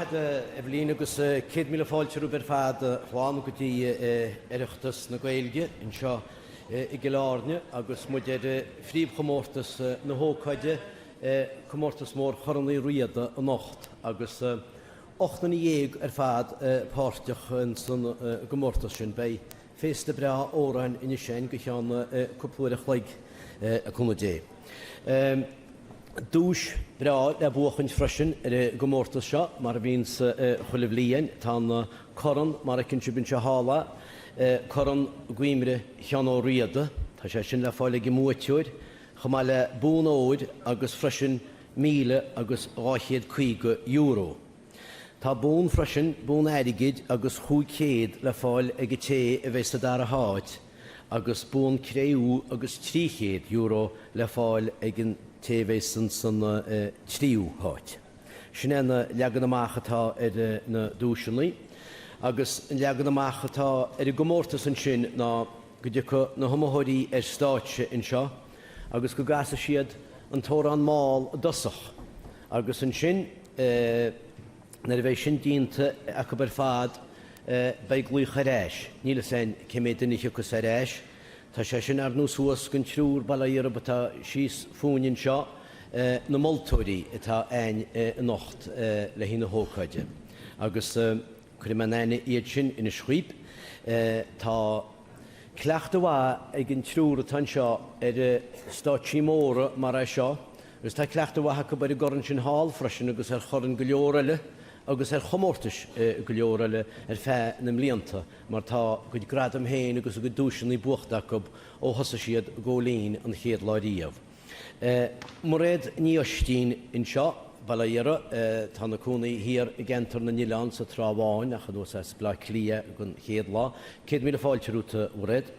maith agat a Eibhlín agus 100,000 fáilte romhaibh ar fad a chlann go dtí Oireachtas na Gaeilge anseo i gCill Airne agus muid ar phríomhchomórtas na hócáide, comórtas mór Chorn Uí Riada anocht agus 18 ar fad páirteach ins an gcomórtas sin. Beidh féasta breá amhráin anois againn go cheann cúpla uair a chloig le cúnamh Dé. Duais breá le buachaint freisin ar an gcomórtas seo, mar a bhíonns chuile bhliain. Tá an corn, mar a fheiceann sibh anseo thall é, Corn Gaimre Sheáin Ó Riada. Tá sé sin le fáil ag an mbuaiteoir, chomh maith le bonn óir agus freisin €1,250. Tá bonn freisin, bonn airgid agus 500 le fáil ag an té a bheidh sa dara háit agus bonn cré-umha agus €300 le fáil ag an té a bheidh insan tríú háit. Sin é an leagan amach atá ar na duaiseanna. Agus an leagan amach atá ar an gcomórtas ansin ná go dtiocfaidh na hiomaitheoirí ar stáitse anseo agus go gcasfaidh siad an t-amhrán mall i dtosach agus ansin Nuair a bheidh sin déanta acu ar fad, beidh glaoch ar ais. Níl fhios a'inn cé méad duine a thiocfas ar ais. Tá sé sin ar ndú suas don triúr, bail ó Dhia orthub, atá síos fúinn anseo, na moltóirí atá a'inn anocht le haghaidh na hócáide. Agus cuirfidh mé in aithne iad sin anois dhaoib. Tá cleachtadh mhaith ag an triúr atá anseo ar stáitsí móra mar é seo Agus tá cleachtadh mhaith acu ar an gcorn sin thall freisin agus ar choirn go leor eile agus ar chomórtais go leor eile ar feadh na mblianta mar tá a gcuid gradam féin agus a gcuid duaiseanna buachta acu ó thosaigh siad ag gabháil fhoinn an chéad lá riamh. Mairéad Ní Oistín anseo, bail ó Dhia uirthi, tá ina cónaí thiar i gCeantar na nOileán sa Trá Bháin ach anuas as Bleá Cliath don chéad lá. 100,000 fáilte romhat a Mhairéad.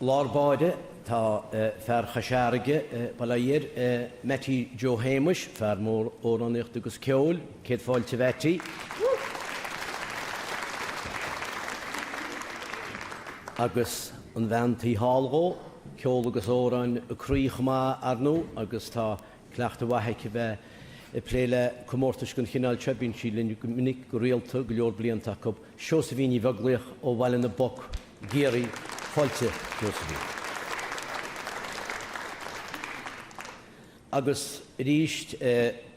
Lár báire, tá fear Chois Fharraige, bail ó Dhia air, Mattie Joe Shéamuis, fear mór amhránaíochta agus ceoil. Céad fáilte a Mhattie. Agus an bhean taobh thall dhó, ceol agus amhráin a croí chomh maith, ar ndú, agus tá Cleachtadh mhaith aici bheith ag plé le comórtais den chineál seo, bíonn sí linn go minic, go rialta, go leor blianta acu. Seosaimhín Ní Bheaglaoich ó Bhaile na bPoc i gCiarraí. Fáilte, Seosaimhín. Agus arís,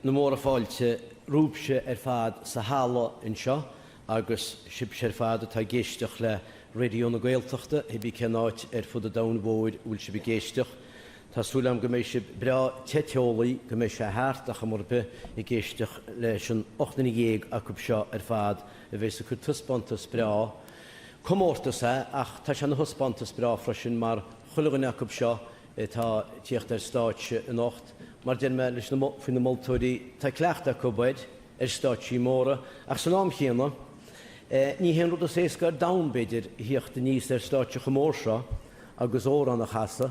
na móra fáilte romhaibhse ar fad sa halla anseo agus sibhse ar fad atá ag éisteacht le Raidió na Gaeltachta, cibé cén áit ar fud an domhain mhóir a bhfuil sibh ag éisteacht. Tá súil agam go mbeidh sibh breá te teolaí, go mbeidh sé thart ar chuma ar bith, ag éisteacht leis an 18 acu seo ar fad a bheas ag cur taispeántas breá. Comórtas é, ach tá sé ina thaispeántas breá freisin mar chuile dhuine acu seo atá ag tíocht ar stáitse anocht, mar deir mé leis na, faoi na moltóirí, tá cleachtadh acu air, ar stáitsí móra, ach san am chéanna, ní hé an rud is éasca ar domhan, b'fhéidir, a thíocht aníos ar stáitse chomh mór seo agus amhrán a chasadh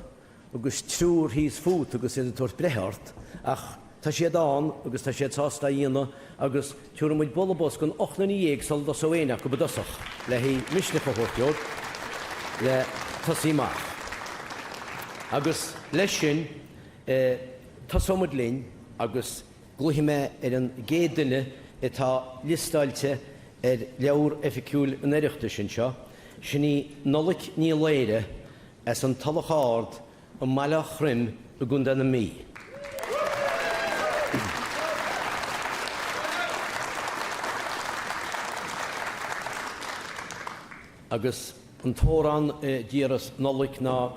agus triúr thíos fút agus iad ag tabhairt breithe ort, ach tá siad ann agus tá siad sásta é a dhéanamh agus tabharfaidh muid bualadh bos don 18 nduine sula dtosóidh éinne acu i dtosach le haghaidh misneach a thabhairt dóibh le tosaí amach. Agus leis sin, tosóidh muid linn agus. Glaofaidh mé ar an gcéad duine atá liostáilte ar leabhar oifigiúil an Oireachtais anseo, sin í Nollaig Ní Laoire as an Tulach Ard i mBaile Átha Chroim i gContae na Mí. Agus an t-amhrán a d'iarras Nollaig ná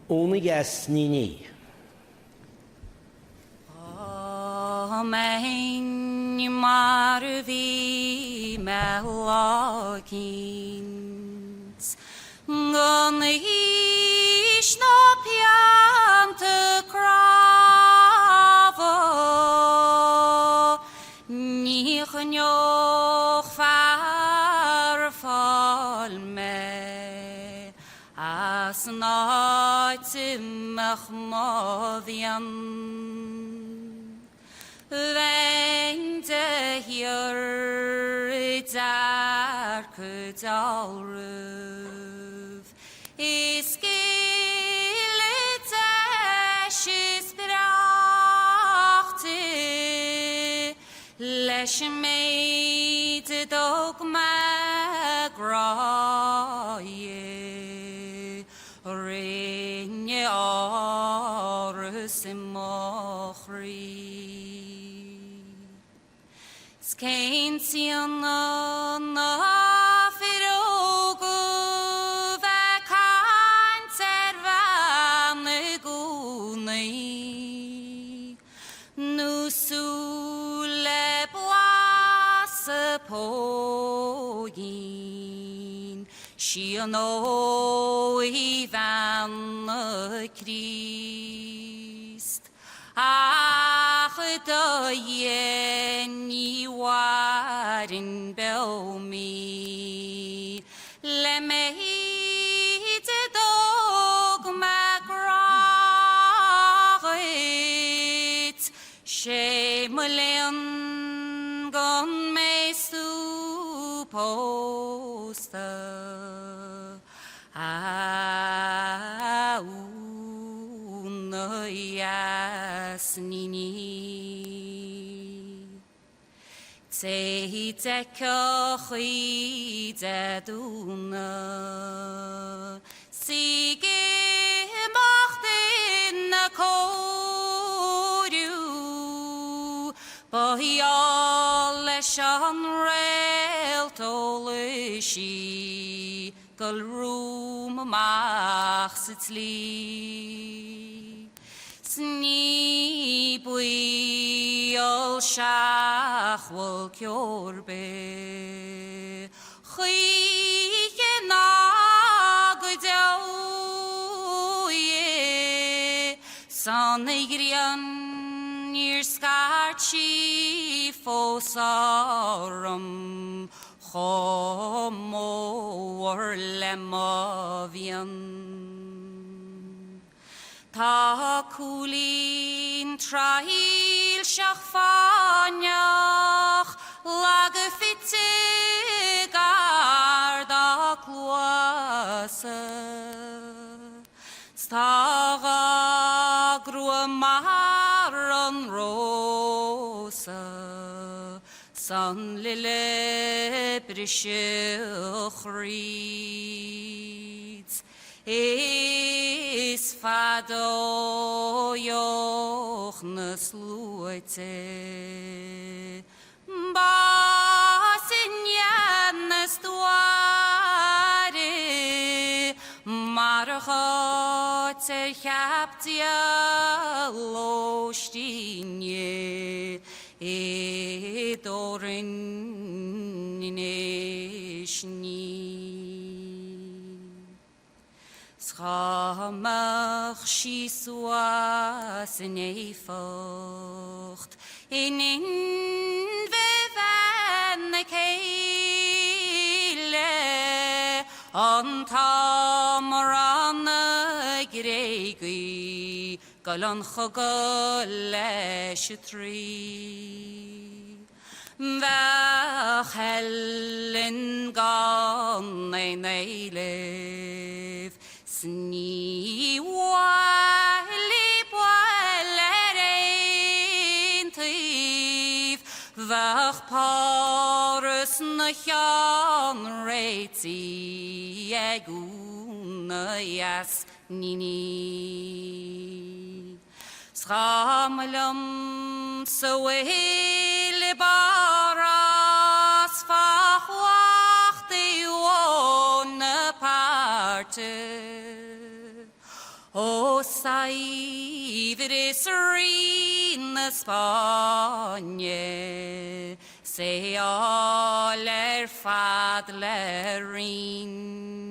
Úna Dheas Ní Ní. Dá mbeinn mar a bhí mé lá eicínt, gan aois ná pianta cnámha, ní choinneodh fear ag fáil mé. As an áit a mbeadh mo mhian. Bheinn de shíor ag dearcadh dealraimh. Is gile deilbh. Leis an méid a dtug mé grá di, rinne áras i mo chroí. 'S cén t-ionadh na fir óga bheith ag caint ar bhean i gcónaí nó súil le blas a póigín, sí an óigh-bhean Críost. Ach i do dhiaidh ní mhairfinn beo mí le méid a dtug mé grá dhuit, 'sé mo léan go mbeidh tú pósta. A Úna dheas ní Té d'fheicfeadh í Dé Domhnaigh 's í ag imeacht ina cóiriú Ba gheall leis an réalt eolais í Gul romham amach sa tslí 's ní baol seachmhall ceo ar bith choíche ná go deo dhi 's an ghrian níor scairt sí fós orm Chomh mór le mo mhian. Tá cúilín traidhilseach fáinneach lag fite gar dá cluasa. 'S tá dhá grua mar an rósa 's an lile briseadh thríd. Is fada ó dheoch na sluaite Bás i ndiaidh na stuaire Mar dh'áit ar cheap Dia lóistín di I dTórainn anois níl. 'S dhá mbeadh sí suas in éifeacht in inmhe bhean a céile an t-am a raibh na Gréagaí 'goil 'un chogaidh leis an Traí. Bheadh Helen gan aon éileamh 's ní bhuailfí buille ar aon taobh, bheadh Páras 'na cheann réitigh ag Úna dheas Níní. 'S dhá mba liom sa bhfuil i bPáras fá chumhachtaí Bhónaparte Ó saibhreas Rí na Spáinne 's é fháil ar fad le roinnt.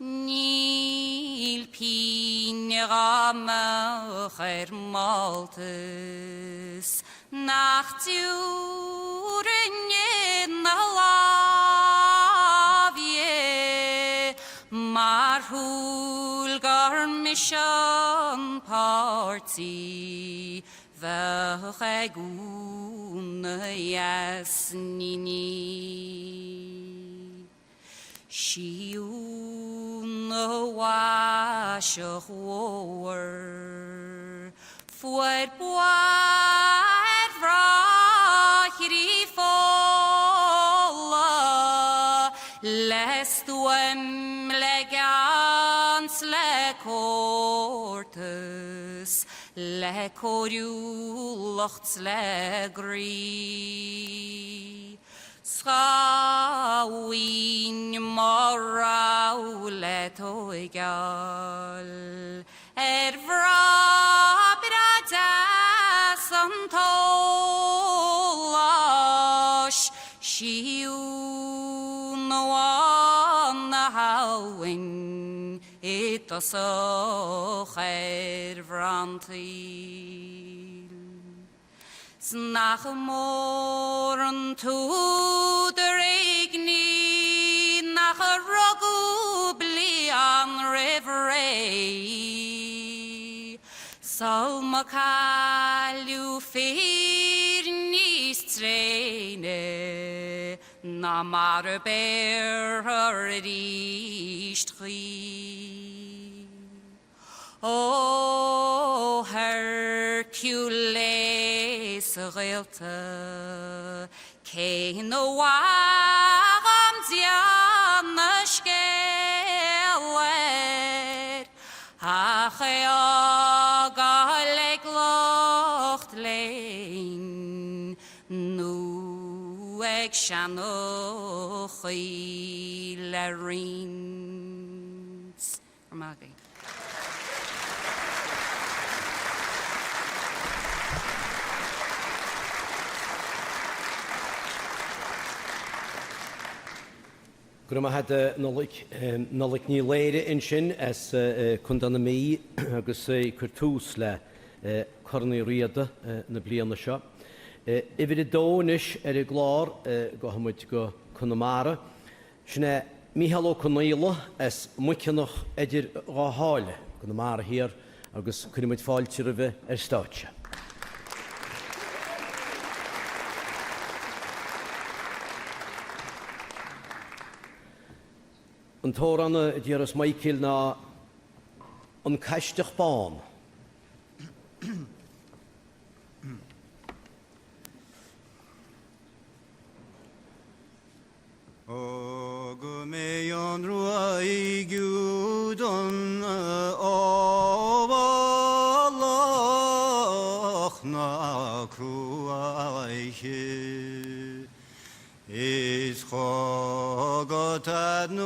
Níl pínn dhá mbeadh ar Máltas nach dtiúrfainn ina láimh dhi mar shúil gur mise an páirtí bheadh ag Úna dheas Níní. Sí Úna mhaiseach mhór fuair bua ar mhná. Le stuaim, le gean 's le córtas, le cóiriúlacht 's le groí. 'S ghabhainn mo rogha le tóigeáil ar bhrath breá deas an tSóláis, síún abhainn na habhann i dtosach ar bhrantaíl. 'S nach mór an t-údar éignigh nach rugadh bliain roimh ré sul ma cailleadh fir níos tréine ná mar a béarfar arís choíche. Ó Hercules a ghaolta, cé na mhaith dhom déanamh scéal air, ach é fhágáil ag lucht léinn nó ag seanchaí le roinnt. Go raibh maith agaibh. Go raibh maith agat a Nollaig. Nollaig Ní Laoire ansin as Contae na Mí agus í ag cur tús le Corn Uí Riada na bliana seo. Uimhir a dó anois ar an gclár, gabhfaidh muid go Conamara. Sin é Mícheál Ó Conaola as Muiceanach Eidir Dhá Sháile, Conamara Thiar, agus cuirfidh muid fáilte roimhe ar stáitse. An t-amhrán a d'iarras Michael ná An Caisideach Bán. Ó go mbeidh an ruaig úd an ábhalach na cruaiche Is chugat anuas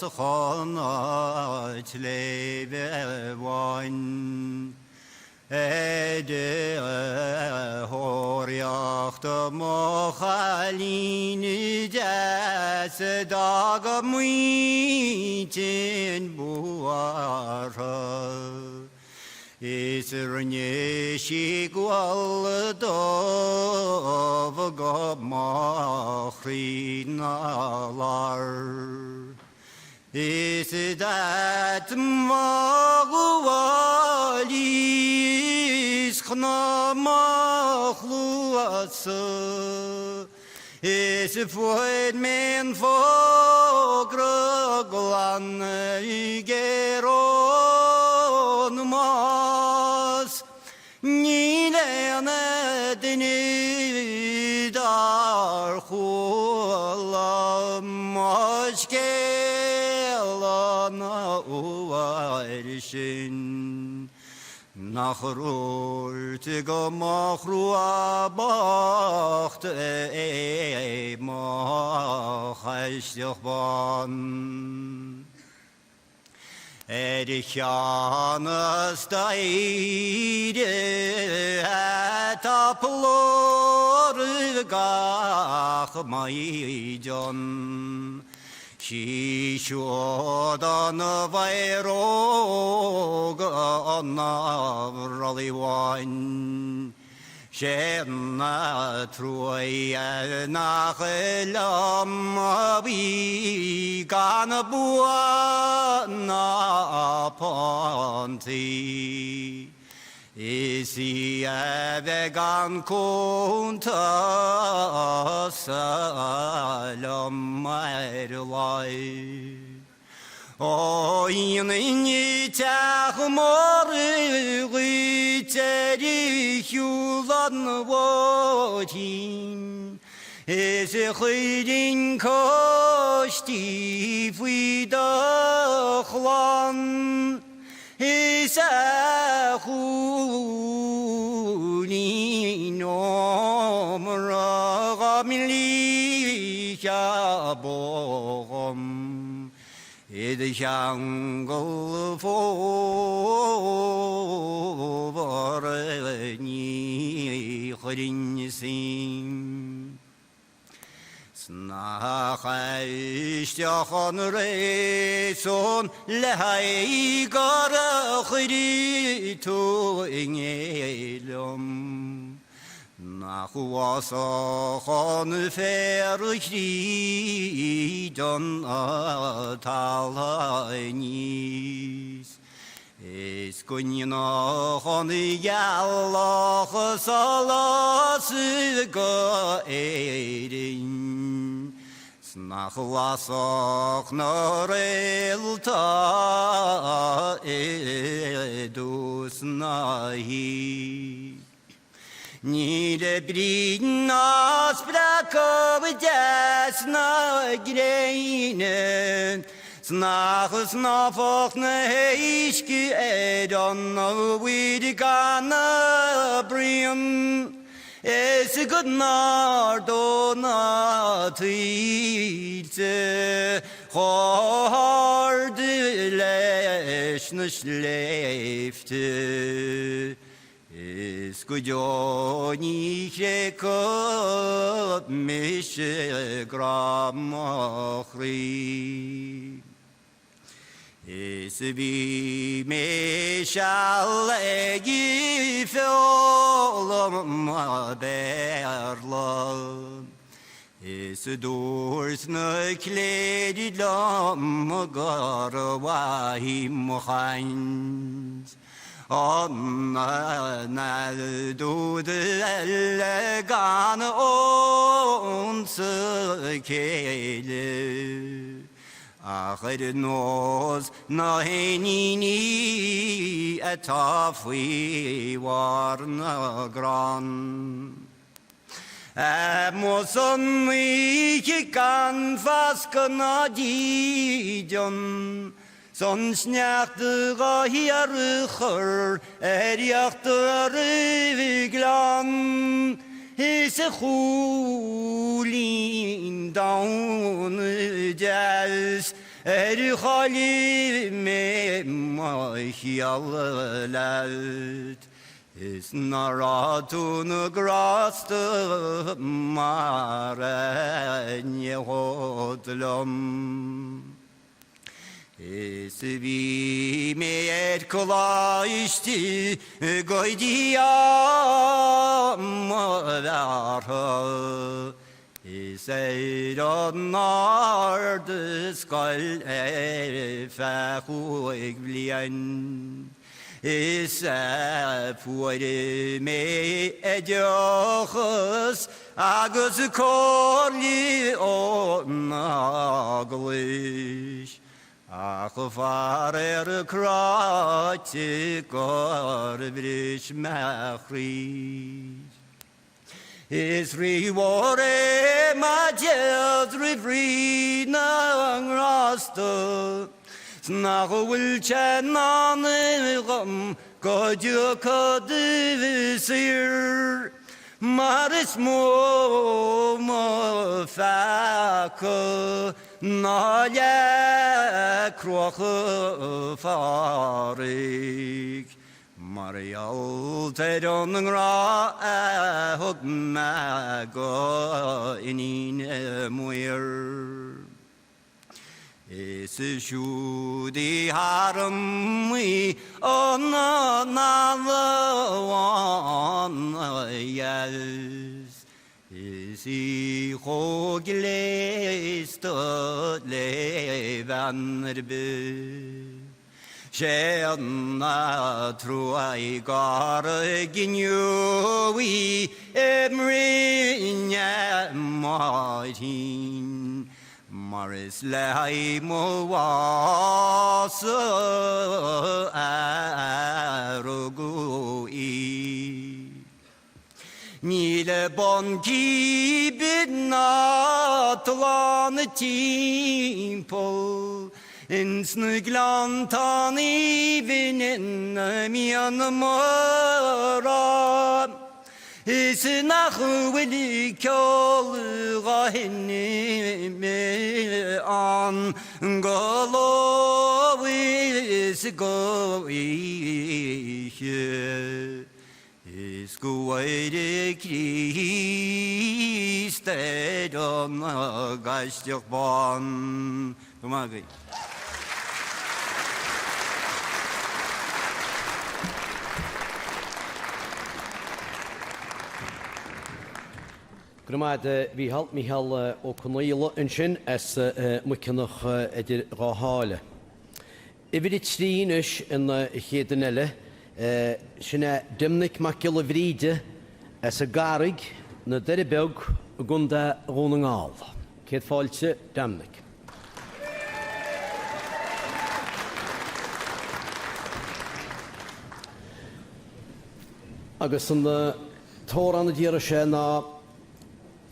chun an tsléibhe bháin. Ar thóraíocht mo chailín deas d'fhág a muintir buartha Is rinne sí gual dubh go mo chroí 'na lár. Is d'at mo ghuaillí is cnámh mo chluasa Is fuair mé an fógra glan géar ón mbás Níl aon duine dár chuala mo scéal an uair sin nach ndúirt go mba chrua bocht é mo Chaisideach Bán. Ar cheann na staighre atá plúr gach maighdean. Sí siúd an mhaoróg an bhrollaigh bháin. Sé an truaighe nach liom a bhí gan bua ná puntaí. Is í a bheidh an cuntas liom ar a laghad. Ó dhéanfainn teach mór dhuit ar shiúl an bhóithrín. Is a chuirfinn cóistí faoi do chlann Is a chúilín ómra dhá mblísfeá bó dhom I do cheangal fómhar ní chuirfinn suim 'S nach aisteach an réasún le haghaidh gur chuir tú i ngéill liom. Nach bhfásfadh an féar thríd an talamh aníos Is go ndéanfadh an ghealach solas go Éirinn 'S nach lasfadh na réalta i dtús na hoíche. Níl brí ná spreacadh deas na gréine 's nach snámhfadh na héisc ar an mhuir gan bruíon Is go n-ardódh na tuilte chomh hard leis na sléibhte. Is go deo ní thréigfidh mise grá mo chroí. Is bhí mé seal ag foghlaim Béarla. Is dúirt na cléirigh liom gur mhaith í mo chaint. An dúd eile gan unsa céille ach ar nós na héiníní atá faoi bharr na gcrann. Amuigh san oíche gan fascadh ná dídean, 's an sneachta dhá shíorchur ar íochtar an ghleann, Is a chúilín donn deas ar chaill mé mo chiall leat. Is nach raibh tú na grásta mar a ndéanfad liom. Is bhí mé ar coláiste go dtí am mo bhearrtha Is ar an Ardscoil ar feadh chúig bhliain. Is fuair mé oideachas agus comhairle ón Eaglais, ach faraor cráite gur bhris mé chroí. Is rí mhór é mo dhealramh rí na ngrásta 's nach bhfuil sé i ndán dhom go dtiocfad saor mar is mó mo pheaca ná leac Chruach Phádraig. Mar gheall ar an ngrá a thug mé go Iníon Maor. Is siúd í tharam í an eala bhán dheas Is í chomh gléasta le bean ar bith. 'Sé an truaigh gur gineadh í i mbroinn a Máirtín, mar is le haghaidh mo bháis-sa a rugadh í. Níl bonn cíbe ná tollán timpeall ins na gleanntáin aoibhinn ina mbíonn mara is nach bhfuil ceol dhá sheinm ann go ló is go oíche. Is go bhfóire Críost ar an gCaisideach Bán. Go maith agaibh. Go raibh maith agat a Mhícheáil. Mícheál Ó Conaola ansin as Muiceanach idir Dhá Sháile. Uimhir a 3 anois an chéad duine eile, sin é Doimnic Mac Giolla Bhríde as an gCarraig, na Doire Beag i gContae Dhún na nGall. Céad fáilte, Doimnic. Agus an t-amhrán a d'iarr sé ná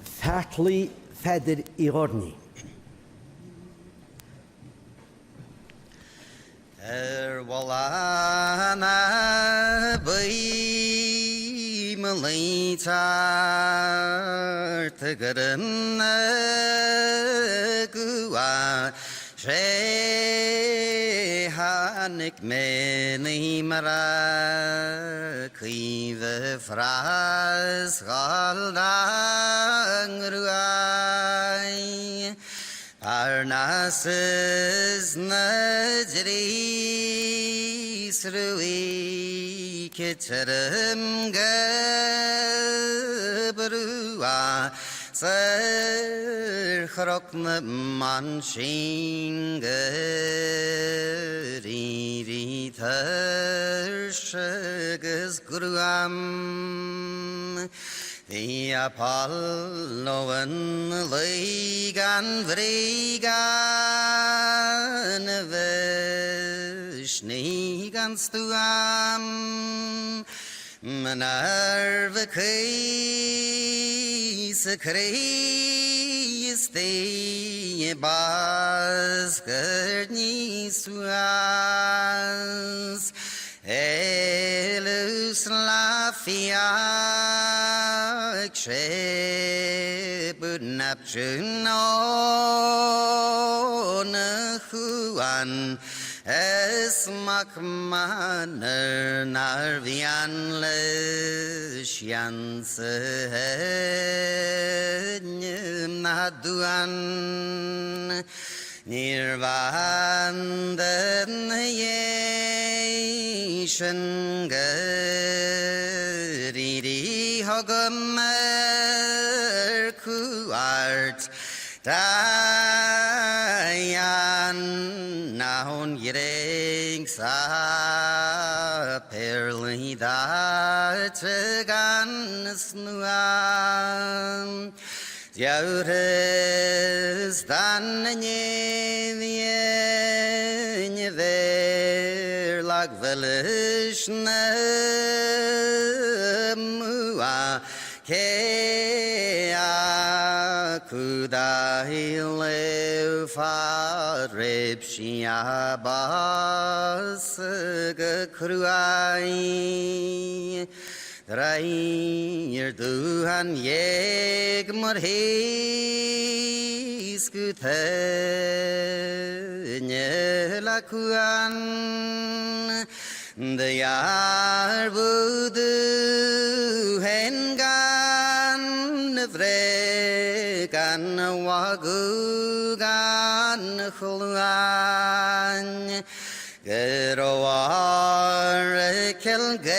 Feartlaoi Pheadair Uí Dhoirnín. Ar bhulla na buí mo luí tart gur na gcumha sé tháinig mé ní mar a cuimhe freastal dá ngruaidh. Parnassus na dtrí sruaí tirim go brúa 's ar chnoc na mban sin gur éirigh tuirse agus gruaim. Bhí Apalló ina luí gan bhrí gan mhisneach gan stuaim, Minerva Íosa Críost í bascaird níos suas. Éalú 's fiach sé Neptune óna chuan is mac máthar nár mhian leis seans a sheinm ná duan. Níorbh ann ina dhiaidh sin gur éirigh chugam ar cuairt Diana ón Ghréig 's a péarlaí daite gan snuam. Deabhras dan neamh bhéar lag mhilis na Mumha cé acu dá léamh fad raibh sí a bás go cruaidh. Treír dúthan dhéag mar thaoscadh teine le cuan Dhearbhú dúthain gan bhréag gan mhagadh gan chluain. Go raibh oracal Gael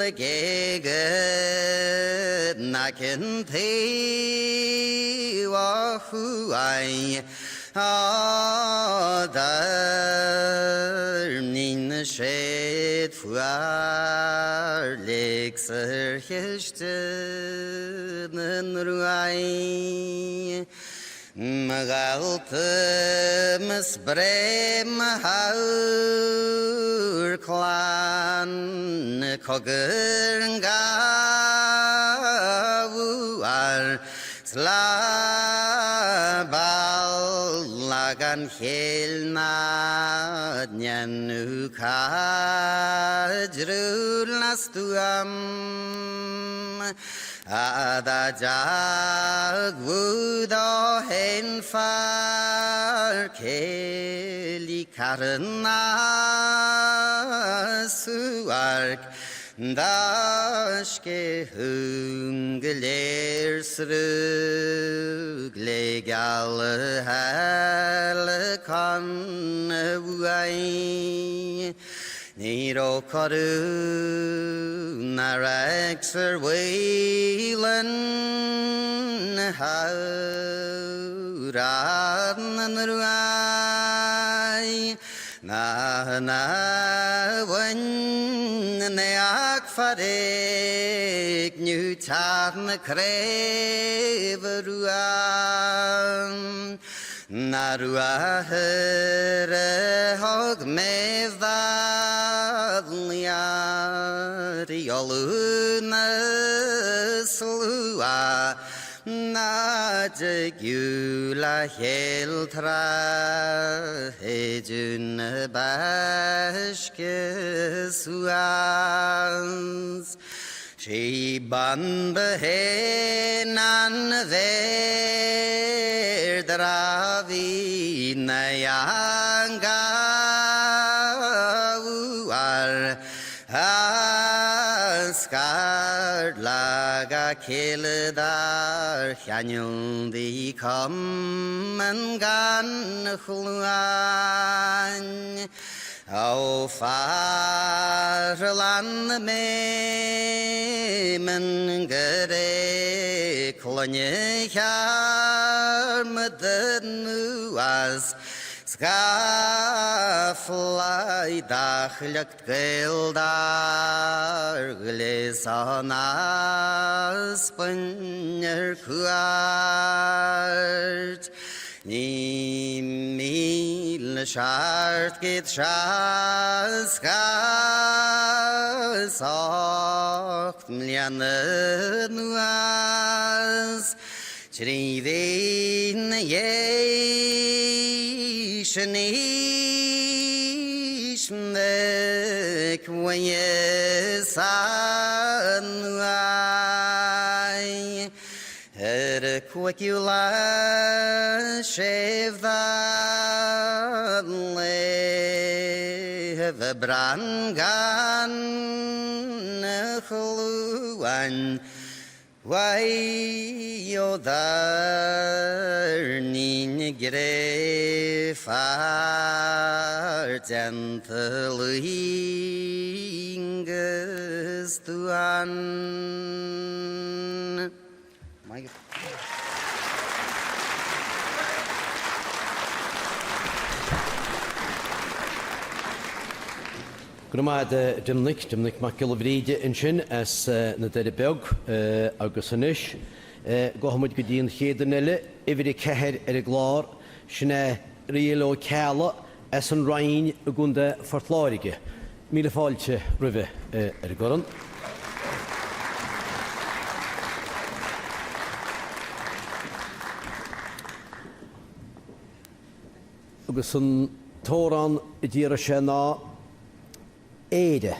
ag éagadh na cionn taobh ó thuaidh á dtoirnín siad fuar lig ar chiste na nDruaí. Mo dhalta, mo spré, mo chabhair, clann cogar gabhadh ar slabal gan chéill ná ndéanadh caidreamh ná stuaim. Dá dteagmhú do fhéin fear céilí carna suairc dá sceitheadh go léir sruth gléigeal Helicon uaidh. Ní raibh cuireadh ná reics ar mhaoilinn Shamhradh na nDruaí ná na bhain neach foréigniú teach na Craoibhe Rua. Na ruathair a thug Méabh Rí Uladh na slua ná dtigeadh le chéile tráth shéideadh na baisce suas. Sí Banba fhéin an mhéar dramhaí na gabhadh ar a scartlag a chéile dar cheangal di cumann gan chluain. Ó Pharlann na mBéimeann gur é Clainne Chearmad anuas Scaflaí dá shliocht Gael dár ghléas an Aspainn ar cuairt. Ní 1768 mbliana anuas, 3 mhí 'na dhiaidh sin aois Mhic Mhuinneasa uaidh. Ar a cúigiú lá séimh dá léamh Bran gan chluain uaidh ó dhoirnín gré fear déanta loingeas duan. Go raibh maith agat a Doimnic, Doimnic Mac Giolla Bhríde ansin as na Doirí Beag agus anois gabhfaidh muid go dtí an chéad duine eile, uimhir 4 ar an gclár, sin é Riail Ó Ceallaigh as an Rinn i gContae Phort Láirge. Míle fáilte roimhe ar an gcorn. Agus an t-amhrán a d'iarr sé ná Éire.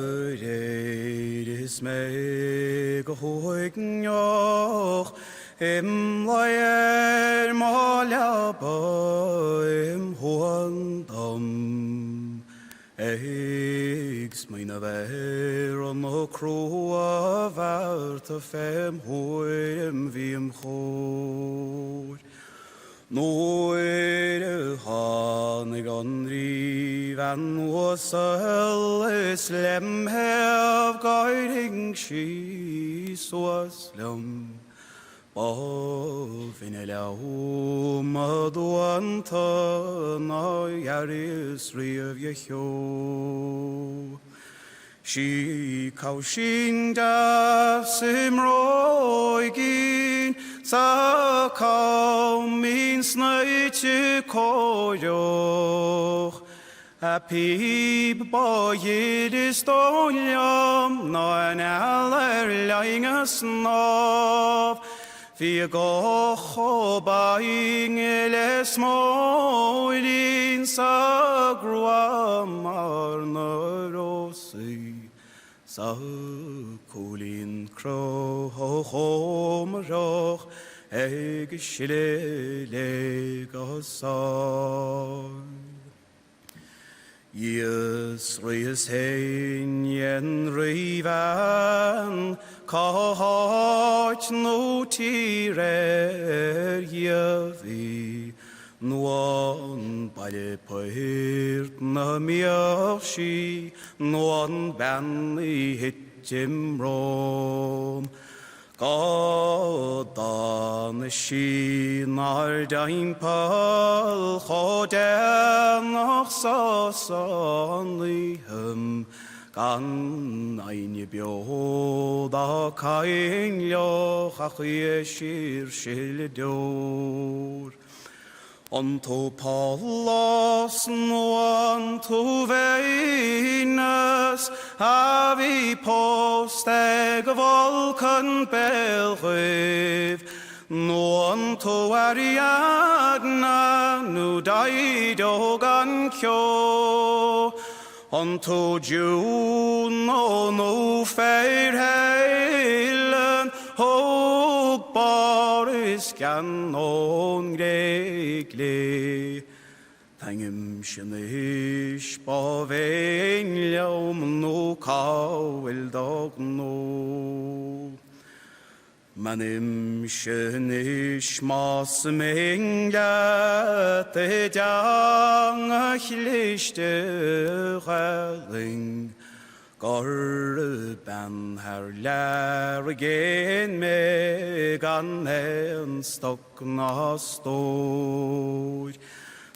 Aréir is mé go huaigneach im luí ar mo leaba im shuan dom ag smaoineamh ar na crua-bhearta fém thuairim bhí im chóir. Nuair a tháinig an ríbhean uasal is lem thaobh dh'éirigh sí suas liom. Ba bhinne liom a duanta ná airíos riamh dhe cheo. Sí cabhaisín deas i mbróigín 's a cabh mín snoite cóireach A píb ba ghile is dóigh liom ná an eala ar loing a snámh. Bhí a guth chomh binn le smóilín 's a grua mar na rósaí 's a cúilín crómaireach ag sileadh léi go sámh. D'fhiosraíos fhéin den ríbhean cá háit nó tír ar dhíobh í, nó an baile poirt 'na mbíodh sí, nó an bean í thit i mbrón. Go dtána sí 'nár dteampall chomh déanach so san oíche gan éinne beo dá caint leo ach í a síor-shileadh deor. An tú Pallas nó an tú Véineas a bhí pósta ag Vulcan béalghaibh, nó an tú Ariadna nó Dido gan cheo? An tú Juno nó fair Helen thóg barr is ceann ón nGréig léi? Taingimse anois ba mhéin liom nó cá bhfuil do ghnó. M'anamse anois más mian leat i dteanga chliste dh'ealaing gur bean thar lear i gcéin mé gan aon stoc ná stór.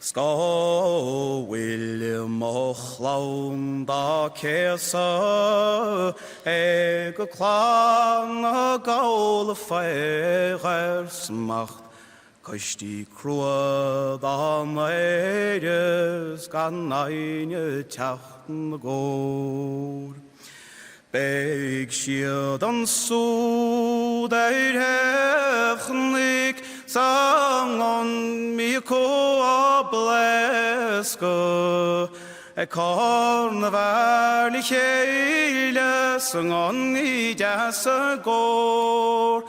'S go bhfuil mo chlann dá céasadh ag clann na gCall faoi dhaorsmacht, coistí crua dá ndaoradh 's gan éinne teacht 'na gcomhair. Beidh siad ansúd ar thaobh chnoic 's a ngunnaí acu á bpléascadh, ag cur na bhfear le chéile 's a ngunnaí deasa i gcomhar.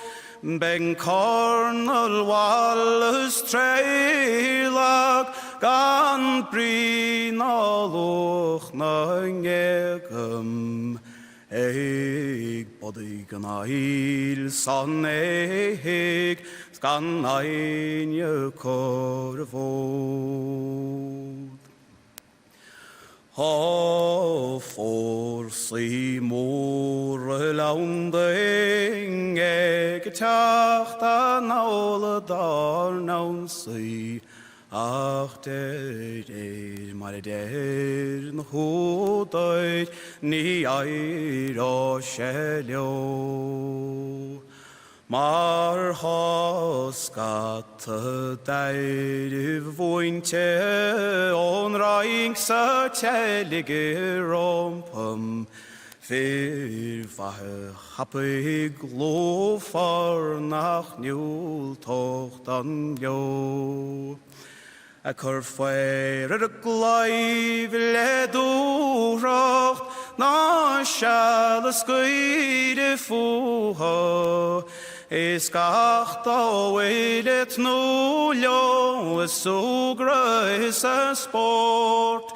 Beidh Colonel Wallace tréith-lag gan brí ná luach na ngéagam ag bodaigh an aill san éithigh 's gan éinne cur i bhfód. Tá fórsaí móra Londain ag teacht anall dár n-ionsaí ach de réir mar a deir na húdair ní éireoidh sé leo. Mar thá scata d'airibh mhúinte ón Fhrainc sa tseilg rompam, fir mhaithe thapaidh lúfar nach ndiúltódh don leo. Ag cur faobhair ar an gclaíomh le dúthracht ná seal a scaoileadh fúthu, is gach dá bhfuil ag tnúth leo a súgradh is a spórt,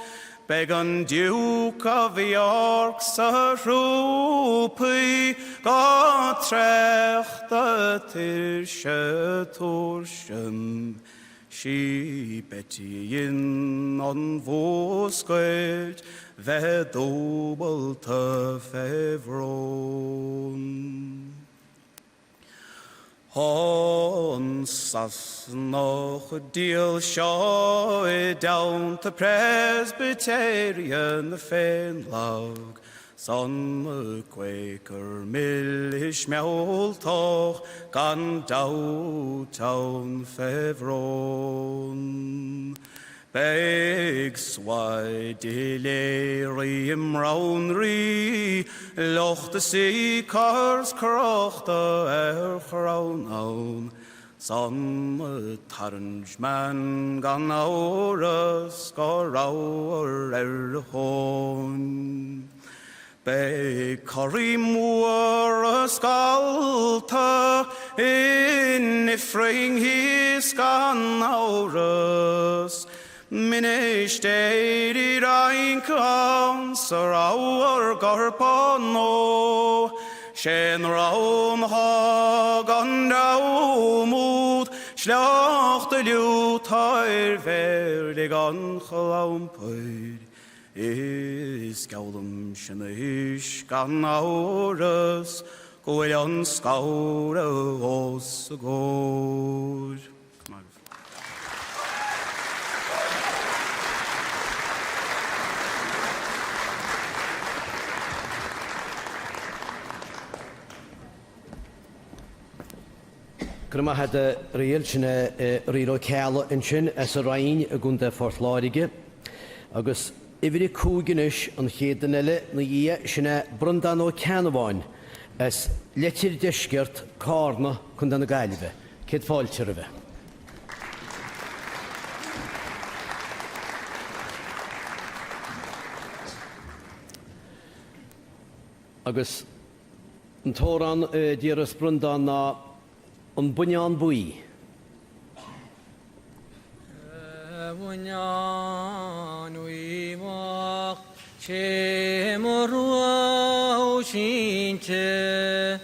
beidh an Duke of York 's a thrúpaí go traochta tuirse tuirse. Sí Betty a dhein an mhúscailt bheith dúbalta fé bhrón. Thá an Sasanach diail seo i dteannta Presbyterian féin lag. 'S an Quaker milis mealltach gan dabht ann fé bhrón. Beidh swaidléirí i mBeanntraí, lucht a Sicars crochta ar chrann ann, 's an t-Orange Man gan amhras go rabhar ar a thóin. Beidh coraí móra scallta in Ifreann thíos gan amhras, Ministéirí rince ann 's a rabhar gcorp nó 'sé an rann 'thá gan dream úd sliocht Liútair Bhéarlaigh an chlampair Is geallaimse anois gan amhras go bhfuil an scanradh os a gcomhair. Go raibh maith agat a Riail, sin é Riail Ó Ceallaigh ansin as an Rinn i gContae Phort Láirge. Agus uimhir a 5 anois, an chéad duine eile 'na dhiaidh, sin é Breandán Ó Ceannabháin as Leitir Deisceart, Cárna, Contae na Gaillimhe. Céad fáilte roimhe. Agus an t-amhrán a d'iarras Breandán ná An Buinneán Buí. A bhuinneáin bhuí bhoicht, 'sé mo thrua thú sínte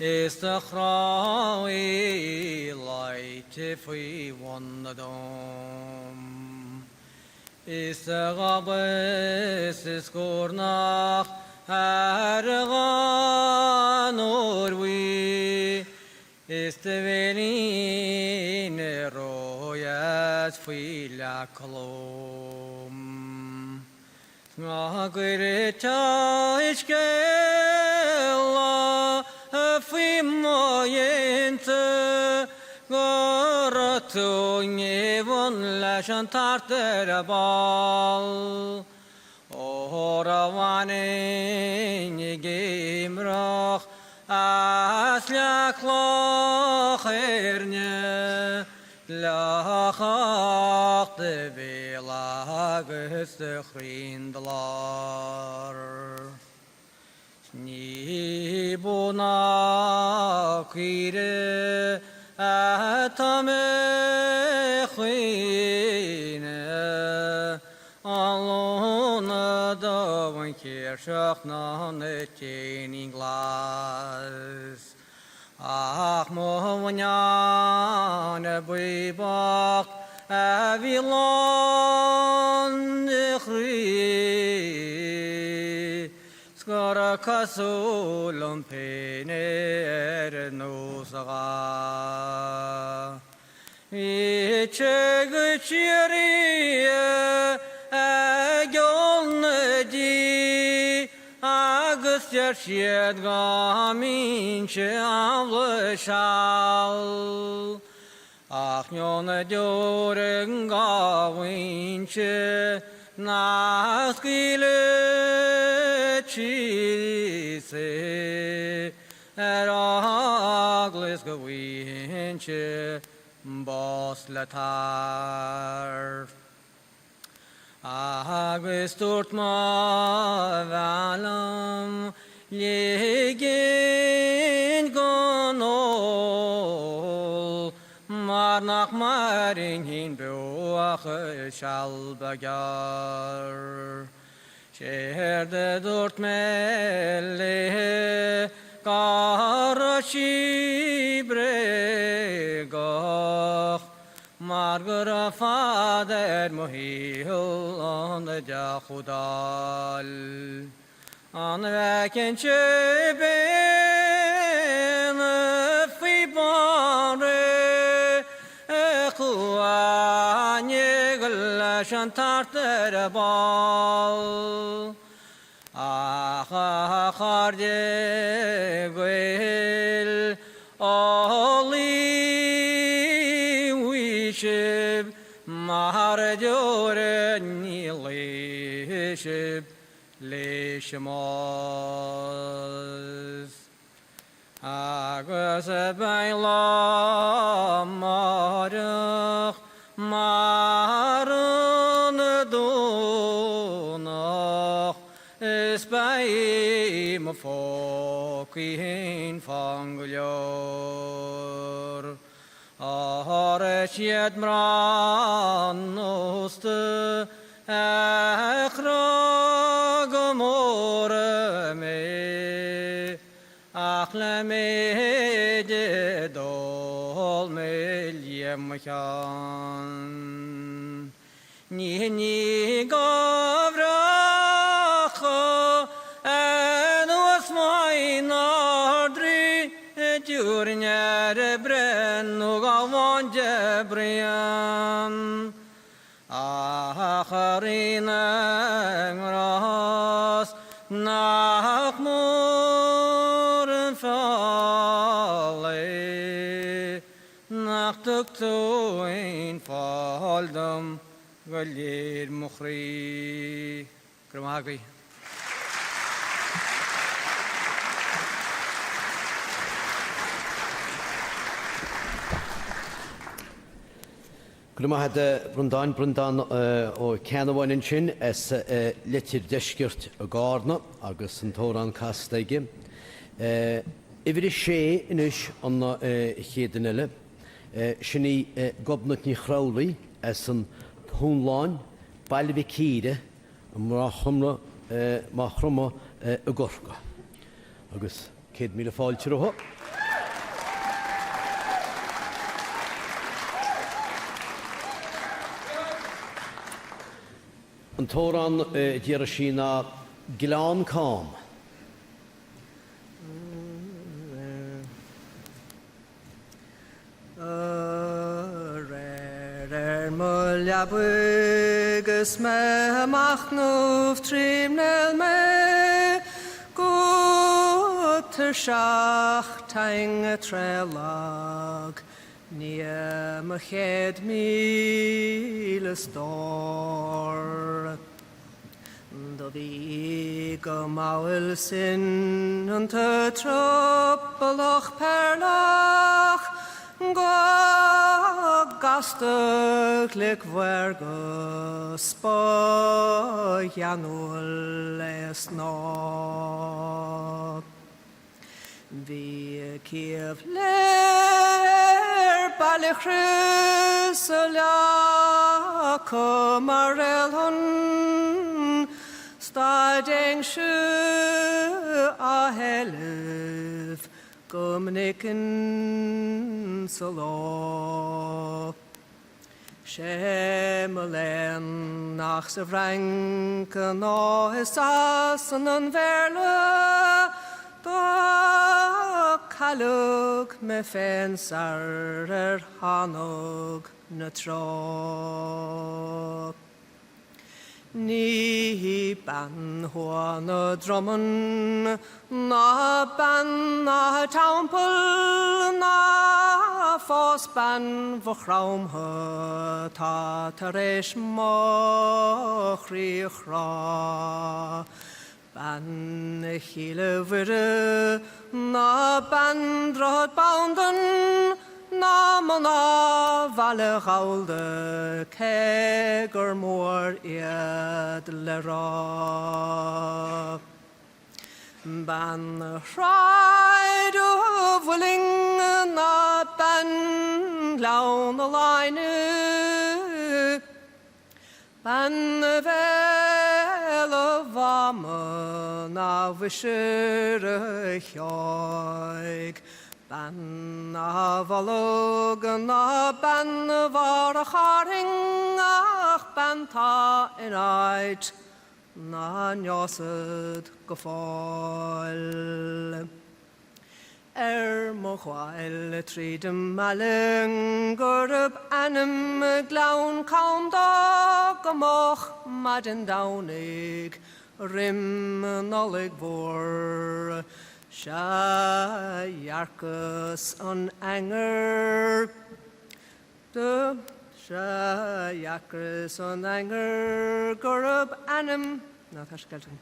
is do chnámhaí leáite faoi bhun na dtom. Is do ghabhas i scornach thar an óir bhuí Is do bhéilín ródheas faoi leac lom. 'S ná cuirtear scéala faoi mo dhéanta go raibh tú ngéibheann leis an tart ar a ball. Óra a bhaininn i gceimreach as le cloch Éirne, fliuchadh do bhéil agus do chroinn do lár. 'S ní bó ná caoire atá mé chaoineadh, An lón dubh an chéirseach ná an t-éinín glas. Ach mo bhuinneán buí bocht a bhí lán de chroí 's gur cosúil liom féin é ar nós a dhath. Bhí sé go síoraí ag ól na dí agus deir siad go mbínnse amhlaidh seal. Ach neoin na deor dhá bhfainnse nach scaoilfeadh síos é. Ar eagla is go bhfaighinn-se bás le tart. Agus dúirt mo bhean liom ligint gon ól mar nach mairfinn féin beo ach seal beag gearr. Séard a dúirt mé léi go raibh sí bréagach mar go raibh fada ar mo shaol an deachúdáil. An bhfeiceann sibh bean faoi bharr a chuaigh leis an tart ar a ball. Ach a chairde Gael, ó luí uaidh sibh mar deora ní luí sibh leis an mbás. Agus beidh lá amáireach mar an Domhnach is beidh mo phócaí fhéin fann go leor. Óir is iad mná an ósta a chroith go mór mé. Ach le méid a d'ól mé liath mo cheann. Ní ní go bhreacadh anuas maidhm Ard-Rí dtiúrn ar breith nó gabháin de bruíon. Ach a Rí na nGrást nach mór an feall é nach dtug tú aon fál dom go léir mo chroí. Go raibh maith agaibh. Go raibh maith agat a Bhreandáin. Breandán Ó Ceannabháin ansin as Leitir Deiscirt i gCarna agus an t-amhrán casta aige. Uimhir a sé anois an chéad duine eile. Sin í Gobnait Ní Chramhlaigh as an Túnlainn, Baile Mhic Íre, i Maigh Chromtha i gCorcaigh. Agus 100,000 fáilte rompu. An t-amhrán a d'iarr sí ná Gleann Cam. Aréir ar mo leabaidh is mé a' machnamh trím néal mé go tuirseach tinn tréadlag 'ndiaidh mo 100,000 stór. Do bhí go mall soineanta triopallach péarlach go gasta glic mhaorga 's ba gheanúil é a snáth. Bhí ciabh léir Baile Chrios a leaca mar réalthonn staid aingse á heilbh go minic insa lá. Sé mo léan nach sa bhFrainc ná i Sasana an Bhéarla do cailleadh mé féin sar ar thánag na trá. Ní bean Thuath na Dromann ná bean Átha Teampaill ná fós bean Mhaigh Chromtha 'tá tar éis mo chroí a chrá. Bean Chille Mhuire ná bean Dhroichead Bandan ná mná Bhaile Ghallda cé gur mór iad le rá. Bean Shráid a' Mhuilinn ná bean Ghleann na Laidhne, Bean Bhéal a' Mháma ná Mhuisire Sheoighe, Bean a' Bholg ná bean Bharr a' Chairn ach bean 'tá in áit nach neosad go fóill. Ar mo ghabháil tríd an mbaile gurb ainm Gleann Cam dó go moch maidin Domhnaigh. Roim an Nollaig Mhór, sea dhearcas an ainnir, sea dhearcas an ainnir gurb ainm, ná tá sé ceilte agam.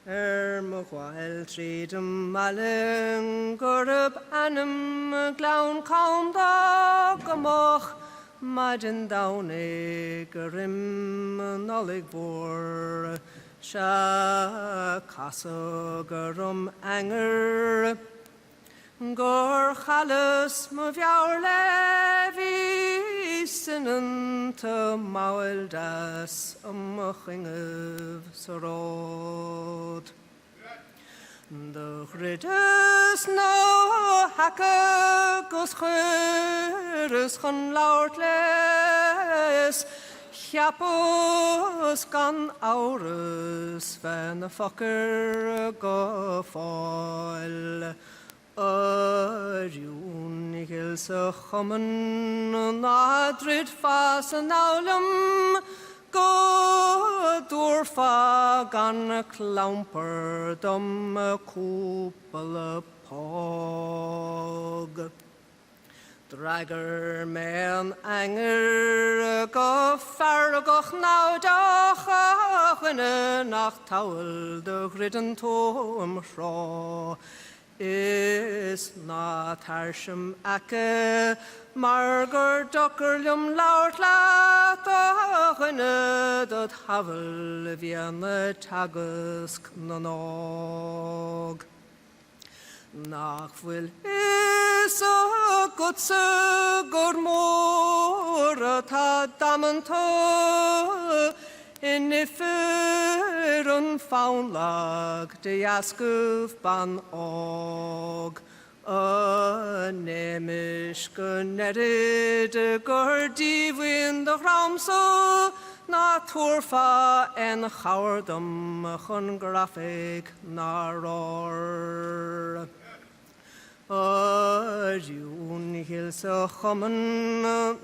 Ar mo ghabháil tríd an mbaile gurb ainm Gleann Cam do go moch maidin Domhnaigh roim an Nollaig Mhór sea casadh orm ainnir gur chailleas mo mheabhair léi bhí soineanta mall deas 'om choinnibh sa ród. Do dhruideas 'na haice 'gus chuireas chun labhairt léi 's cheapas gan amhras bheith 'na focair go fóill. A rún ghil sa chumann ná druidfeá anall liom go dtabharfá gan clampar dom cúpla póg. D'fhreagair mé an ainnir go feargach naimhdeach, a dhuine nach tadhall do dhruideann tú im threo is ná tar im aice mar gur deacair liom labhairt leat, a dhuine dod shamhail a bhíonn ag teagasc na n-óg. Nach bhfuil fhios agatsa gur mór atá damanta in ifir an fonn lag de dheascaibh ban óg? An éamais go ndeirid gur díomhaoin do dhreamsa ná tabharfá aon chabhair dom chun grafaigh ná rothar? A rún ghil sa chumann,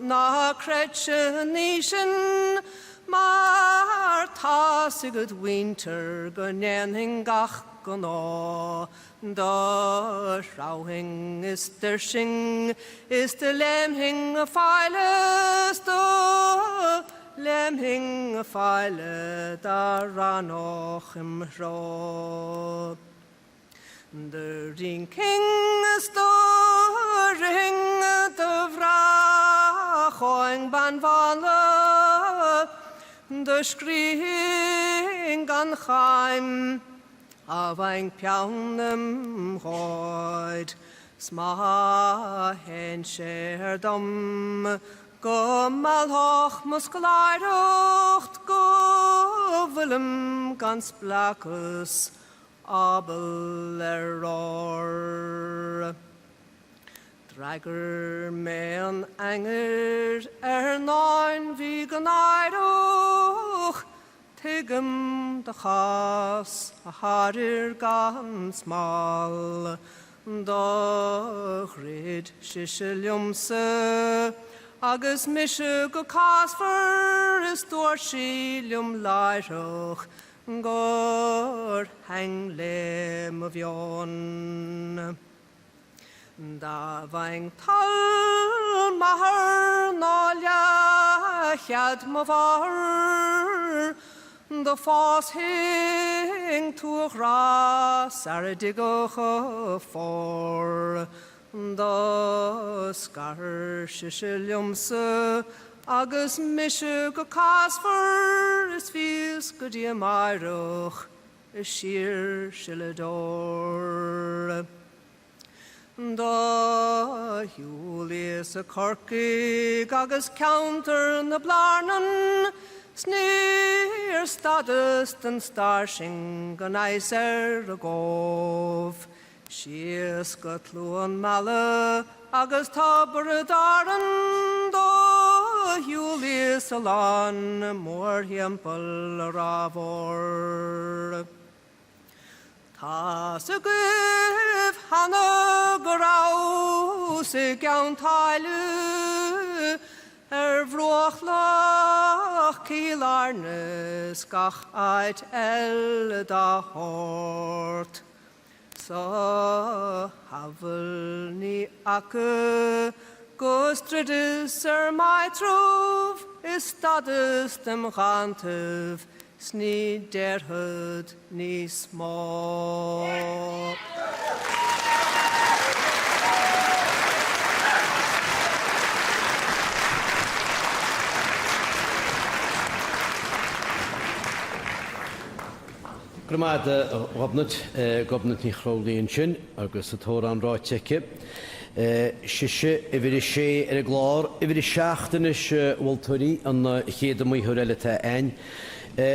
ná creidse an ní sin, mar tá's agad mhuintir go ndéanfainn gach gnó. Do threabhfainn is d'fhuirsinn is do léimfinn a faille is do léimfinn a faille dá roghnódh im threo. Do rincfinn is do rithfinn do bhreacóinn bean mhánla do scríobhainn gan cháim dá bhfaighinn peann im dhóid 's má théann sé air dom go meallfadh mo scoláireacht go bhfuilim gan spleáchas ábal ar rothar. D'fhreagair mé an ainnir ar ndán bhí go náireach, Tuigim do chás, a shárfhir gan smál. Do dhruid sise liomsa agus mise go cásmhar is dúirt sí liom láithreach gur thaitin léi mo mheon. Dá bhfaighinn toil m'athar ná leathchead mo mháthar, do phósfainn tú a ghrá sara dtigeadh an fómhar. Do scar sise liomsa agus mise go cásmhar is bhíos go dtí amáireach ag síor-sileadh deor. Do shiúlaíos Corcaigh agus ceantar na Blarnan 's níor stadas den stair sin go ndeaghas ar an gCóbh. Síos go Cluain Meala agus Tiobraid Árann do shiúlaíos a lán mórthimpeall Ráth Mhór. Tá's agaibh cheana go rabhas i gCeann tSáile ar bhruach Loch. Cill Airne 's gach áit eile dá shórt. Sa tsamhail ní fhaca gus druideas ar m'áitreabh is stadas dem dhántaibh 's ní déarfad níos mó. Go raibh maith agat a Ghobnait, Gobnait Ní Chróilí ansin agus an t-amhrán ráite aici. Sise uimhir a sé ar an gclár. Uimhir a 7 anois, a mholtóirí, an chéad iomaitheoir eile atá a'ainn.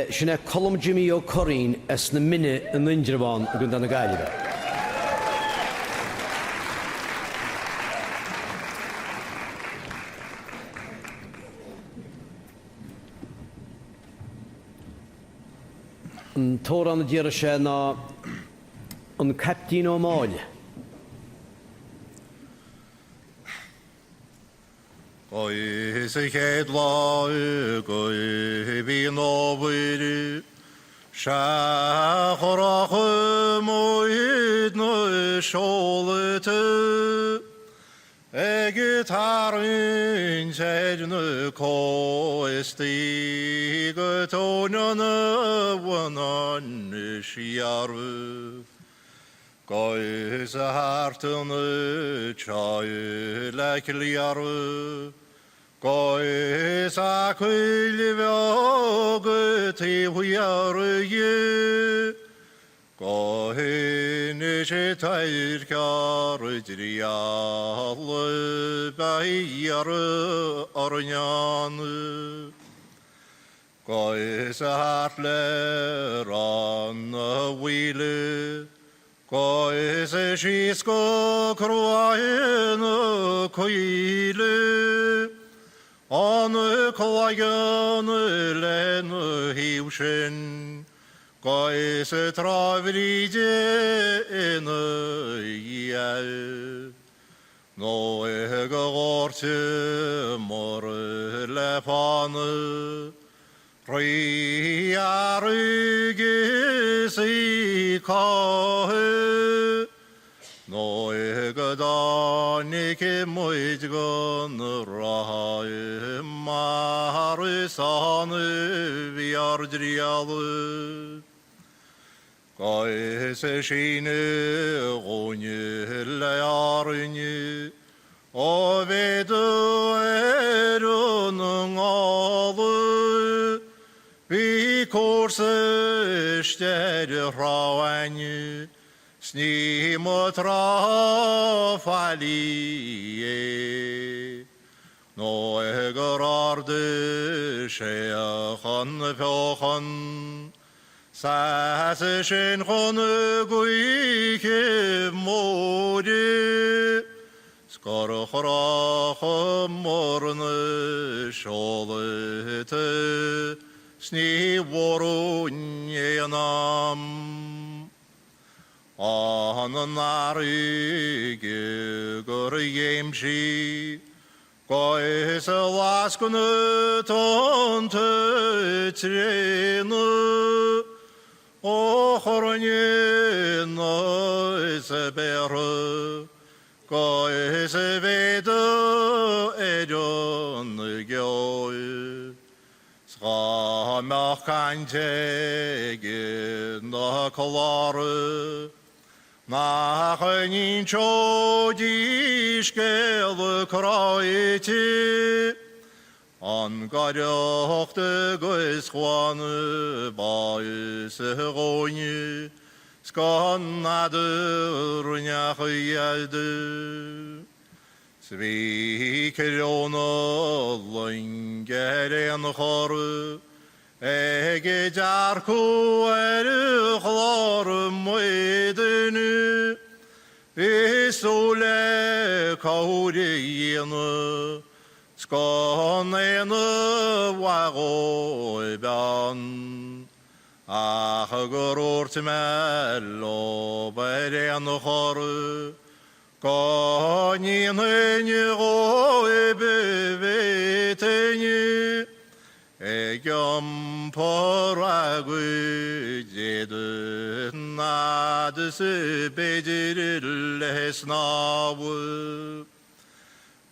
Sin é Colm Jimí Ó Curraoin as na Mine in Indreabhán i gContae na Gaillimhe. An t-amhrán a d'iarr sé ná An Caiptín Ó Máille. Is an chéad lá go bhí an fhómhair sea chroch muid na seolta. Ag tarraingt ar na cóstaí go tóin an Bhunnáin siar. Is thart an tráigh le Cill Iarla. Is a coill bheag taobh thiar dhi. Go hInis Taircear dtriall beidh iarraidh orainn ann. Go is thart le Ráth na Mhaoile, go is síos go Cruaidh na Coille, an Cloigeann lena thaobh sin. Go is Trá Bhríde ina dhiaidh, nó go ndúirteamar le fána thrí fharraige is í cáithe, nó go dtáinig muid go na rátha mar is ann a bhí ár dtriall. Go is síneadh dhúinn le Árainn ó mhéadú ar an ngála. Bhí cúrsa istigh ar Thrá Fhainne 's ní mba trá faillí é, nó gur ardaigh sé chun feochan, 's as sin chun gaoithe móire, 's gur chrochamar na seolta, 's ní mhór uainn é an am. An fharraige gur ghéim sí, go is lasc na tonnta tréana, ó choirne na is béarra, go is mhéadú ar an gceo. 'S dhá mbeadh caint ag na clára nach n-inseoidís scéal cráite, an gaireacht agus chuan báis dhúinn 's go n'fheadar neach iad. 'S bhí criú na loinge ar aon chor ag dearcadh ar chlár maidine ag súil le cabhair a dhéanamh 's gan aon mhaith dhóibh ann ach gur dhúirt mé leo ar aon chor Go ndéanfainn dhóibh a bhféadfainn i gcionn. gcuid éadain fhad is ab fhéidir léi snámh.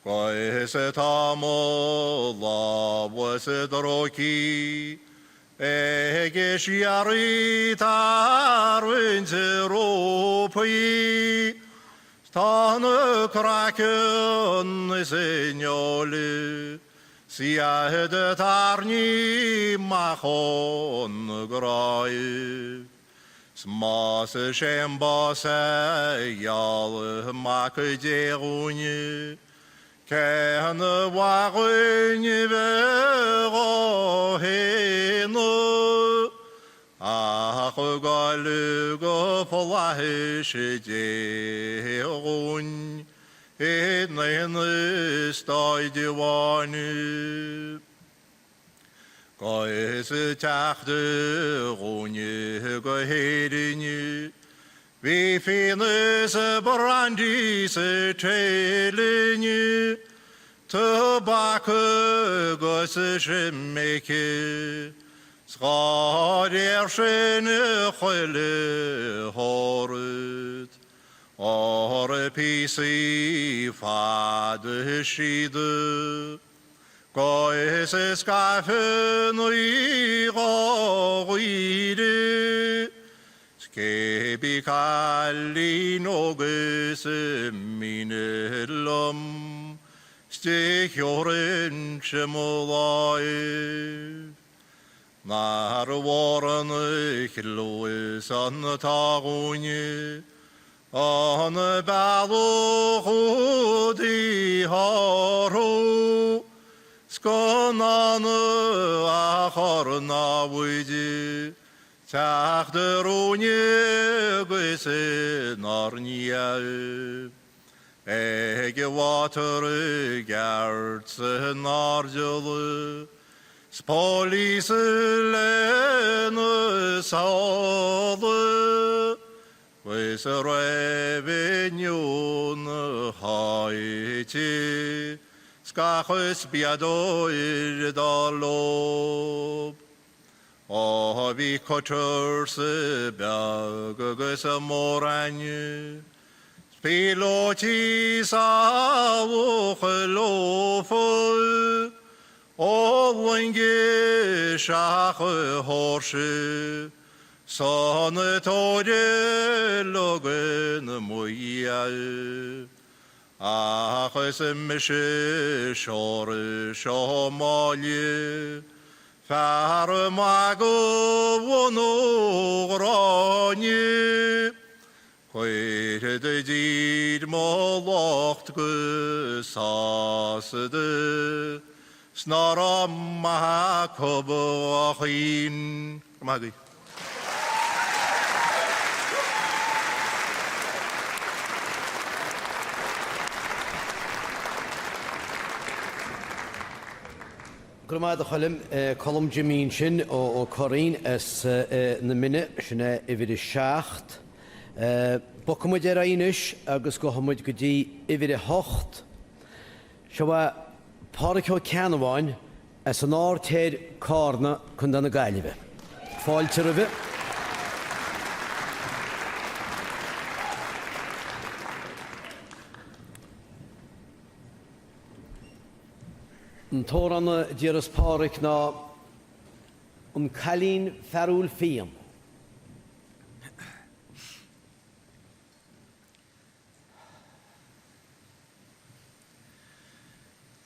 Agus tá mo lámha sa dtrócaí ag síoraí tarraingt rópaí 's tá na craiceann is inneoil 's iad tairní amach ón gcroí. 'S más é an bás a gheall Mac Dé dhúinn, cén mhaith dhúinn bheith dhá shéanadh ach gabháil go flaithis Dé dhúinn in aon staid amháin. Agus teacht dhúinne go hÉirinn, bhí fíon is brandy sa tae linn, tobac agus siméice, 's dhá réir sin chuile shórt, ár bpíosaí fada síoda. Agus scaifeannaí dhá dhaoire, 's cébí cailín óg is míne liom, 's di thiúrfainnse mo láimh. Nár mhór an chluas san atá dhúinne, An bealach úd a shárú, 's gan ann ach ár namhaid teacht romhainne agus inár ndiaidh. Ag an mhátar i gceart san airdeall, 's póilíos lena sála, Is revenue na háite 's gach spiadóir dar leo. Ó bhí cutters beag agus mór a'inn, 's píolótaí salach leofa, ó loingis tóirse San tóir logain mo dhiaidh, Ach is mise Seoirse Ó Máille, Fear maith de bhunadh Ghráinne, Cuirfead i dtír mo locht go sásta, 's ná raibh maith acu a chaoin. Go maith agaibh. Go raibh maith agat a Choilm. Colm Jimí ansin ó Curraoin as na Mine, sin é uimhir a 7. Bogfaidh muid ar aghaidh anois agus gabhfaidh muid go dtí uimhir a 8. Seo é Pádhraic Ó Ceannabháin as an Aird Thoir, Cárna, Co. na Gaillimhe. Fáilte roimhe. An t-amhrán a d'iarras Pádhraic ná An Cailín Fearúil Fiain.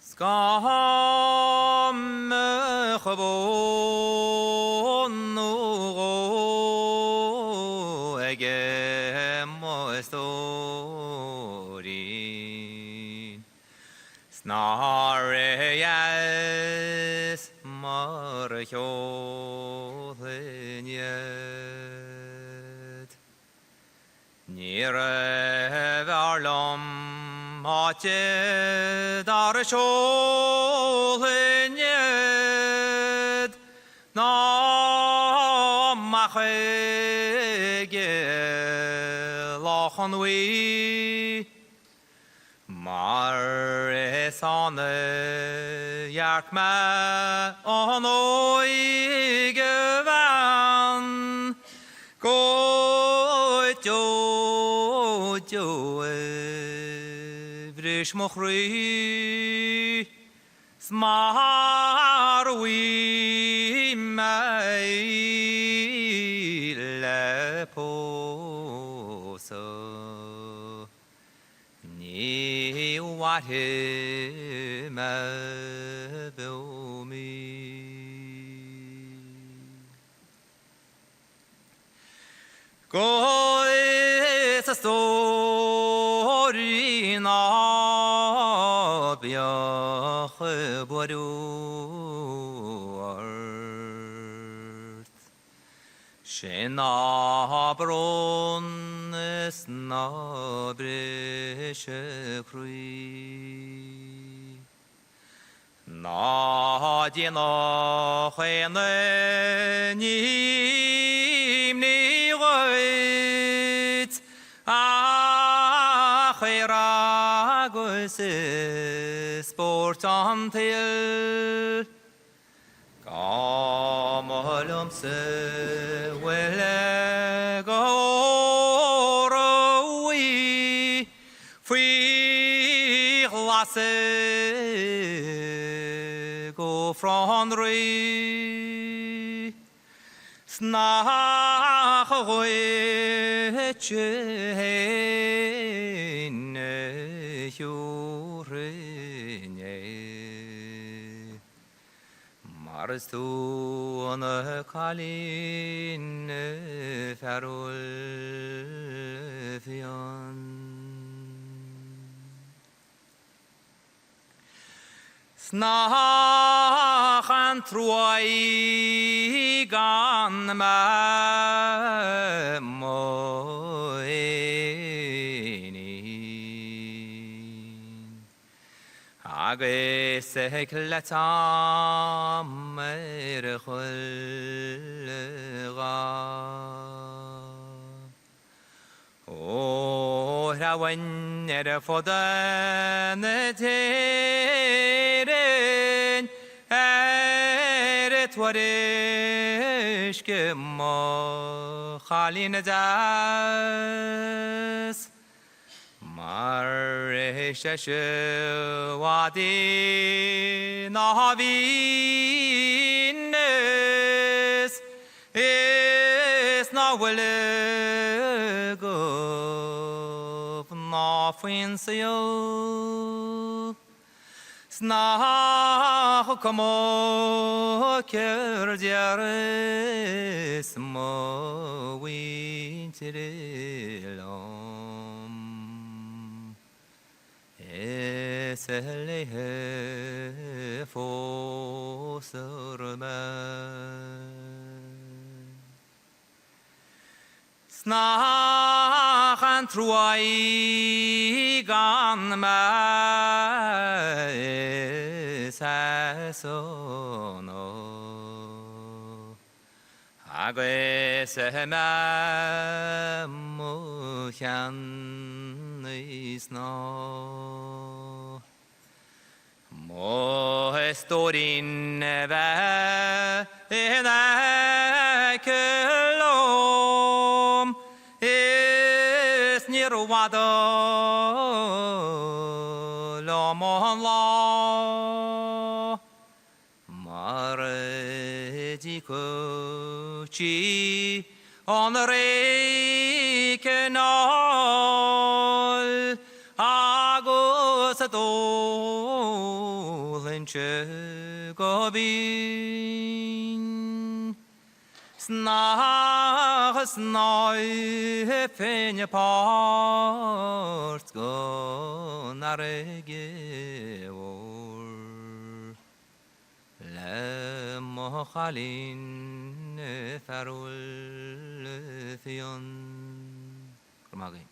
'S dá mbeadh bó nó dhó aige mo stóirín, 's nár dheas mar a cheolfainn iad. Níorbh fhearr liom áit dár seolfainn iad ná amach chuig Loch an Bhuí, mar is ann a dhearc mé an óige bhean. Bris mo chroí 's maraím mé í le pósadh. Ní mhairfidh mé beo mí. Is a stóirín ná bíodh buaireamh ort. Sin ná brón is ná briseadh croí. Ná déanadh aon ní imní dhuit ach aer agus is spóirt an tsaoil. Dá mba liomsa uile go óró í faoi ghlas i gcófra an Rí 's nach dhuitse fhéin a thiúrfainn é. Mar is tú an cailín fearúil fiáin. 'S nach an trua í gan mé i mo éinín. Agus ag cleiteam ar chuile gha. Ó threabhainn ar fud na hÉireann ar tuairisc mo chailín deas. Mar is deise i bhfad í ná Venus is ná fuil agaibh ná faoin saol. 'S nach cuma céard déarfas mo mhuintir liom Is léi phósfar mé. 'S nach an trua í gan mé i Sasana Agus mé mo cheann snámh. Mo stóirín a bheith in aice liom is níorbh fhada liom an lá mar a d'íocfaí an réic anall agus a d'ólfainnse go binn. 'S nach snámhfainn páirt gon fharraige mhór. Le mo chailín fearúil fiáin. Go raibh maith agaibh.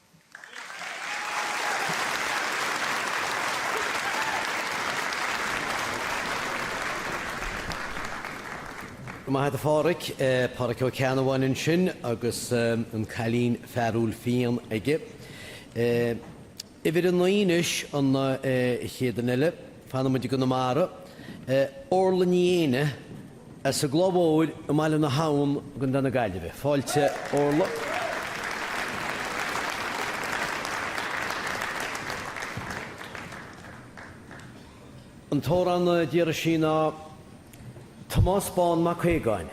Go maith agat a Pháraic. Páraic Ó Ceannabháin ansin agus an cailín fearúil fiáin aige. Uimhir 9 anois, an chéad duine eile. Fanfaidh muid i gConamara. Orla Ní Éinne as an gCloich Mhóir i mBaile na hAbhann i gContae na Gaillimhe. Fáilte, Orla. An t-amhrán a d'iarr sí ná Tomás Bán Mac Aogáin.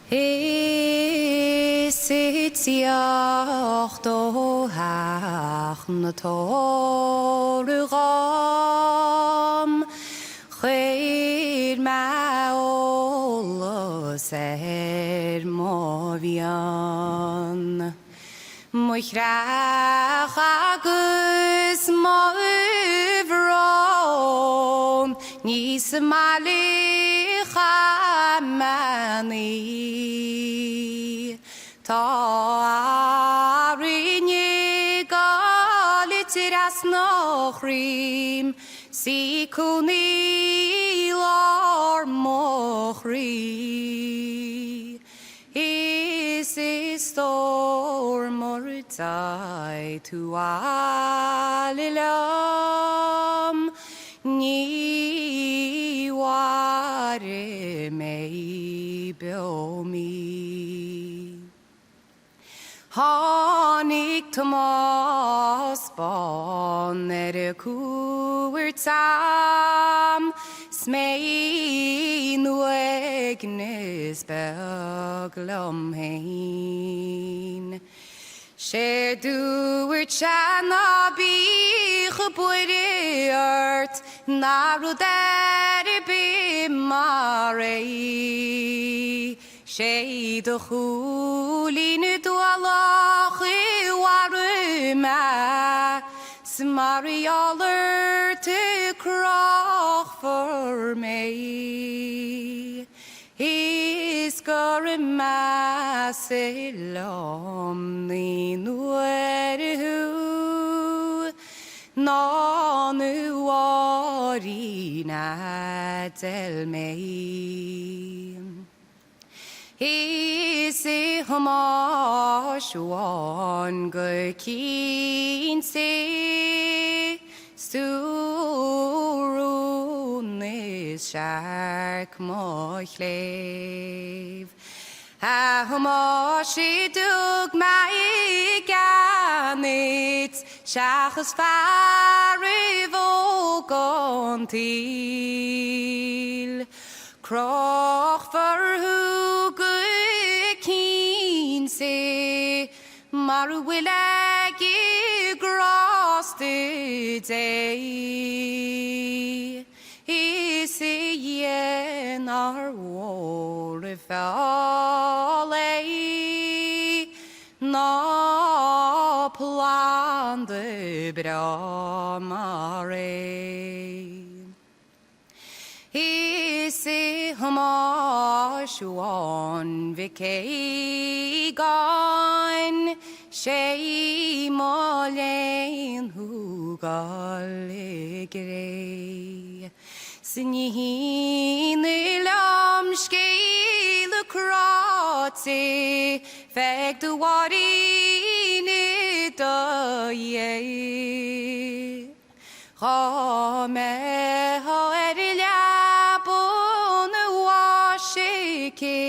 Is ag tíocht ó theach na tórramh dhom, chuir mé eolas ar mo mhionn. Mo chreach agus mo bhrón, ní sa mbaile a chaith mé an oíche. Tá Árainn ag gabháil trasna chroím, 's í cónaí i lár mo chroí. Is a stór mura dtaghaidh tú abhaile liom ní mhairfidh mé beo mí. Tháinig Tomás Bán ar cuairt a'm 's mé in uaigneas beag liom fhéin. 'Sé dúirt sé ná bíodh buaireamh ort ná rud ar bith mar é. 'Sé do chúilín dualach a mharaigh mé 's mar gheall ort crochfar mé. Is gur measa liom naoi n-uaire thú ná an Mháirín a d'fheil mé. Is a Thomáis Bháin go cinnte 's tú rún is searc mo chléibh. A Thomáis a dtug mé i gceann duit seachas fearaibh óga an tsaoil. Crochfar thú go cinnte mar a bhfuil ag grásta Dé. Is a Dhia nár mhór an feall é ná planda breá mar é. Is a Thomáis Bháin Mhic Aogáin, 'sé mo léan thú dhul i gcré. 'S ní hionadh liom scéala cráite bheith do Mháirín i do dhiaidh. Dhá mbeifeá ar leaba an bháis aici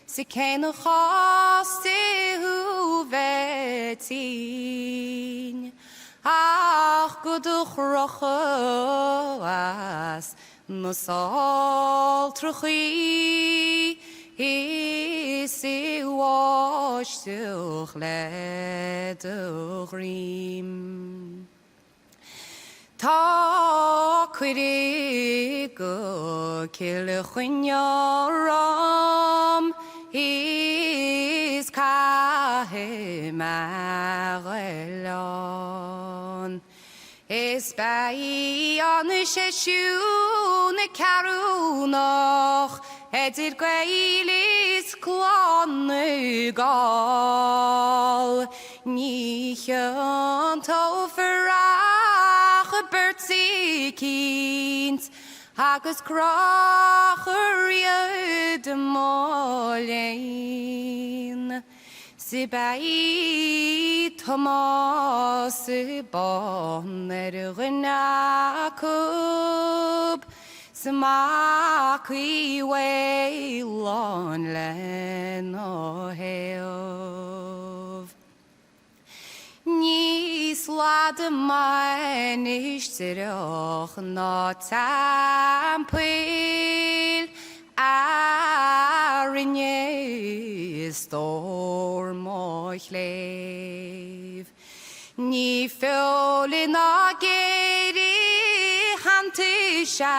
's cén chás di thú bheith tinn ach go do chrochadh as na saltrachaí is i bháisteach le do dhroim. Tá cuireadh go Cill Chainnigh romham is caithfidh mé ghoil ann. Is beidh an seisiún ceathrúnach idir Gaeil is Clann na Gall. Ní chiontófar ach beirt eicínt agus crochfar iad mo léan. 'S beidh Tomás Bán ar dhuine acub 's Mac Uí Mhaoláin lena thaobh. slad mainistreach ná teampaill a rinne stór mo chléibh. Ní feoil ná géire theanntaise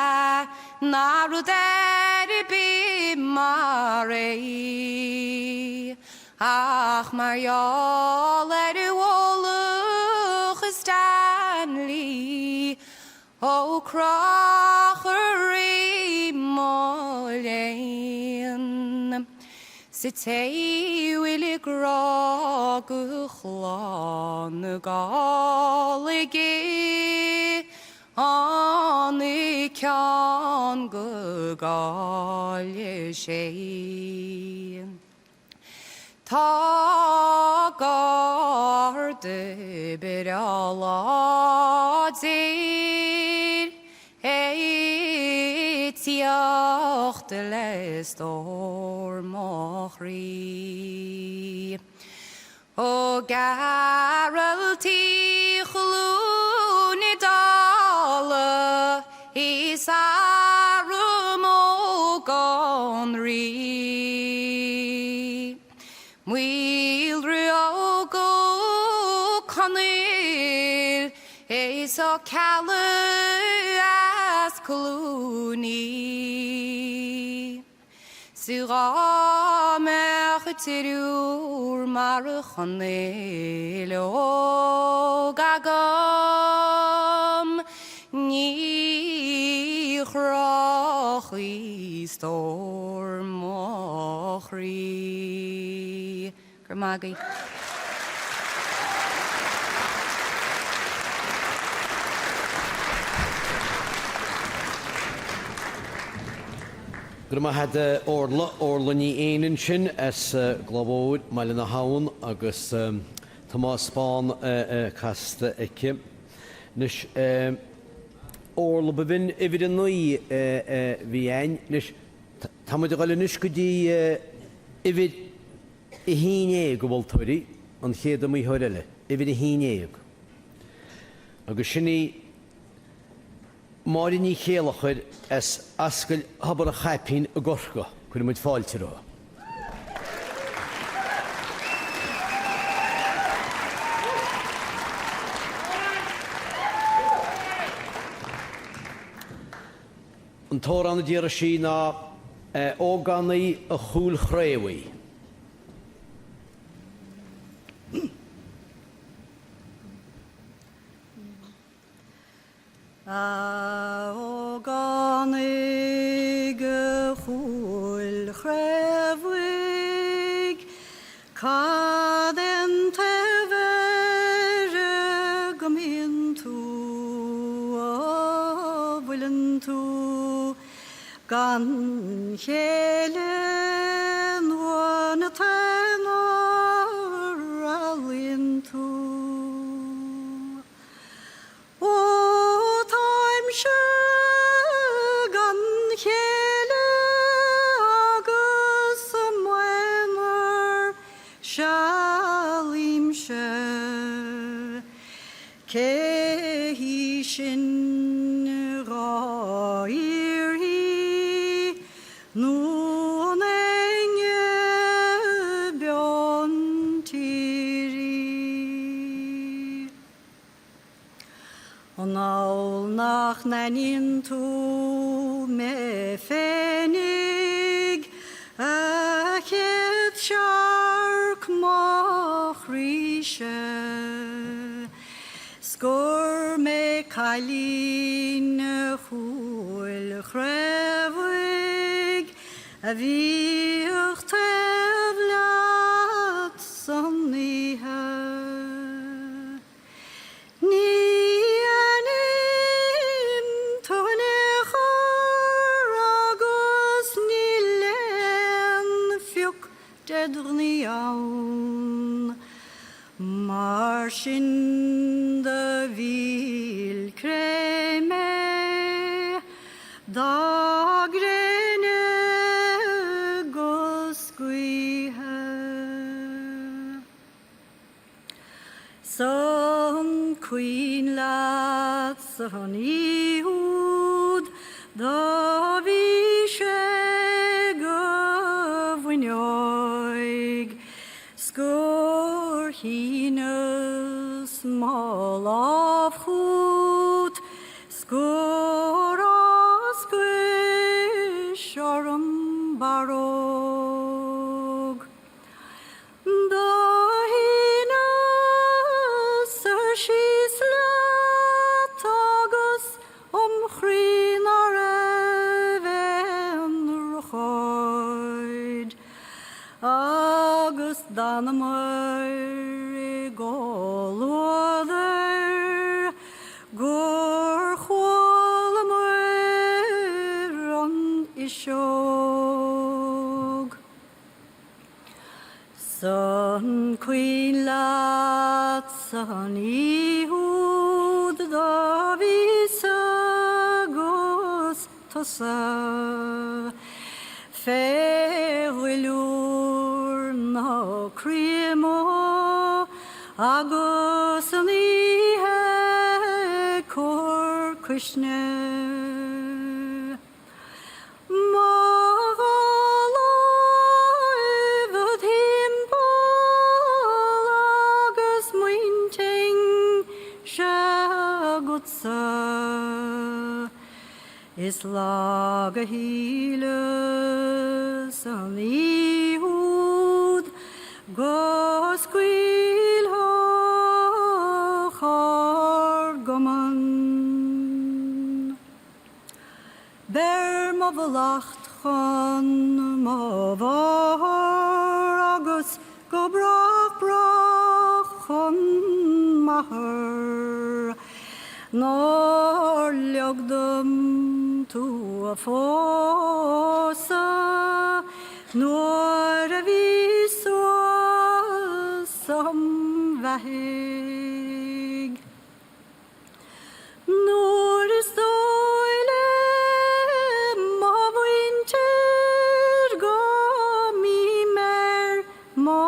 ná rud ar bith mar é, ach mar gheall ar mhullach Stanley Ó crochadh í mo léan 's an té a bhfuil grá do Chlann na nGall aige an ceann go gcaille sé. Tá garda breá láidir ag tíocht le stór mo chroí. Ó Gearailt Uí Chluain Dála is arm óg an Rí. Maolra Óg Ó Conaill is Ó Ceallaigh as Cluanaí. 'S dhá mbeadh triúr mar Chonaill Óg agam, ní chrochfaí stór mo chroí. Go raibh maith agaibh. Go raibh maith agat a Orla, Orla Ní Éin ansin as Glamhóir, mBaile na hAbhann agus Tomás Bán casta aici. Anois Orla, ba bhinn uimhir a 9 a bhí a'inn. Anois tá muid ag dul anois go dtí uimhir 11 a mholtóirí, an chéad iomaitheoir eile, uimhir 11. Agus sin í Máire Ní Chéilleachair as Ascaill Thobar an Chaipín i gCorcaigh. Cuirfidh muid fáilte roimhe. An t-amhrán a d'iarr sí ná 'A Ógánaigh a Chúil Chraobhaigh'. A ógánaigh a chúil chraobhaigh, cad é an taobh air go mbíonn tú, a bhfuileann tú gan chéile nó na taobh nár ealaíonn tú? Ó táimse gan chéile agus i m'aonar sealaímse, cé hí sin dhá iarrfaí nó an éinne beo an tír í? An amhlaidh nach n-aithníonn tú mé féinig, a chéad searc mo chroíse? 'S gur mé cailín Chúil Chraobhaigh a bhíodh taobh leat san oíche. Ní aithním tú in aon chor agus níl aon phioc ded ghnaoi ann. Mar sin do mhíll cré mé dá gréine go. leat san oíche úd do bhí sé go bhfuinneoig 's gur shíneas mo lámh chút 's gur osclais orm barróg. Do shíneas-sa síos leat agus om chroí ná raibh aon urchóid, agus d'fhanamair i gcomhluadar gur chualamair an fhuiseog. 'S an cuimhin leat san oíche úd do bhíos-sa 'gus tusa fé dhuilliúr na Cruime agus an oíche ag cur cuisne. Mo dhá láimh id thimpeall agus m'intinnse agatsa, Is lag a shíleas an oíche úd go scaoilfeadh ár gcumann. Beir mo mhallacht chun mo mháthar agus go brách brách chun m'athar, nár leog dom tú a phósadh nuair a bhí suas im bheathaidh. Nuair is dóigh le mo mhuintir go mbím ar mo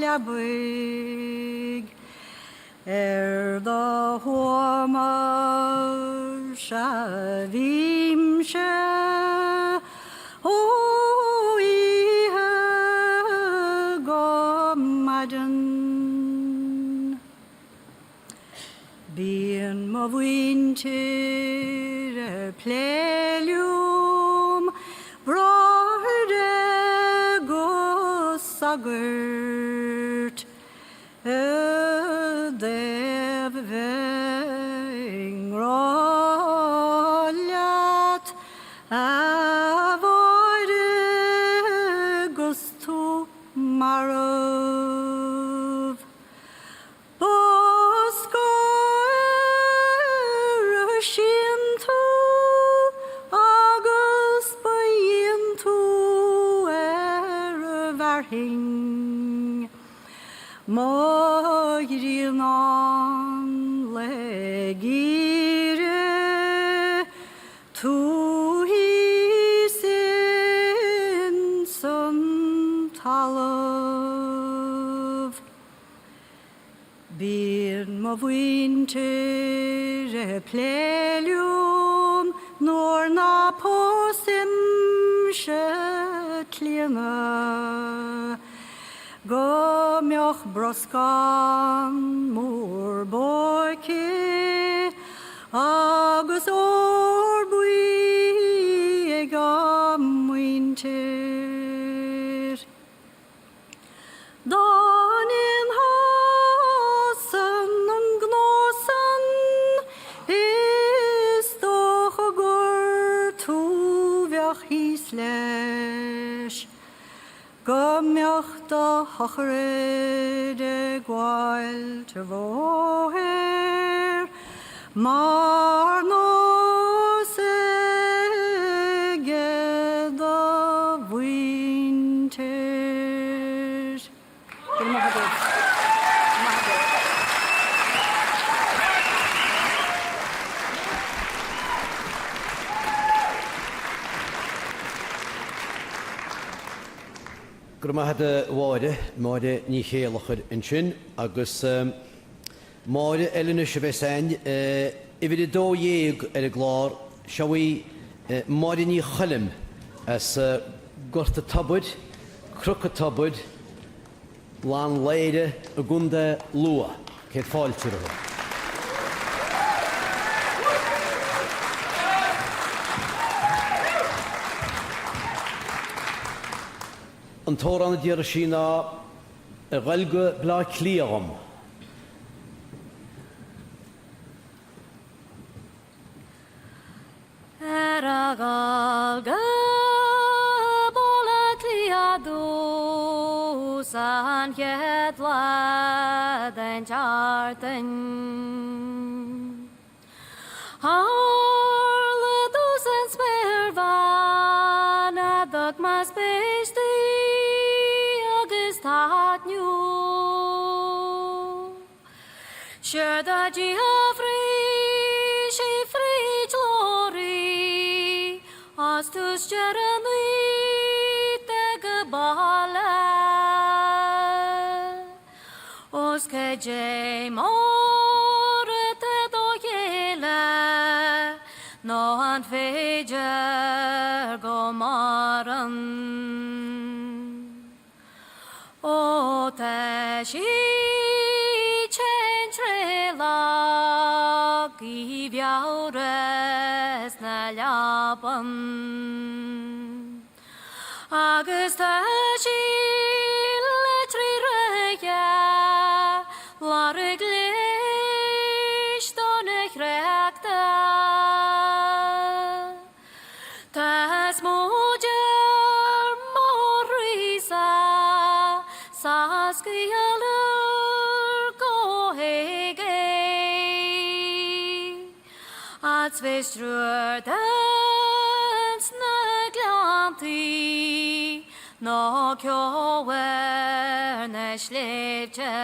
leabaidh, ar do thuama-se a bhímse ó oíche go maidin. Bíonn mo mhuintir ag plé liom, bráithre 'gus sagairt, i dtaobh bheith i ngrá leat, a Mháire, 'gus tú marbh. Ba scáth ar a síon tú agus ba dhíon tú ar a bhfearthainn. Mo ghrianán lae geimhridh tú thíos ins an talamh. Bíonn mo mhuintir ag plé liom nuair ná pósaimse Clíona, go mbeadh broscán mór bó aici agus ór buí ag a muintir. Dá ndéanfá-san an gnó san is dócha gur tú bheadh thíos leis, go mbeadh do shochraid ag gabháilt an bhóthair mar nós aige do mhuintir. Go raibh maith agat. Maith agat. Go raibh maith agat a Mháire, Máire Ní Chéilleachair ansin agus. Máire eile anois a bheas againn, uimhir 12 ar an gclár, seo í Máire Ní Choilm as Gort a' Tobair, Cnoc a' Tobair, Lann Léire i gContae Lú. Céad fáilte romhat. An t-amhrán a d'iarr sí ná Ar Ghoil go Bleá Cliath Dhom. Ar a dhul go Baile Átha Cliath domhsa an chéad lá den tseachtain. Tharla domhsa an spéirbhean a thug mo spéis di agus taitneamh. Séard a d'fhiafraigh sí fríd leoraí as tús deireadh an oíche go baile. Os cad é mar atá do chéile nó an féidir go maireann? Ó tá sí tinn tréathlach í mheabhras na leapan Agus tá sí le tríthraithe lorg leighis don chréachta. Tá is móide mo chroí-sa 's a scaoileadh go héag é. 'S bheas triúr ins na gleanntaí nó ceo ar na sléibhte.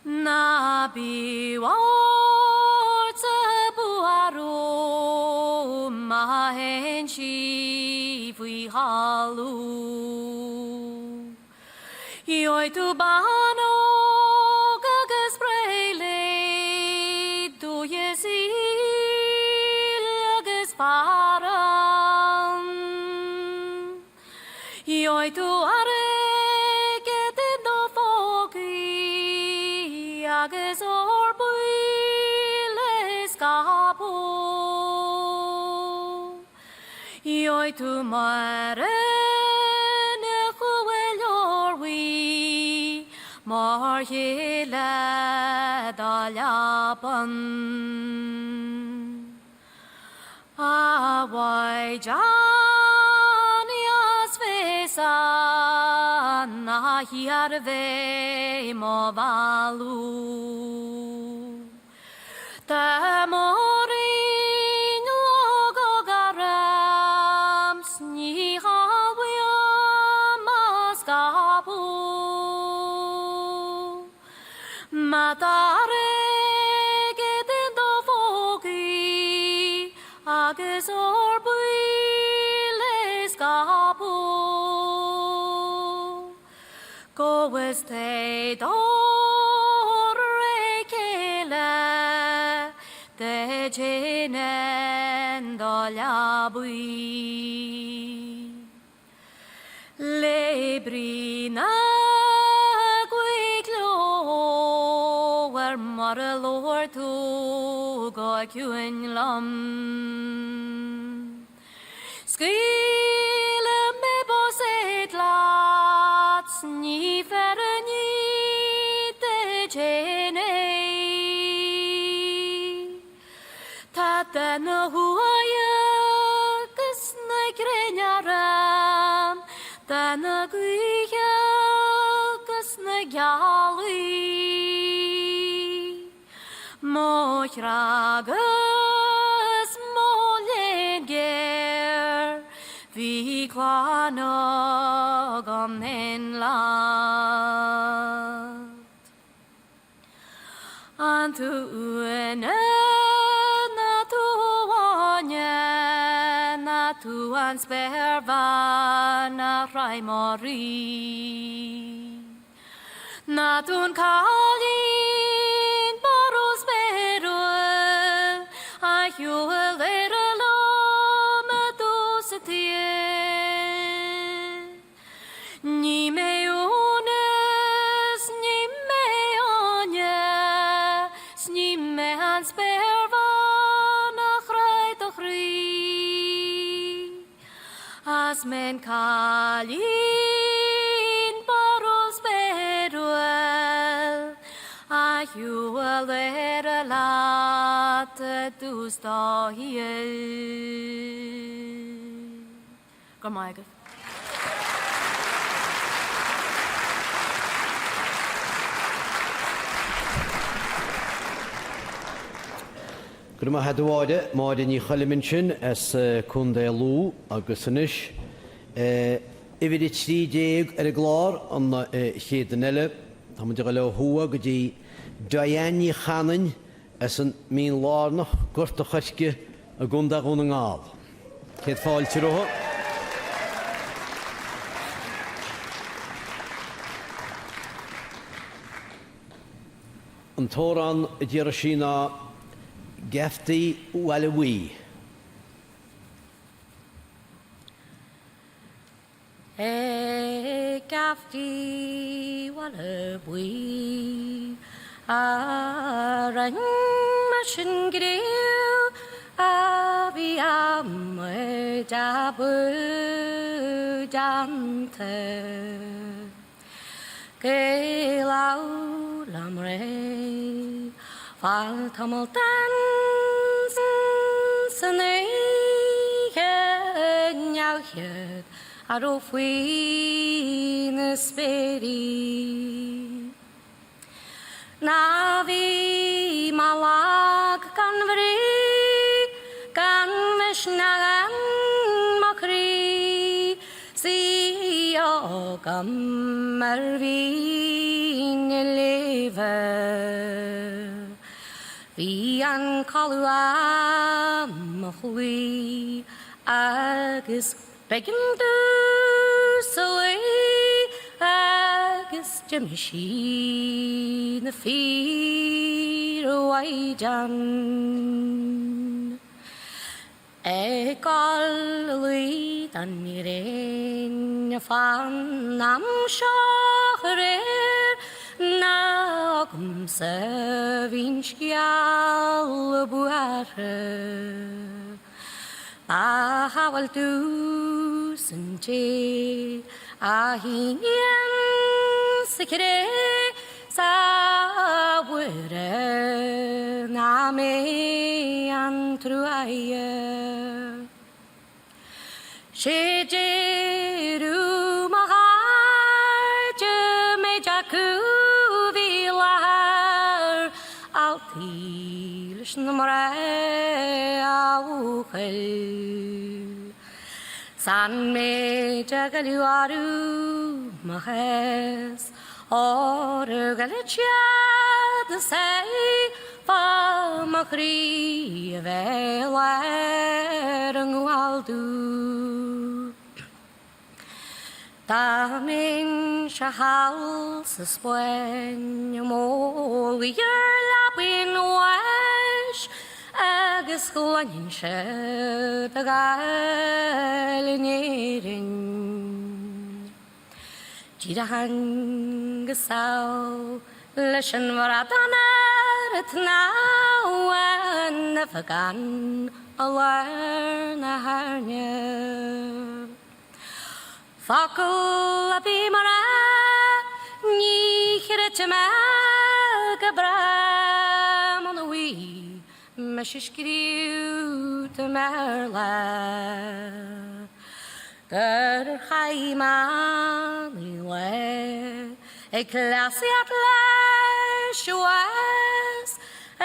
Ná bí ortsa buartha má théann sí faoi thalamh. Gheobhaidh tú bean óg agus breá léi dúiche saoil agus fearann. Gheobhaidh tú airgead i do phócaí agus ór buí le scaipeadh. Gheobhaidh tú Máire Ní Chualáin Bhuí mar chéile do leapan. A Mhaighdean is feasa ná hiarr bheith mo mhealladh. Tá Máirín óg orm 's ní uaim a scaipeadh. Má tá airgead in do phócaí agus ór buí le scaipeadh, gabh is téigh do réidh chéile duit fhéin in do leabaidh. Le brí na gcuid leabhar mar a labhair tú go ciúin liom. Scaoilfidh mé bos éad leat 's ní fearr ní duit fhéin é. Tá na huaighe agus na gréine orm, dath na gaoithe agus na gealaí. Mo chrá agus mo léan géar, bhí clann agam in leat. An tú Úna ná tú Áine ná tú an spéirbhean a thréigh mo rí. Ná Ná dún cailín barúil spéiriúil a shiúil ar a lom i dtús a tsaoil. Ní mé Úna 's ní mé Áine 's ní mé an spéirbhean a chroith do chroí. Is mé an cailín barrúil spéiriúil a shiúil ar a leat i dtús do shaoil. Go raibh maith agaibh. Go raibh maith agat a Mháire, Máire Ní Choilm ansin as Contae Lú agus anois uimhir 13 ar an gclár, an chéad duine eile, tá muid ag dul ó thuaidh go dtí Diane Ní Chanainn as an Mín Lárnach, Gort a' Choirce i gContae Dhún na nGall. Céad fáilte rompu. An t-amhrán a d'iarr sí ná Geaftaí Bhaile Bhuí. Ag Geaftaí Bhaile Bhuí a rinne mise an gníomh a bhí amuigh de déanta. Go labhair liom ré fá tamall den san oíche neamhchead a raibh faoi na spéirí. Ná bhí mé lag gan bhrí, gan mhisneach in mo chroí, 's í agam ar mhín na léimhe. Bhí an codladh á mo chloí agus B'éigean domhsa luí agus d'imigh sí na fíormhaighdean. Ag dul a luí don ghréin fán am seo aréir ná agamsa bhí'n scéal buartha. A shamhail domhsa an té a shíníonn sa chré 's a Mhuire nach mé an truaighe. Sé deireadh mo chairde méid acu bhí i láthair altaí leis na mná a bhuachaill. 'S an méid a goilleadh orthu mo chás, óir ghoill siad is é fá mo chroí a bheith i lár a ngabháil dubh. Dá mbeinnse thall sa Spáinn i mo luí ar leabaidh an bháis agus chluinfinnse do ghabháil in Éirinn. D'éireoinn go sámh leis an bhradán ar an tsnámh an nimh gann i lár na hairne. Focal a bhí mar a ní chreidfidh mé go bráth muna bhfaighidh mise scríobhta i mBéarla gur chaith mé an lá ag cleasaíocht leis abhus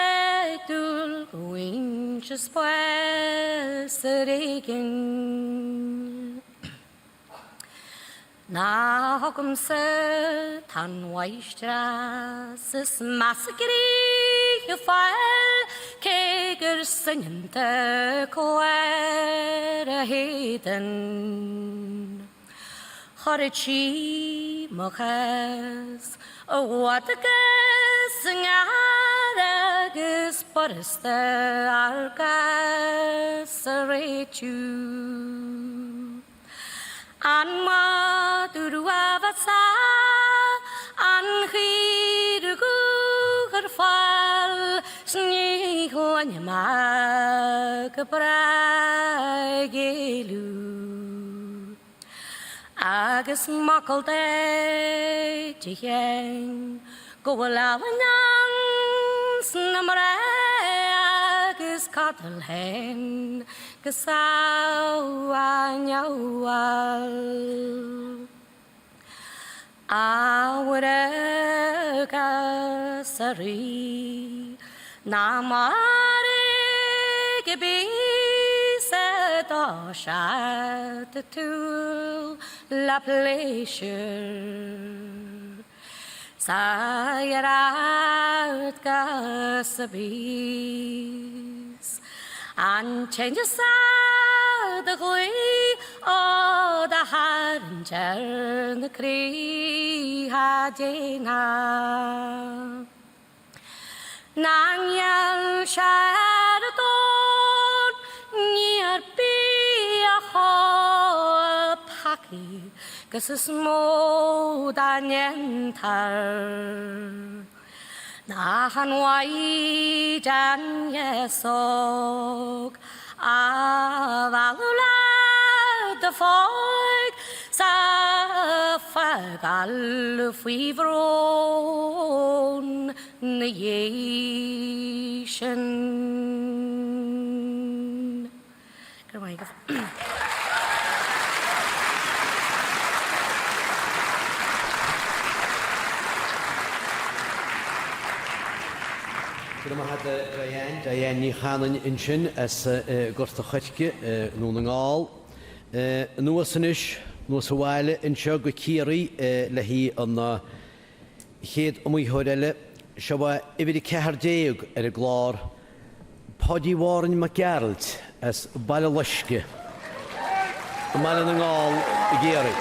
ag dúil go bhfaighinnse spás ar éigin. Ná agamsa tá an mháistreás is measa gcrích ag fáil cé gur soineanta clár a héadan. Chorraigh sí mo chás. I bhfad agus i ngearr agus b'fhurasta ár gcás a réitiú. An madadh rua a mheasa an chaora guth ar fáil 's ní chluinim ach go brách ag éalú. Agus m'fhocal duit, a Sheáin, go bhfuil ealaín ins na mná agus codal féin go samhail. A Mhuire agus a Rí, ná maraigh píosa dá seat tú le pléisiúr. 'S a iarracht gus a bís. An tinneas a do ghlaoigh ó do tharraingt ar na croíthe daonna. Na ngeall sé ar domhan ní ar bith a chomh peacaí 'gus is mó dá ndéantar. Nach an mhaighdean dheas óg a mhealladh le do pháigh 's a fágáil faoi bhrón 'na dhiaidh sin. Go raibh maith agat. Go raibh maith agat a Diane. Diane Ní Chanainn ansin as Gort a' Choirce i nDún na nGall. Anuas anois, anuas abhaile anseo go Ciarraí le haghaidh an chéad iomaitheoir eile. Seo é uimhir 14 ar an gclár, Páidí Mhárainn Mac Gearailt as Baile Loiscthe i mBaile na nGall i gCiarraí.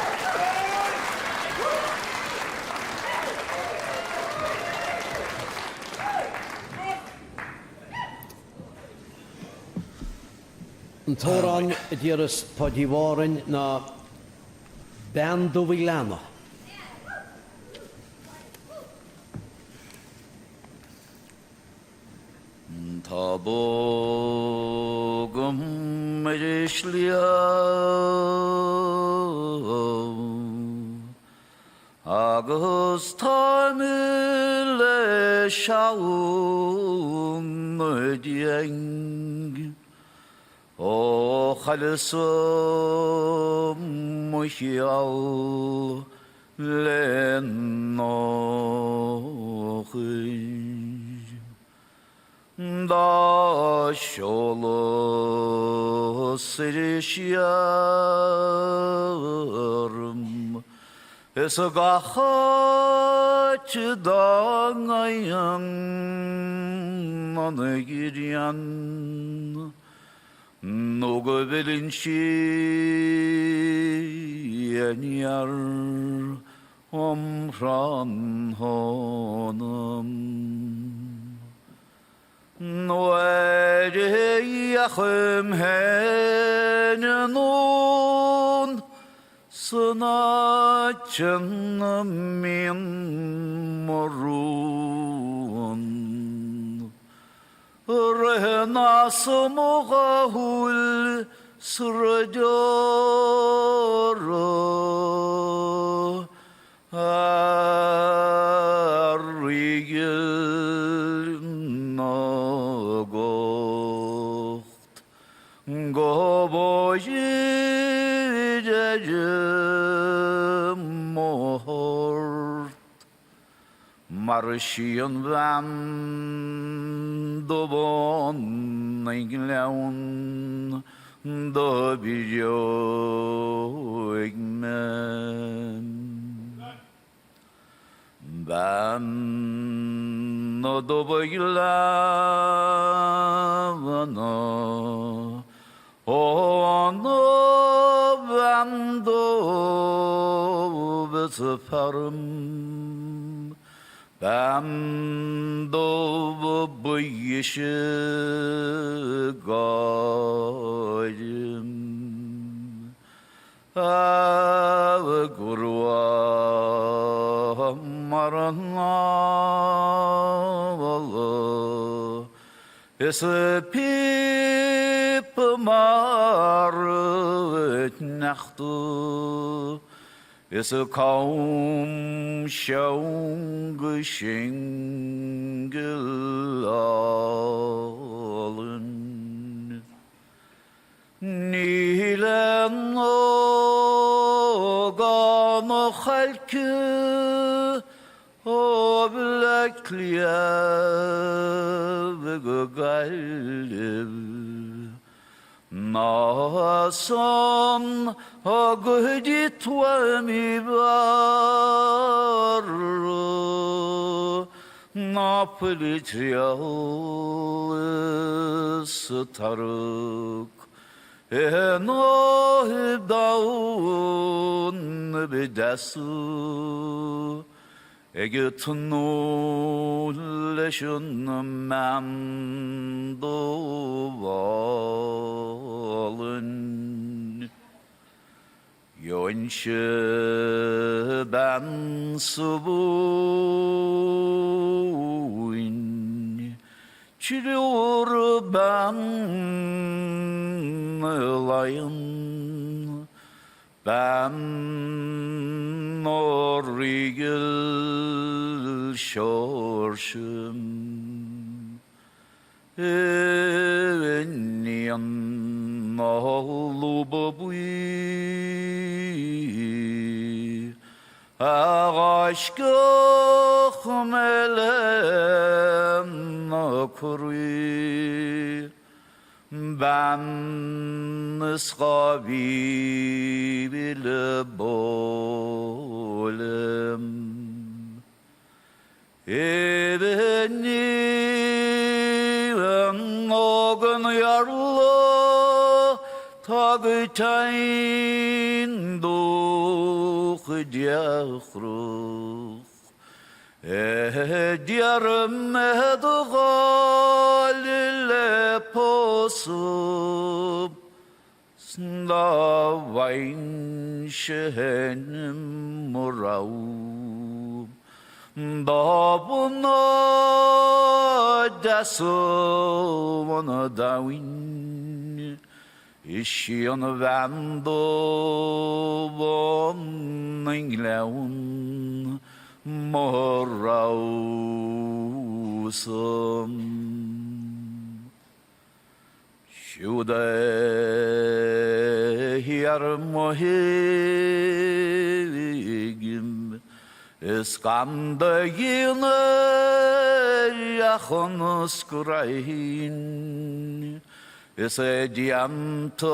An t-amhrán a d'iarras Páidí Mhárainn ná Bean Dubh an Ghleanna. Tá bó agam ar an sliabh agus táim le sealbhú na diaidh. Ó chailleas-sa mo sheal le n-eochair dá seoladh soir siar is gach áit dá ngeibheann an ghrian. Nó go bhfilleann sí aniar um thráthnóna. Nuair a dheachaim féin anonn san áit ina mbíonn mo rún. Ritheann as mo dhá shúil sraoth deora A Rí ghil na gcumhacht go bhfóire Dia mo shórt. Mar is í an bhean do bhunaigh Gleann do bhreoigh mé. Bean na Dubha Gleanna Ó na bean dubh is fearm. Bean dubh ba dheise gáirim A grua mar an eala Is a píopa mar an tsneachta Is a cam seang go singil álainn. Níl aon ógánach oilce ó Bhleá Cliath go Gaillimh. Ná san a gcuid tuamaí b'fhearr ná fuil triall is tarrac ina domhan deasa. Ag tnúth leis an mbean dubh álainn. Gheobhainnse bean sa Mhumhain, triúr ban i Laighean, Bean ó Ríoghail Seoirse, iníon na lúba buí, a ghaisceach mé lena croí. Bean is 2000 bóile Iníon Eoghan Iarla tá go tinn dúch deachrach. D'iarr mé do dháil le pósadh 's dá bhfaighinnse féin mo rogha dá mhná deasa an domhain Is í an bhean dubh ón nGleann mo rogha-sa. Siúd é thiar mo thigh is gan de dhíon air ach an scraithín. Is é déanta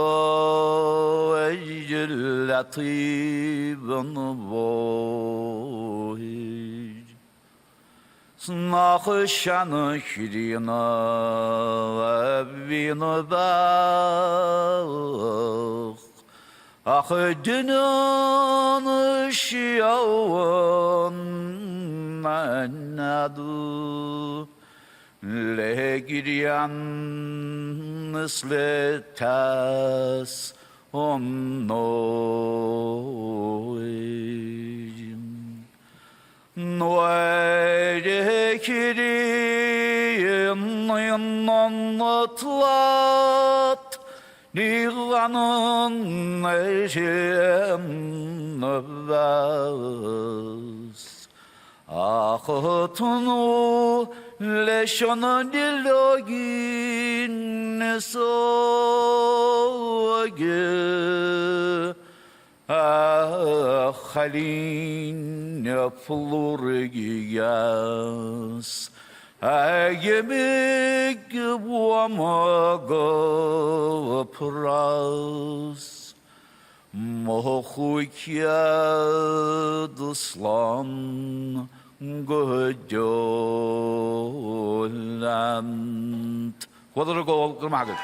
ar leataobh an bhóthair 's nach seana-chríonna a bhí 'na bealach ach deineann sí abhann a neadú. Le grian is le teas an fhómhair. Nuair a chríochnaíonn an tslat ní fhanann uirthi aon bheas. Ach tnúth leis an duilleoigín is óige, a chailín phlúraigh dheas, a dh'imigh uaim go pras. Mo chúig chéad slán go deo leat. Chuadar ag ól, go raibh maith agat.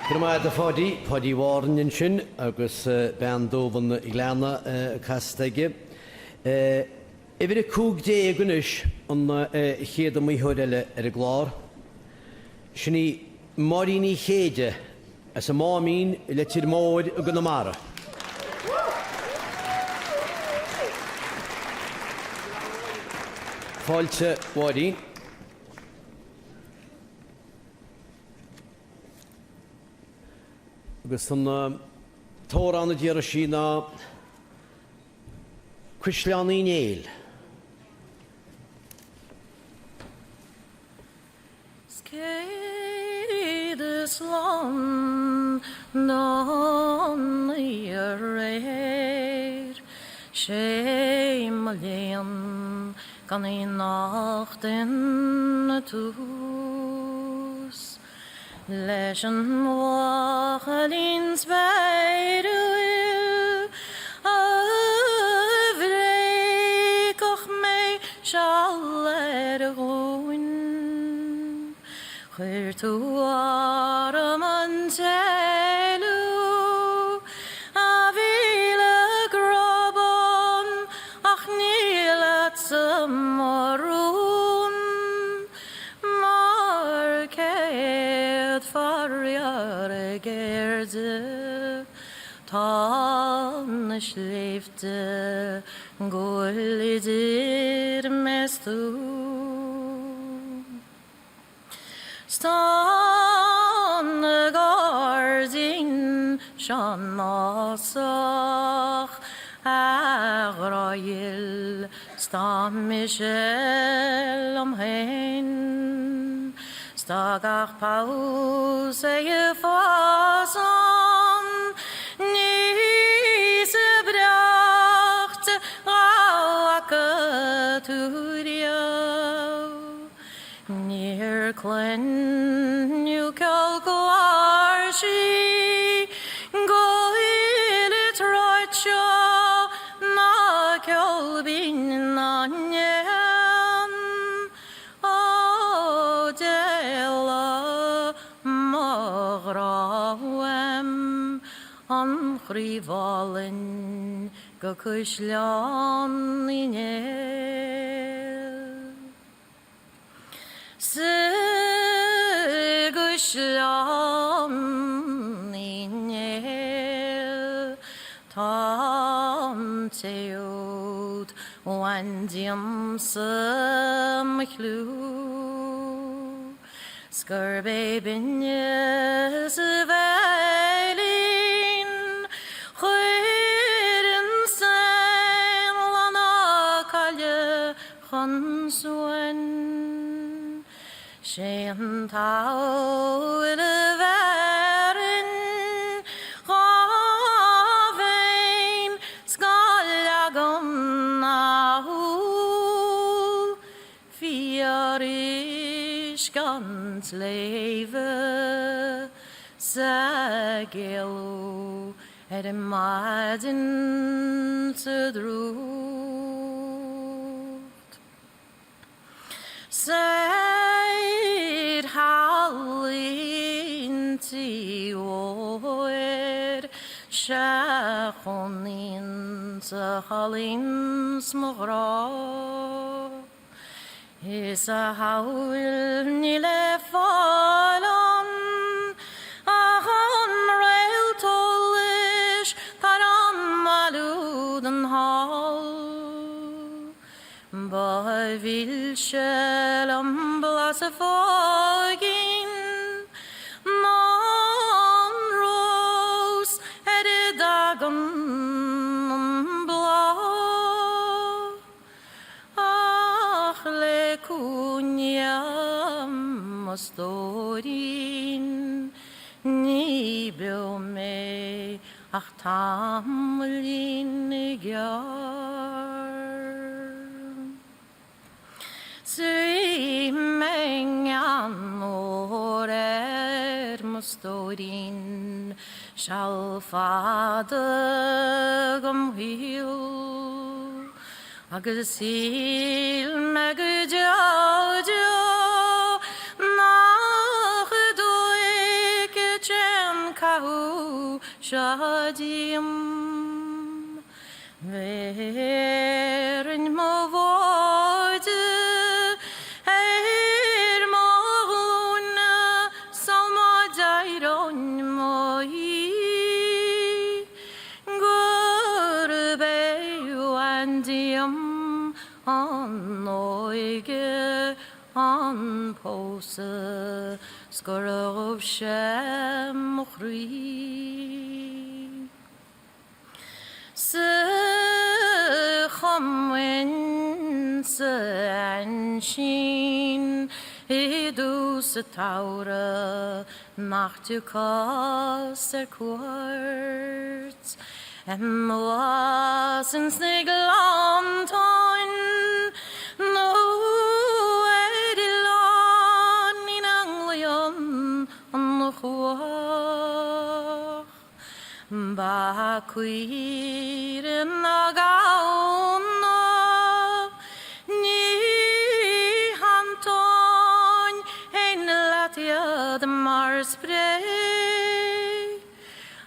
Go raibh maith agat a Pháidí, Páidí Mháirn ansin agus Bean Dubh an Ghleanna casta aige. Uimhir 15 anois an chéad iomaitheoir eile ar an gclár. Sin í Máirín Uí Chéide as an Máimín i Leitir Móir i gConamara. Fáilte a Mháirín. Agus an t-amhrán a d'iarr sí ná Cuisleán Uí Néill. 'S céad is lán don oíche aréir, 'sé mo léan gan í nocht ina tús. Leis an mbuachaillín spéiriúil a bhréagfadh mé seal ar a ghlúin. Chuir tú orm an t-éalú a bhí le grabán ach ní leatsa mo rún mar céadfar ag airde tá na sléibhte go bhfuil idir mé 's tú. 'S tá na gairdíní seo ásach, a ghrá dhil, 's tá mise liom féin, 's tá gach pabhsae ag fás ann níos breáichte dhá bhfaca tú riamh. Níor cluineadh ceol cláirsí go huile tráth seo ná ceol binn na n-éan. Ó d'éalaigh mo ghrá uaim an chraobh álainn go Caisleán Uí Néill. 'S i gCaisleán Uí Néill tá an té úd a bhain díomsa mo chliú 's gurb é binneas a bhéilín chuireann éanlaith na coille chun suain. 'Sé an tsamhail a bheirfinn dhá mbeinn 's dhá leagan na húll fíoruisce an tsléibhe 's ag éalú ar maidin sa drúcht. 'S ar thalamh an tí mhóir 'sea chónaíonns a chailín 's mo ghrá. Is a shamhail níl le fáil ann ach an réalt eolais tar an mbaile úd thall. Ba mhilse liom blas a phóigín ná an rós ar a dtagann an bláth. Ach le cúinne mo stóirín ní beo mé ach tamaillín gearr. 'S bhí mé ngean mór ar mo stóirín seal fada dhom shaol agus shíl mé go deo deo nach dtuigfeadh. seo díom. Bhéarfainn mo mhaide ar mo ghlúine sul má d'éireoinn mo shuí gurb é díom an óige an pósadh 's gur ghabh sé mo chroí. Sa chomaoin sa ainnsín i dtús an tsamhraidh nach dtiocfas ar cuairt anuas ins na gleanntáin nó ar oileáinín a nglaonn an chuach. Ba caoire na gamhna ní shantóinn fhéin leat iad mar spré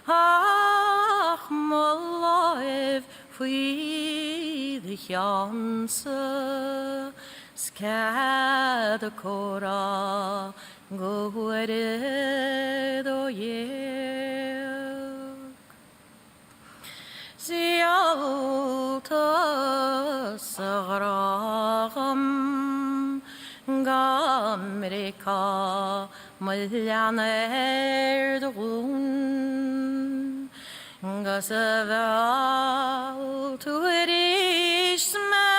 ach mo láimh faoi do cheannsa 's cead comhrá go huair 12. 'S díoltas a ghrá dhom go Meiriceá mo leanbh ar do ghlúin 'gus a mheall tú arís mé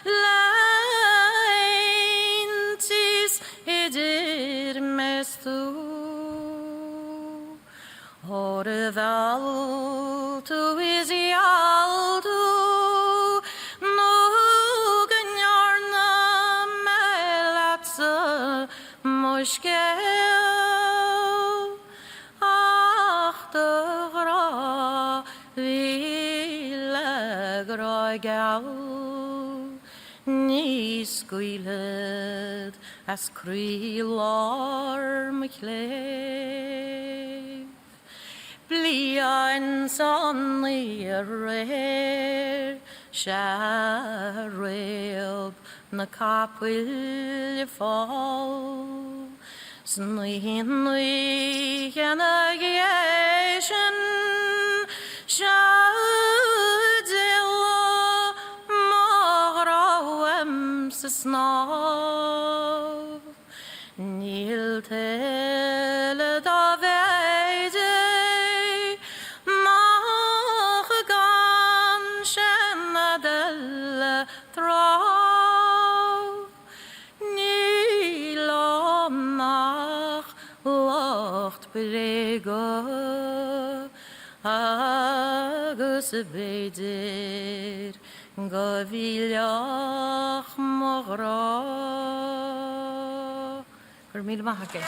le haontíos idir mé 's tú. Óir mheall tú is gheall tú nó go ndearna mé leatsa mo scéal. Ach do ghrá bhí le grá geal ní scaoilfead as croílár mo chléibh. Bliain san aréir sea réab na capaill fál. 'S an oíche ina dhiaidh sin sea díoladh mo ghrá uaim sa snámh. Níl tuilleadh dá mhéid é nach gan sin a d'fheil tráth. Níl ann ach lucht bréige agus b'fhéidir go bhfillfeadh mo ghrá. Go raibh míle maith agat.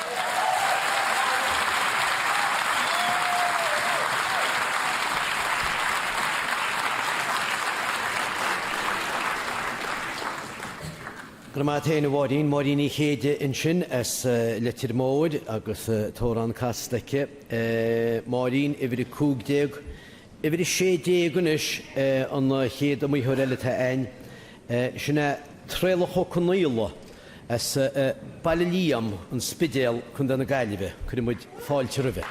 Go raibh maith agat féin, a Mháirín. Máirín Ní Chéide ansin as Leitir Móir agus t-amhrán casta aici. Máirín, uimhir 15. Uimhir 16 anois an chéad iomaitheoir eile atá againn. Sin é Traolach Ó Conaola as Baile Liam, An Spidéal, Contae na Gaillimhe. Cuireann muid fáilte roimhe.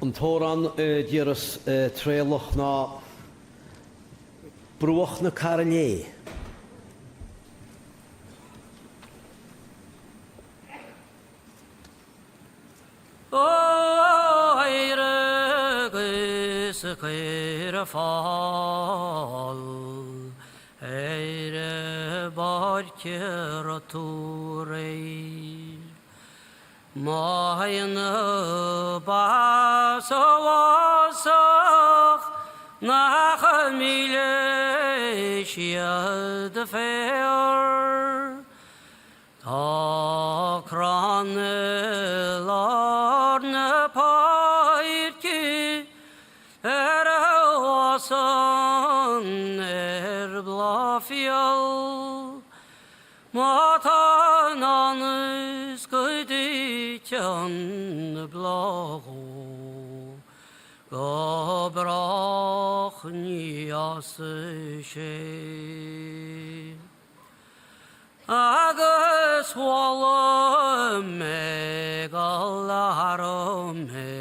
An t-amhrán a d'iarras Traolach ná Bruach na Cara Léith. Ó Éire 'gus cuir fál, Éire báirce raibh tú aréir. Maigh na ba sa bhfásach nach milleadh siad féar. Tá crann i lár na páirce ar a bhfásann. fial má tá i ndán is go dtiteann bláth dhó go brách ní fhásfaidh sé. Agus chuala mé go labhradh mé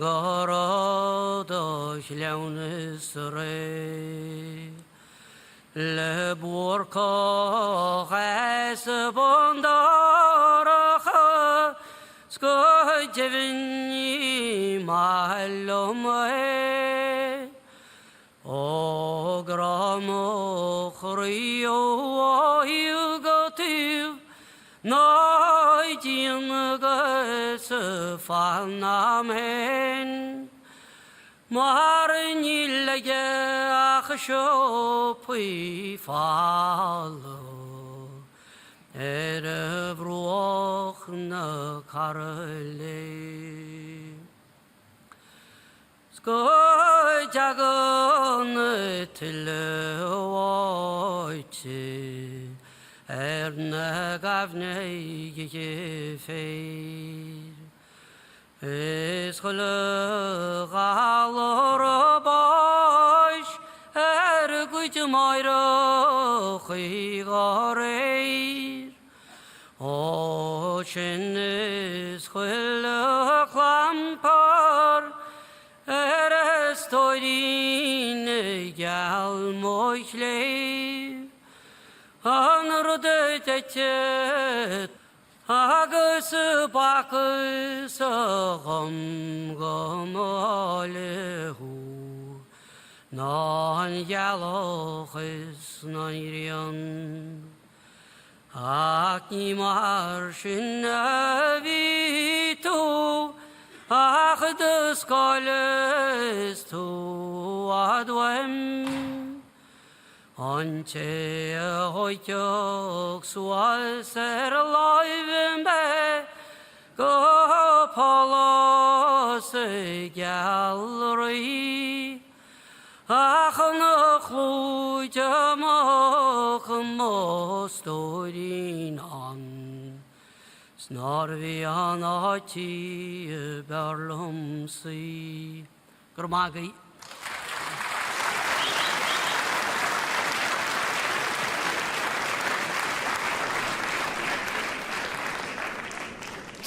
go raibh do chleamhnas réidh le Búrcach as Bun Dobhracha 's go deimhin ní maith liom é. Ó grá mo chroí ó thaobh go taobh ná díon agus fan a'm fhéin mar níl aige ach siopaí folamh ar bhruach na Carraige Léith. 'S go dtagann tuile bháite ar na gaibhne féir. Is chuile ghalar báis ar a gcuid máithreachaí dhá réir. Ó sin is chuile chlampar ar a stóirín geal mo chléibh, an rud a d'eitigh agus a b'fhacthas dhom go mb'áille thú ná an ghealach is ná an ghrian. Ach ní mar sin a bhí tú ach do scaoileas tú fhad uaim. An té a thóigfeadh suas ar láimh mé go pálás ghealraí. Ach na chlúid amach mo stóirín ann 's nárbh í an áit í b'fhearr liom suí. Go raibh maith agaibh.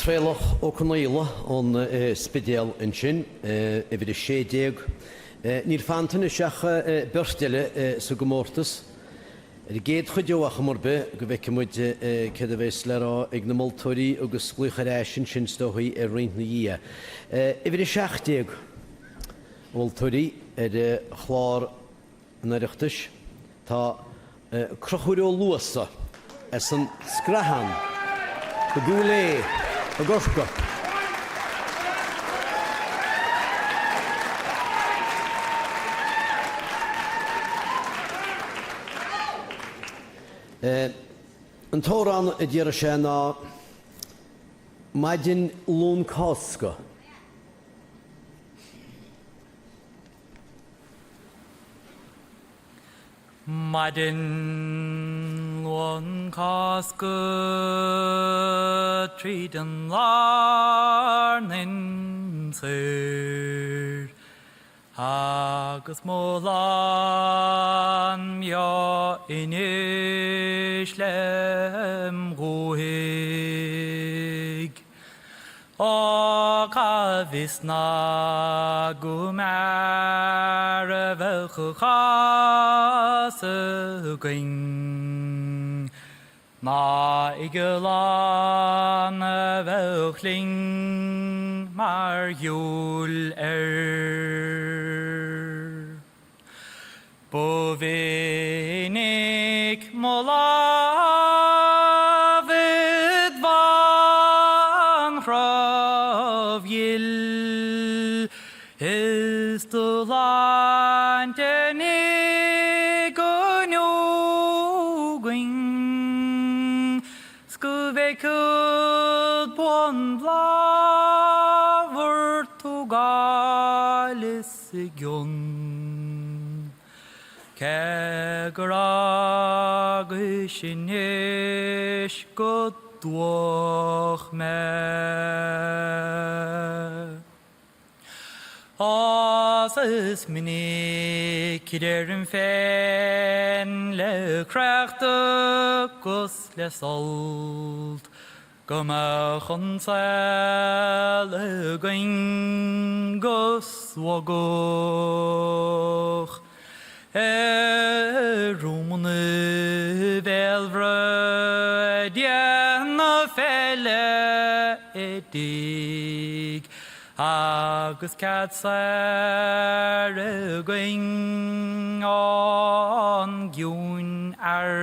Traolach Ó Conaola ón Spidéal ansin, uimhir 16. Níl fanta anois ach beirt eile sa gcomórtas. Ar an gcéad chuid ar chuma ar bith, go bhfeicfidh muid céard a bheas le rá ag na moltóirí agus glaoch ar ais ansin is dóichí ar roinnt ina dhiaidh. Uimhir 17, a mholtóirí, ar chlár an Oireachtais, tá Conchúr Ó Luasa as an Scrathán i gCúil Aodha i gCorcaigh. An t-amhrán a d'iarr sé ná Maidin Luan Cásca. Maidin Luan Cásca tríd an lárnain soir agus mo lán beo in ísle im dhúthaigh. Ó cá bhfios ná go mb'fhearr a bheadh a chás againn ná ag oileán a bheadh linn mar gheall air. Ba mhinic mo lámh id bhánchruth dhil is do shláinte ní choinneoinn 's go bhfeicfead bonn bláth bhur tógáil is i gcionn. Cé gur fhágais anois go dubhach mé. Á 's is minic a deirim féin le créachta 'gus le sult go mbeadh an saol againn go suagach i rúmanna béalmhara ag déanamh féile i dtigh Agus cead saor againn ón gciúinfhear.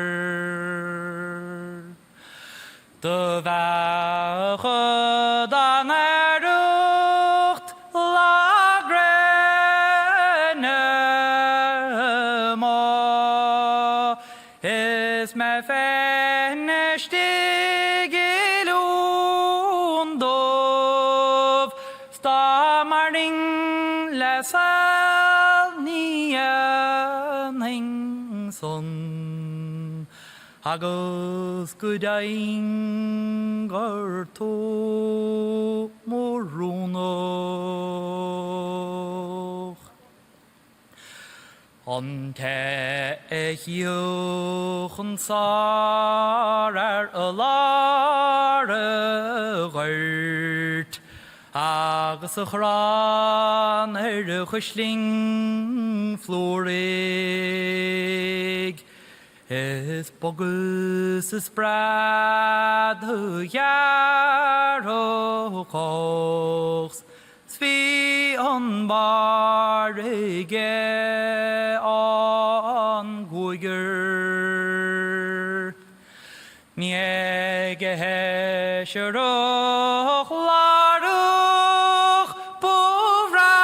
Do bheadh dá n-aireacht lá gréine amuigh Is mé féin istigh i luan dubh 's dá mairfinn le saol ní dhéanfainn san agus go deimhin gur tú mo roghnach. An té a chífeadh an sárfhear i lár a' ghoirt agus a chrann ar a chuislinn phlúraigh, is bog is is breá do ghearrthóg 's 'S bhí an barr aige an gcúigear. Ní ag a sheisearach lárach ba bhreá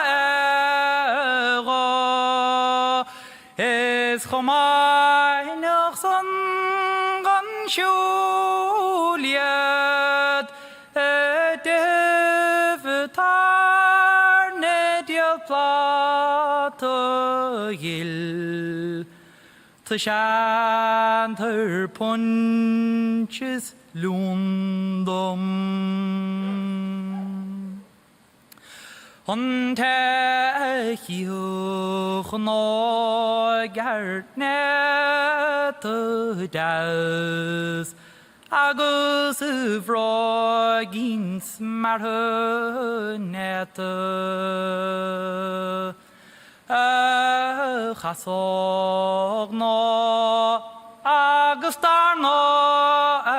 é dhó. Is chomh maith nach san gan siúl iad I dtaobh tairne díol pláta ghil, Taispeántar punt is liún dom. An té a chífeadh an óigfhear néata deas Agus a bhróigín smeartha néata A chasóg nua agus dar ndóigh a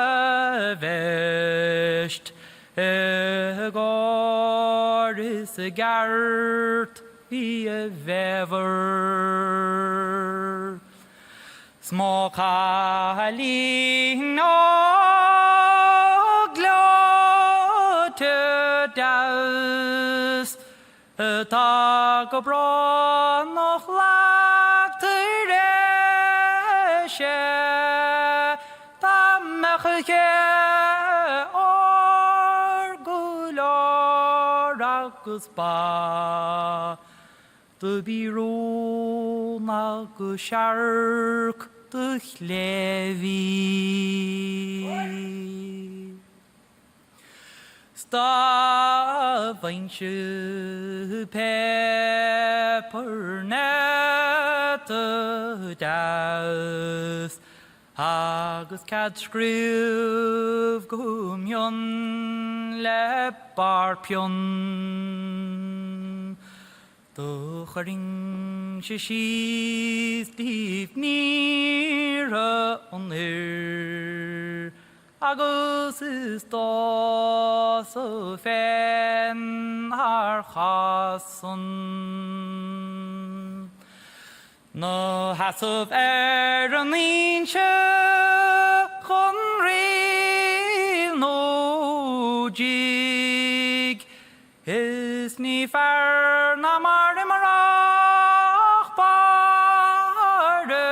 veist I gcóir is i gceart bhí a mheabhair. 'S mo chailín óg gleoite deas Atá go brónach lag tar éis é Dá mbeadh aici ór go leor agus ba Do bhí rón agus searc do chléibh í. 'S dá bhfaighinnse páipéar néata deas Agus cead scríobh go mion le barr pionn. Do chuirfinnse síos daoibh míortha an fhir agus is domhsa féin thar chás san. 'Na sheasamh ar an inse chun ríl nó jig Is ní fearr ná mar iomrách báire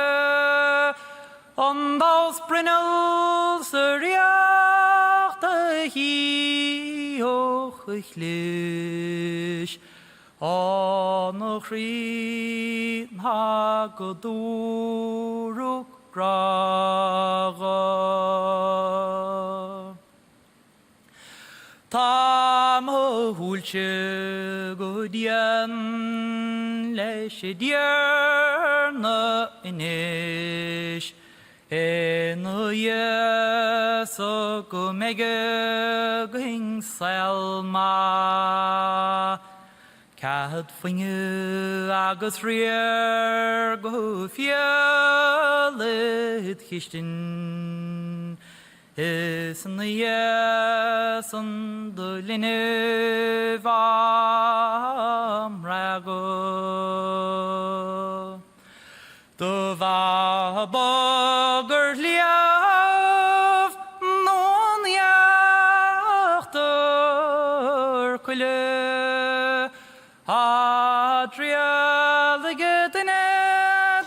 An damhas bruinneall sa ríocht a chífeadh a chlis. Óna chroí ná go dtabharfadh grá dho. Tá mo shúilse go dian leis an dTiarna anois, ina dhiaidh so go mbeidh againn saol maith. Cead fuinneadh agus riar go fial id chistin. Is ina dhiaidh san do linbh á mbreagadh. Do bheatha bog ar shliabh nó in íochtar coille. Tá triall ag duine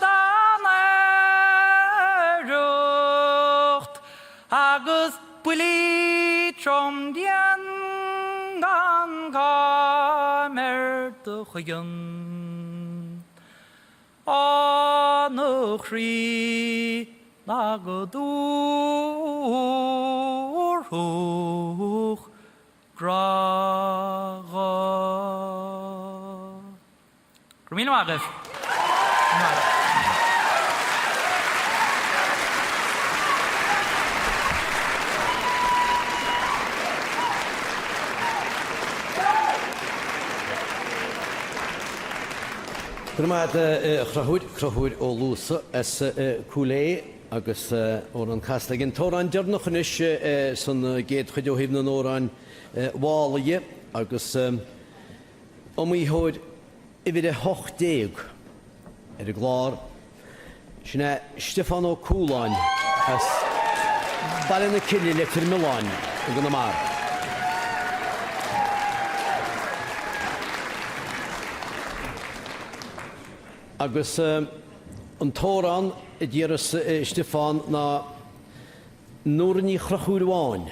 dá n-oidhreacht agus buillí trom dian gan cáim ar do chuigeann. Óna chroí ná go dtabharfadh Grá dho. Go raibh míle maith agaibh. Go raibh maith agat a Chonchúir, Conchúr Ó Luasa as Cúil Aodha agus amhrán casta aige. An t-amhrán deireanach anois san gcéad chuid ó thaobh na n-amhrán mhalla dhe agus iomaitheoir uimhir 18 ar an gclár, sin é Stiofán Ó Cualáin as Baile na Cille, Leitir Mealláin i gConamara. Agus an t-amhrán a d'iarras Stiofán ná Nóra Ní Chonchúir Bháin.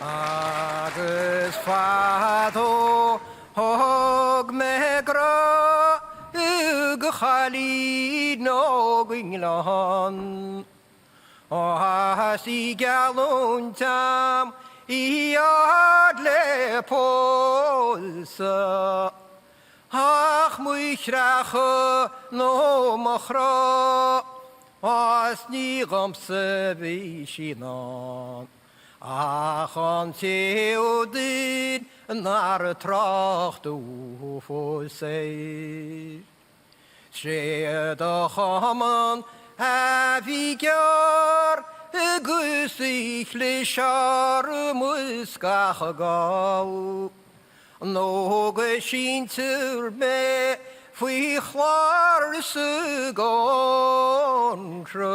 Agus fadó thug mé grá go chailín óg i ngleann. Is í geallúint dom í fhad le pósadh. Ach mo chreachadh nó mo chrá is ní dhomsa bhí sí i ndán Ach an té údair nár tráchtadh fós air. 'Sé do chumann a bhí gearr agus í chlis orm is gach a gabhadh Nó go síntear mé faoi chlár sa gcónra.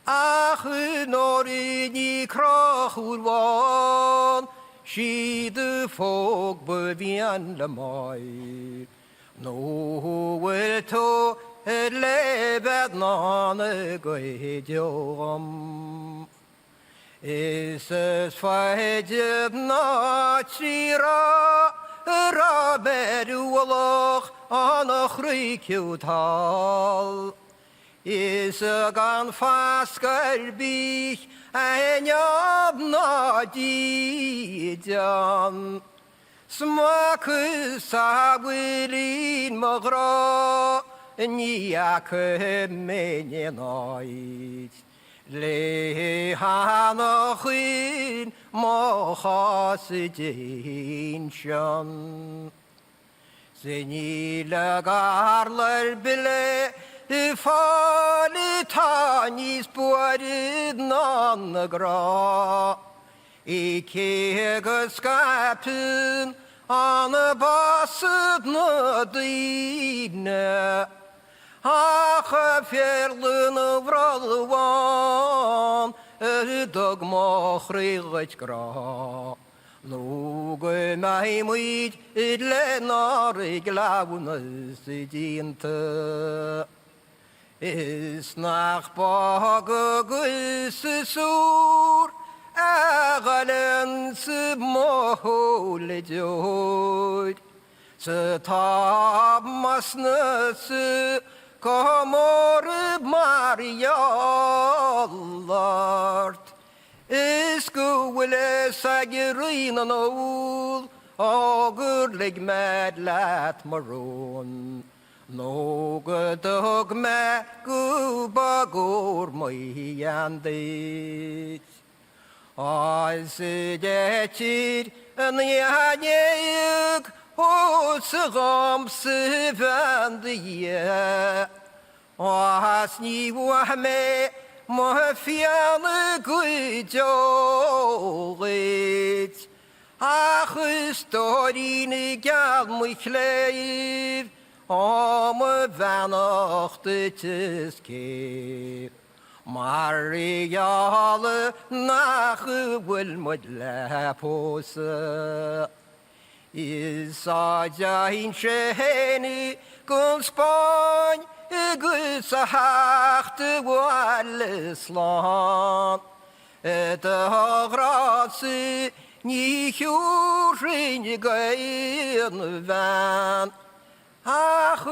Ach Nóra Ní Chonchúir Bháin, sí do phóg ba mhian liom air. Nó bhfuil tú le bheith in ann go deo dhom. Is is faide ná 3 ráth a raibh mé ar ualach an chnoic thall. Is gan fascadh ar bith ainm ná dídean. 'S macasamhail mo ghrá ní fhaca mé in aon áit. Le hanachain mo chás d'insean. 'S níl garla ar bith le fáil atá níos buaire ná an grá. Cé go scaipeann an bás na daoine. Ach phéarla na bhrolla bhán a dtug mo chroí dhuit grá, Nó go mbeidh muid lenár gcleamhnas déanta. Is nach bog agus is úr. a ghoileanns mo shúile deoir. 'S atá m'osna-sa go mór mar gheall ort. Is go bhfuil fhios ag Rí na nDúl ó gur lig mé leat mo rún nó go dtug mé go bog úr m'uigheann duit. Is deirtear ina ndiaidh thusa dhomsa bhean do Dhia, Is ní bhfuair mé mo phian go deo dhuit, Ach a stóirín geal mo chléibh, Ó mo bheannacht duit is cé Mar gheall nach bhfuil muid le pósadh. Is dá dtéinnse fhéin gon Spáinn agus a theacht abhaile slán, I do ghrása ní thiúrfainn d'aon bhean. Ach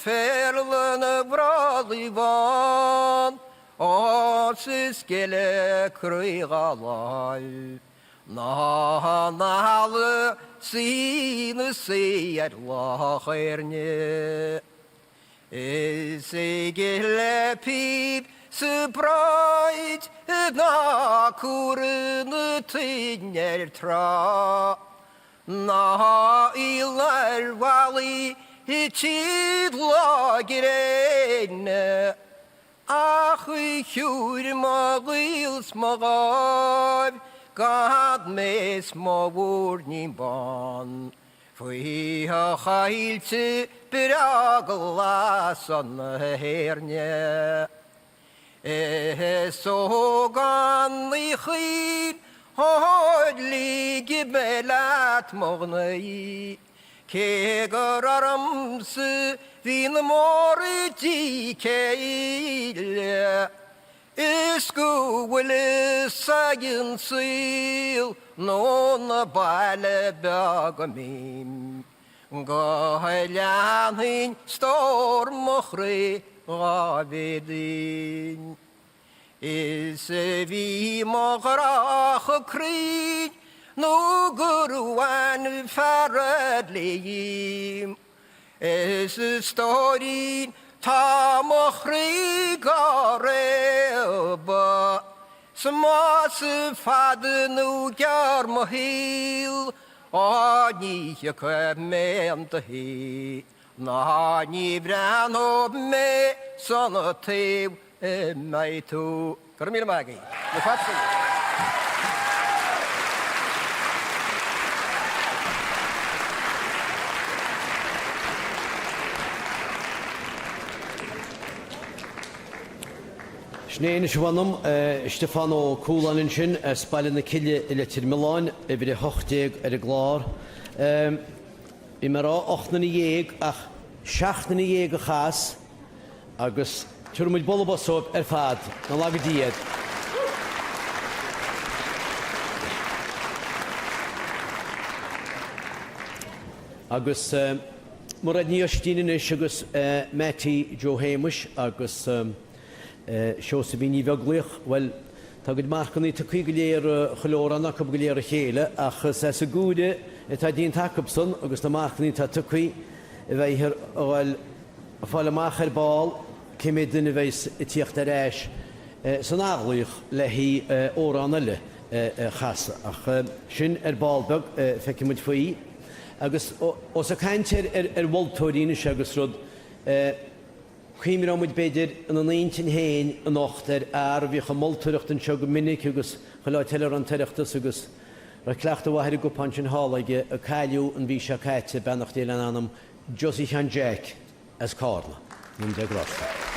péarla na brollaigh bhán, Ós is gile croí dhá láimh Ná an eala 's í 'na suí ar Loch Éirne. Is gile píb 's bráid Ná cúr na toinne ar trá. Ná iall ar bhallaí tí lá gréine, Ach thiúir mo ghaol 's mo dháimh gan mé 's mo mhúirnín bán Faoi choillte breá glasa na hÉirne. Is ógánaigh chaoin óir ligfidh mé leat mo ghnaoi, Cé gur ormsa bhí na móraidí céille, Is go bhfuil fhios ag an saol nó na baile beag a mbím, Go leanfainn stór mo chroí dhá bhféadfainn. Is a bhí mo ghrá chomh cruinn nó gur bhain fear eile dhíom. Is a stóirín tá mo chroí dhá réabadh 's más fada nó gearr mo shaol Á ní thiocfaidh mé 'un do thí ná ní bhreathnóidh mé san taobh a mbeidh tú. Go raibh míle maith agaibh. Go fada. Sin é anois a mh'anam, Stiofán Ó Cualáin ansin as Baile na Cille i Leitir Mealláin, uimhir 18 ar an gclár. Bhí mé ag rá 18 nduine ach 17 nduine a chas agus tabharfaidh muid bualadh bos dóibh ar fad, nach laga Dia iad. Agus Mairéad Ní Oistín anois agus Mattie Joe Shéamuis agus. Seosaimhín Ní Bheaglaoich, Bhuel, tá a gcuid marcannaí tugthaí go léir, chuile amhrán acu go léir a chéile, ach is as an gcomhaireamh atá déanta acubsan agus na marcannaí atá tugthaí a bheifear a dhul a fáil amach ar ball cé mhéad duine a bheas ag tíocht ar ais san athghlaoch le haghaidh amhrán eile a chasadh. Ach sin ar ball beag, feicfidh muid faoi. Agus ós ag caint ar mholtóirí anois agus rud, Cuimhneoidh muid, b'fhéidir, ina n-intinn féin anocht ar fhear a bhíodh ag moltóireacht anseo go minic agus chuile áit eile ar an tOireachtas agus raibh cleachtadh mhaith ar an gcupán sin thall aige, a cailleadh an mhí seo caite, beannacht Dé lena anam, Josie Sheáin Jeaic as Cárna. Go ndéana Dia grásta air.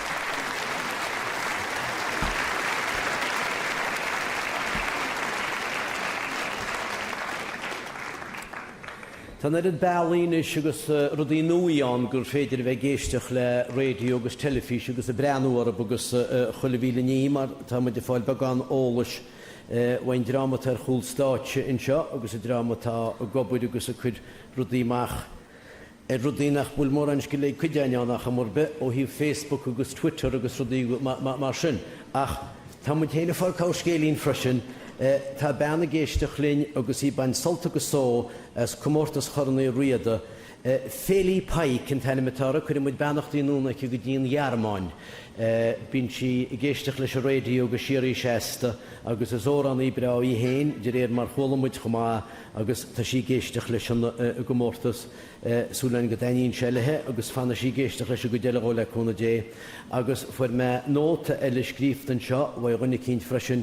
Tá an oiread bealaí anois agus rudaí nuaí ann gur féidir a bheith ag éisteacht le raidió agus teilifís agus ag breathnú orthu agus chuile mhíle ní mar tá muid ag fáil beagán eolais. Uaidh an dream atá ar chúl stáitse anseo agus an dream atá ag obair agus ag cur rudaí amach ar rudaí nach bhfuil mórán scil ag cuid againn ann ach am ar bith ó thaobh Facebook agus Twitter agus rudaí mar sin. Ach tá muid féin ag fáil corrscéilín freisin. Tá bean ag éisteacht linn agus í ag baint sult agus só as Comórtas Chorn Uí Riada. Feli Pike an t-ainm atá uirthi. Cuireann muid beannachtaí anonn aici go dtí an Ghearmáin. Bíonn sí ag éisteacht leis an raidió go síoraí seasta agus is amhránaí breá í féin de réir mar chuala muid chomh maith agus tá sí ag éisteacht leis an gcomórtas. Súil againn go dtaitníonn sé léi agus fanfaidh sí ag éisteacht leis an gcuid eile dhó le cúnamh Dé. Agus fuair mé nóta eile scríofa anseo uaidh dhuine eicínt freisin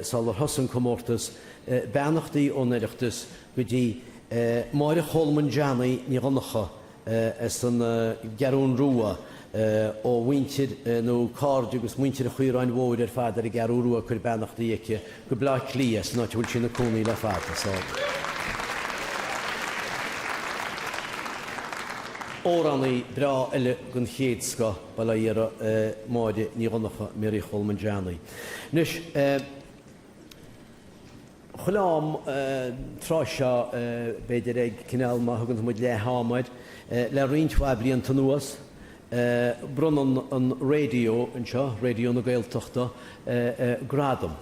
sular thosaigh an comórtas, beannachtaí ón Oireachtas go dtí Máire Cholmáin Johnny Ní Dhonncha as an gCeathrún Rua, ó mhuintir nó cairde agus muintir an Chaoráin Mhóir ar fad ar an gCeathrú Rua ag cur beannachtaí aici go Bleá Cliath, san áit a bhfuil sí ina cónaí le fada. So. Amhránaí breá eile den chéad scoth, bail ó Dhia uirthi, Máire Ní Dhonncha, Mary Cholmáin Johnny. Anois, Chuile am tráth seo, b'fhéidir ag cineál má thugann muid leath am air, le roinnt mhaith blianta anuas, bronnann an raidió anseo, Raidió na Gaeltachta, gradam.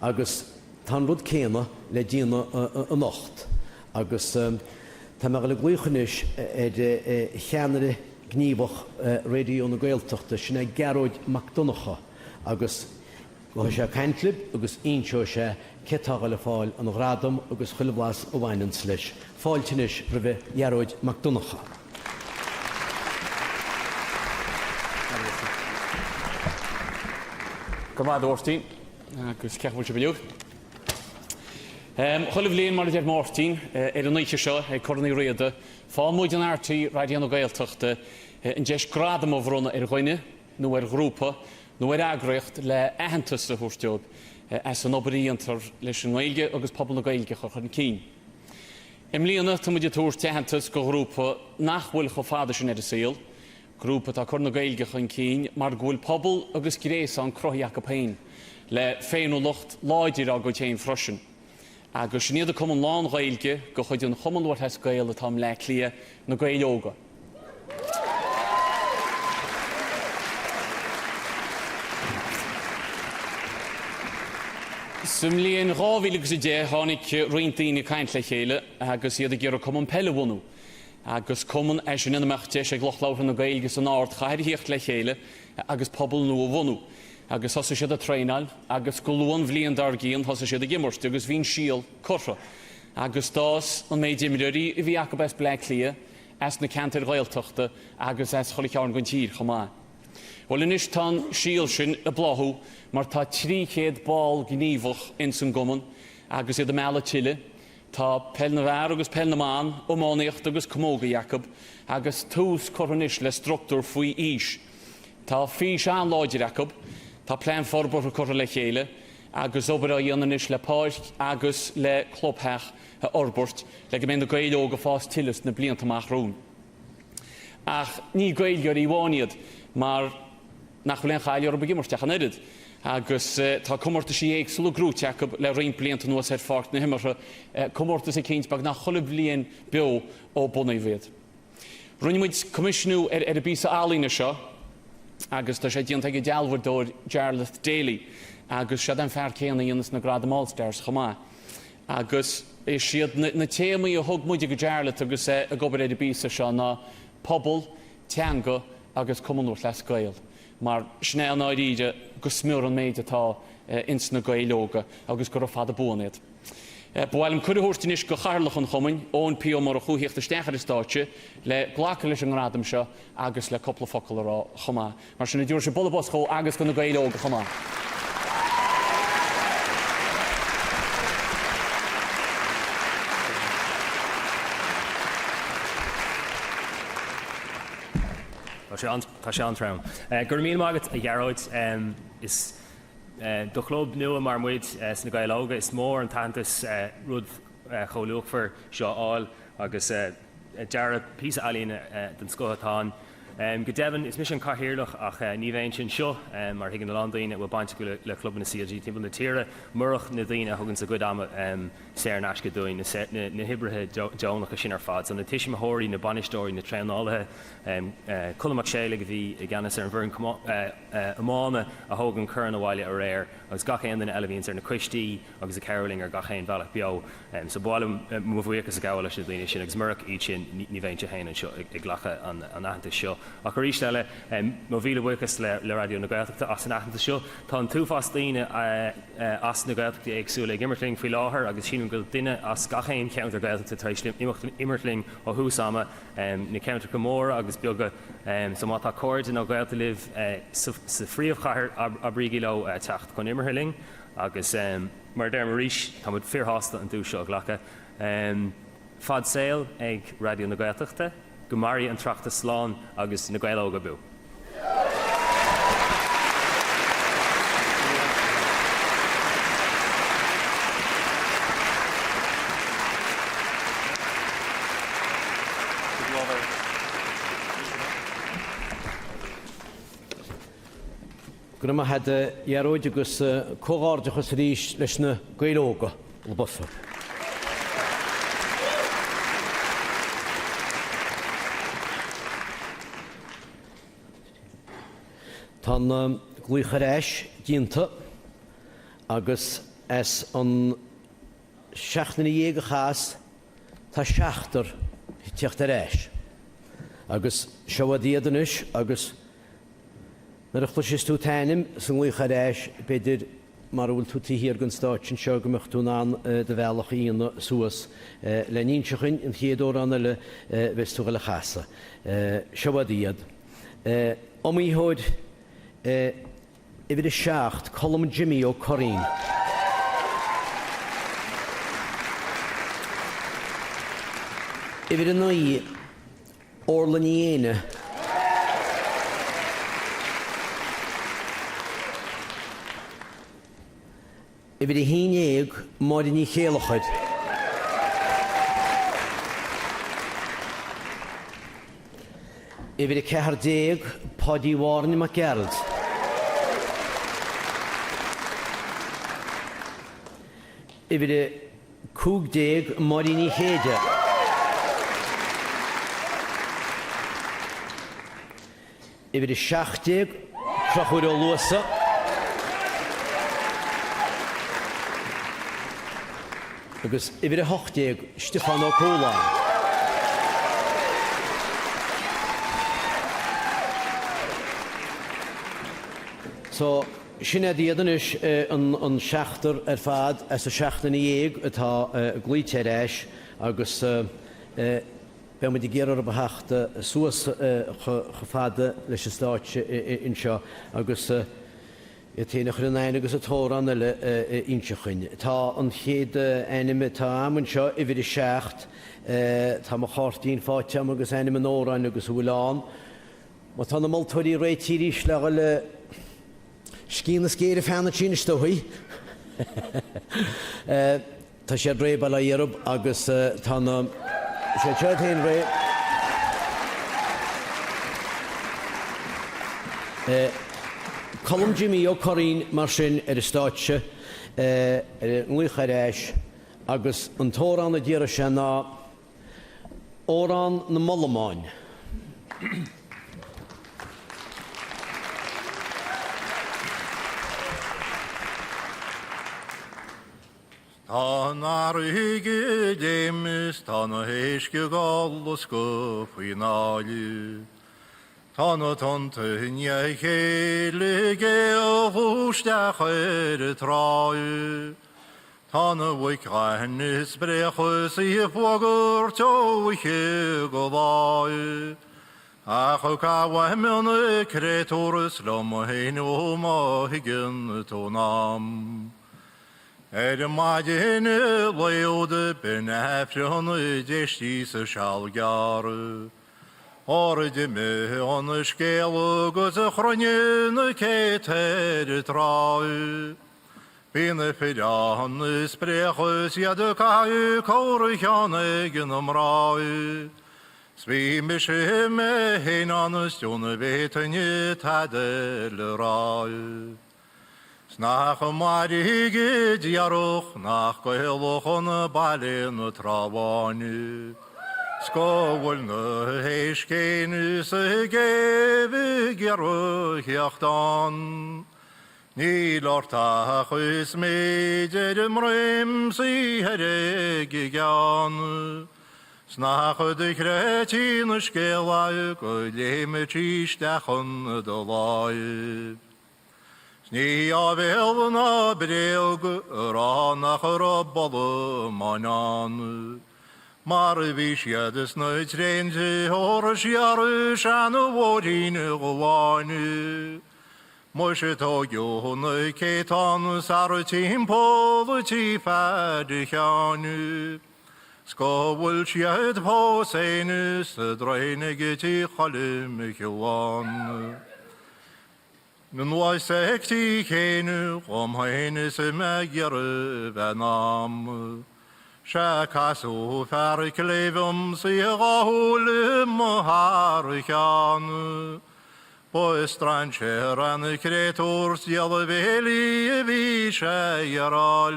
Agus tá an rud céanna le déanamh anocht. Agus tá mé ag dul ag glaoch anois ar cheannaire gníomhach Raidió na Gaeltachta, sin é Gearóid Mac Donncha, agus. Gabhfaidh sé ag caint libh agus inseoidh sé cé atá a ghoil ag fáil an ghradam agus chuile bhlas a bhaineanns leis. Fáilte anois roimhe Ghearóid Mac Donncha. Go raibh maith agat, a Mháirtín, agus cén chaoi a bhfuil sibh inniu? Chuile bhliain, mar a deir Máirtín, ar an oíche seo ag Corn Uí Riada, faigheann muid in RTÉ Raidió na Gaeltachta an deis gradam a bhronnadh ar dhuine nó ar ghrúpa nó ar eagraíocht le aitheantas a thabhairt dóibh as an obair a dhéantar leis an nGaeilge agus pobal na Gaeilge a chur chun cinn. I mbliana tá muid ag tabhairt aitheantas go ghrúpa nach bhfuil chomh fada sin ar an saol, grúpa atá ag cur na Gaeilge chun cinn mar go bhfuil pobal agus gréasán cruthaithe acu féin, le féiniúlacht láidir á gcuid féin freisin. Agus sin iad an cumann lán-Ghaeilge de chuid an Chumann Lúthchleas Gael atá i mBleá Cliath, Na Gaeil Óga. Sa mbliain 2010 tháinig roinnt daoine ag caint le chéile agus iad ag iarraidh cumann peile a bhunú. Agus cumann é sin ina mbeadh deis ag lucht labhartha na Gaeilge san ardchathair a thíocht le chéile agus pobal nua a bhunú. Agus thosaigh siad ag traenáil agus go luath an bhliain dár gcionn thosaigh siad ag imirt agus bhí an síol curtha. Agus d'fhás an méid imreoirí a bhí acu as Bleá Cliath, as na ceantair Ghaeltachta agus as chuile chearn den tír chomh maith. Bhuel anois tá an síol sin ag bláthú mar tá 300 ball gníomhach ins an gcumann agus iad ag mealladh tuilleadh. Tá peil na bhfear agus peil na mban, iománaíocht agus camógaí acu agus tús curtha anois le structúr faoi aois. Tá fís an-láidir acu, tá plean forbartha curtha le chéile agus obair á dhéanamh anois le páirc agus le clubtheach a fhorbairt le go mbeidh na Gaeil Óga ag fás tuilleadh sna blianta amach romhainn. Ach ní Gaeilgeoirí amháin iad mar nach bhfuil aon chaill orthu ag imirt ach an oiread agus tá comórtaisí éagsúla gnóite acu le roinnt blianta anuas ar pháirc na himeartha, comórtas eicínt beagnach chuile bhliain beo ó bunaíodh iad. Rinne muid coimisiúnú ar an bpíosa ealaíne seo agus tá sé déanta ag an dealbhadóir Jarlath Daly agus siod é an fear céanna a dhéanas na gradaim All Stars chomh maith. Agus is iad na téamaí a thug muide go Jarlath agus é ag obair ar an bpíosa seo ná pobal, teanga agus Cumann Lúthchleas Gael mar sin é i ndáiríre go smior an méid atá ins na Gaeil Óga agus gura fada buan iad. Ba mhaith liom cuireadh a thabhairt anois go Chathaoirleach an Chumainn, Eoin P. Ó Murchú, a thíocht isteach ar an stáitse le glacadh leis an ngradam seo agus le cúpla focal a rá chomh maith. Mar sin, an dtabharfaidh sibh bualadh bos dhó agus do na Gaeil Óga chomh maith. Tá sé an-trom. Go raibh míle maith agat, a Ghearóid. Is. Do chlub nua mar muid sna Gaeil Óga, is mór an t-aitheantas rud chomh luachmhar seo a fháil agus dearadh píosa ealaíne den scoth atá ann. Go deimhin, is mise an Cathaoirleach ach ní bheinnse anseo, mar a thuigeann a lán daoine a bhfuil baint acu le clubanna CLG timpeall na tíre, murach na daoine a thuganns a gcuid ama saor in aisce dúinn, na hoibrithe deonacha sin ar fad. So na tuismitheoirí, na bainisteoirí, na traenálaithe, Colm Mac Séalaigh a bhí i gceannas ar an bhfoireann iomána a thóg an corn abhaile aréir agus gach aon duine eile a bhíonns ar na coistí agus ag cabhrú linn ar gach aon bhealach beo. So ba mhaith liom mo bhuíochas a ghabháil leis na daoine sin agus murach iad sin ní bheinnse féin anseo ag glacadh an aitheantais seo. Ach arís eile, mo mhíle buíochas le Raidió na Gaeltachta as an aitheantas seo. Tá an t-uafás daoine as na Gaeltachtaí éagsúla ag imirt linn faoi láthair agus sílim go bhfuil duine as gach aon cheantar Gaeltachta tar éis imirt linn ó thús ama, na ceantracha móra agus beaga. So má tá cairde nó gaolta libh sa phríomhchathair abraígí leo teacht chun imeartha linn. Agus mar a deirim arís, tá muid fíorshásta an duais seo a ghlacadh. Fad saoil ag Raidió na Gaeltachta, go mairí an tOireachtas slán agus Na Gaeil Óga abú! Go raibh maith agat a Ghearóid agus comhghairdeachas arís leis na Gaeil Óga, Lbosab. Tá an glaoch ar ais déanta agus as an seacht nduine dhéag a chas tá seachtar ag teacht ar ais. Agus seo iad anois agus Nuair a chloisfeas tú t'ainm sa nglaoch ar ais, b'fhéidir, mara bhfuil tú taobh thiar den stáitse anseo, go mbeadh tú in ann do bhealach a dhéanamh suas le n-inse dhuinn an chéad amhrán eile a bheas tú dhul a chasadh. Seo iad. Iomaítheoir uimhir a 7, Colm Jimmy Ó Curraoin. Uimhir 9, Orla Ní Éinne. Uimhir 11, Máire Ní Chéilleachair. Uimhir 14, Páidí Mháirn Mac Gearailt. Uimhir 15, Máirín Ní Chéide. Uimhir 17, Conchúr Ó Luasa. Agus uimhir 18, Stiofán Ó Cualáin. So. Sin iad anois an seachtar ar fad as an seacht nduine dhéag atá glaoite ar ais agus beidh muid ag iarraidh orthu a theacht suas chomh fada leis an stáitse anseo agus iad féin a chur in aithne agus an t-amhrán eile a inse chugainn. Tá an chéad ainm atá agam anseo, uimhir a 7, tá mo cháirtín faighte agam agus ainm an amhráin agus a bhfuil ann. Má tá na moltóirí réitithe arís le dhul i sciath na scéire feadh na tine is dóigh. Tá siad réidh, bail ó Dhia orthu, agus tá na, siad seo iad féin réidh. Colm Jimmy Ó Curraoin mar sin ar an stáitse ar an nglaoch ar ais agus an t-amhrán a d'iarr sé ná Amhrán na Bollamán. Tá an fharraige ag léim is tá na héisc ag luascadh faoin áille. Tá na tonnta i ndiaidh a chéile ag éalú isteach ar an tráigh. Tá na muic aithin is spréacha is í ag fuagairt ó oíche go lá. Ach gabhaim an créatúr is liom féin ó má thuigeann tú an am. Ar maidin lae úd b'in Aifreann d'éistí sa seal gearr. Óir d'imigh an scéal agus chruinnigh na céadta ar an tráigh. Bhí na fir ann ag spréachadh is iad ag caitheamh corrcheann ag na mná. 'S bhí mise mé fhéin ann is deonaigh bhféadfainn tada le rá. 'S nach mairfidh a déarfadh nach Gaelach an baile na Trá Bháine. 'S go bhfuil na héisc fhéin sa gcéibh ag iarraidh theacht ann. Níl ort ach is méid ar an mbroim 's í ar ag a gceann. 'S nach do chreidtí na scéalaithe go léimfeadh sí isteach chun do láimh. 'S ní áibhéil ná bréag a rá nach raibh boladh maith ann. Mar a bhí siad sna tréinte óir siar seana-mhóirín ghabháin. Muise tóigeadh na céatán sara timpeall tí Pheaid Sheáin. 'S go bhfuil siad fós fhéin sa draein ag tí Choilm Shiubhán. Anuas ag tí Chéin dhom féin is mé ag iarraidh bheith in am. Sea casadh fear cléibh dhom 's a dhá shúil mo thar a cheann. Ba strainséir an créatúr 's diabhal a bhéilí a bhí sé ag rá.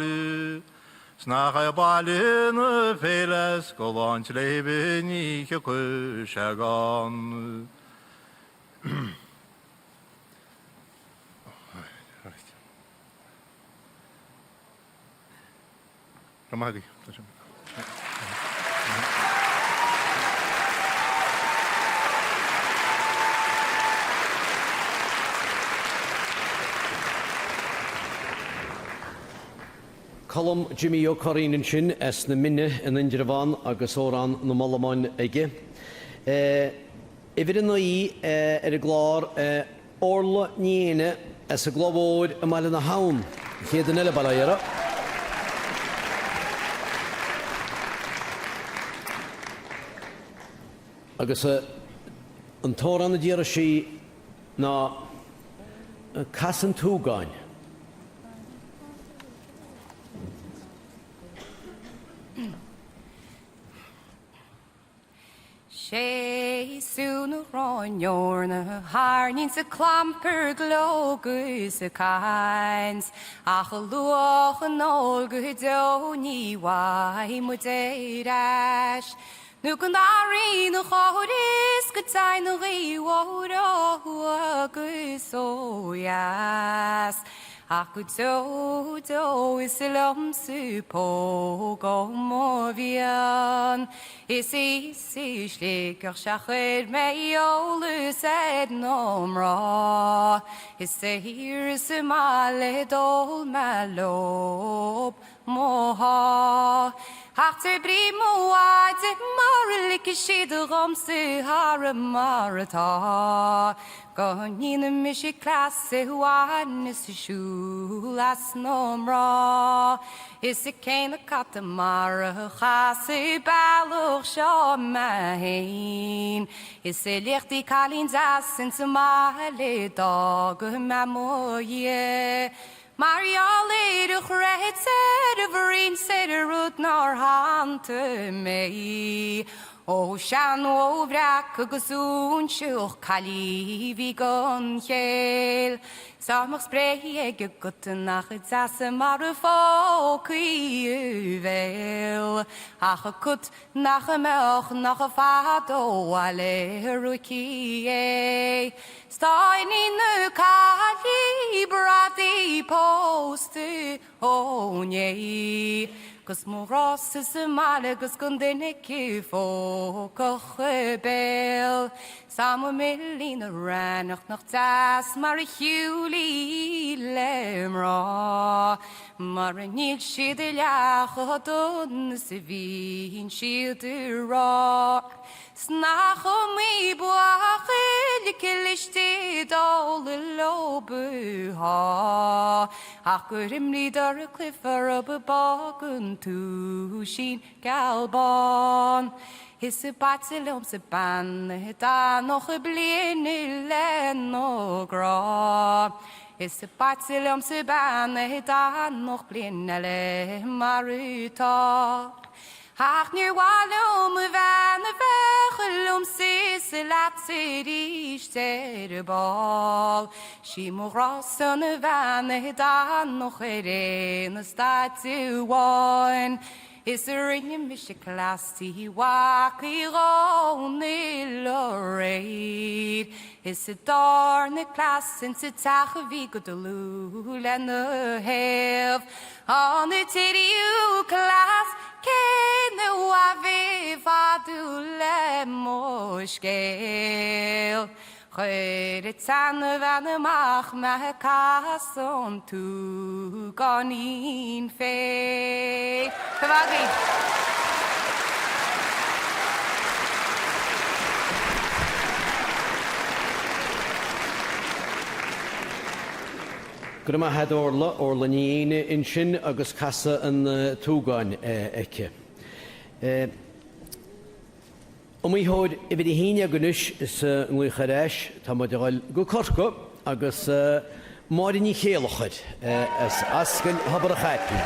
'S nach é baile na féile 's go Lán tSléibhe ní thiocfaidh sé gann. Go maith agaibh. Tá sé. Colm Jimí Ó Curraoin ansin as na Mine in Indreabhán agus Amhrán na mBollamán aige. Uimhir 9 ar an gclár, Orla Ní Éinne as an gCloich Mhóir i mBaile na hAbhann, an chéad duine eile, bail ó Dhia uirthi. Agus an t-amhrán a d'iarr sí ná Casadh an tSúgáin. Sé sú na gráinneorna thairníonn sa clampar gleo 'gus a caint, ach a luach an óil go deo ní bhfaighidh muid ar ais. Nó go n-athraíonn an chóir is go dtéann an ghaoth mhór ó thuaidh agus ó dheas. Ach go deo deo is liomsa póg ó mo mhian. Is í sí Sligeach 'sea chuir mé eolas ar na mná. Is sa thír is sa mbaile d'ól mé leob mo sháith. Ach de bhrí mo mhaide mara ligfidh siad dhomsa thar mar atá. Go ndéana mise cleas i bhain is a siúl as na mná. Is cé na cata mar a chas an bealach seo mé fhéin. Is a liachtaí cailín deas insa mbaile d'fhága mé mo dhiaidh. Mar gheall ar a chreid ar a bhroinn 's ar a rud nár shantaigh mé. Ó seanbhó bhreac agus óinseach caillí bhí gan chéill. 'S dá mbeadh spré ag an gcut nach deas mar a phógfaí a bhéal. Ach an cut nach mbeadh nach fada ó bhaile a ruaigfí é. 'S tá iníon na caillí bradaí pósta ó inné. 'Gus mo ghrása sa mbaile 'gus gan duine aici phógfadh a béal. 'S tá mo mhillín arainneach nach deas mar a shiúil í le mná. Mar níl siad a leath chomh dona is a bhíonn siad a rá. 'S nach iomaí buachaill cliste dála leob atá, ach gur imríodar cluiche orthub bog an túisín geal bán. Is b'aite liomsa bean a d'fhanfadh bliain lena grá. Is b'aite liomsa bean a d'fhanfadh bliain eile mar atá. Ach níor mhaith liom a bhean a bheith liomsa is leatsa arís ar ball. Sí mo ghrása an bhean a d'fhanfadh ar aon eastát amháin. Is a rinne mise cleas Tí Mhac Uí Dhónaill aréir. Is sa darna cleas insa teach a bhí go dlúth lena thaobh. An tríú cleas cén uair a bhfeá tú le mo scéal? Chuir an tseanbhean amach mé ag casadh an tsúgáinín fé. Go raibh maith agaibh. Go raibh maith agat Orla, Orla Ní Fhéinne ansin agus casadh an tsúgáin aici. Iomaitheoir uimhir a haon déag anois sa nGlaoch Ar Ais, tá muid ag dul go Corcaigh agus Máire Ní Chéilleachair as Ascaill Thobar an Chaipín.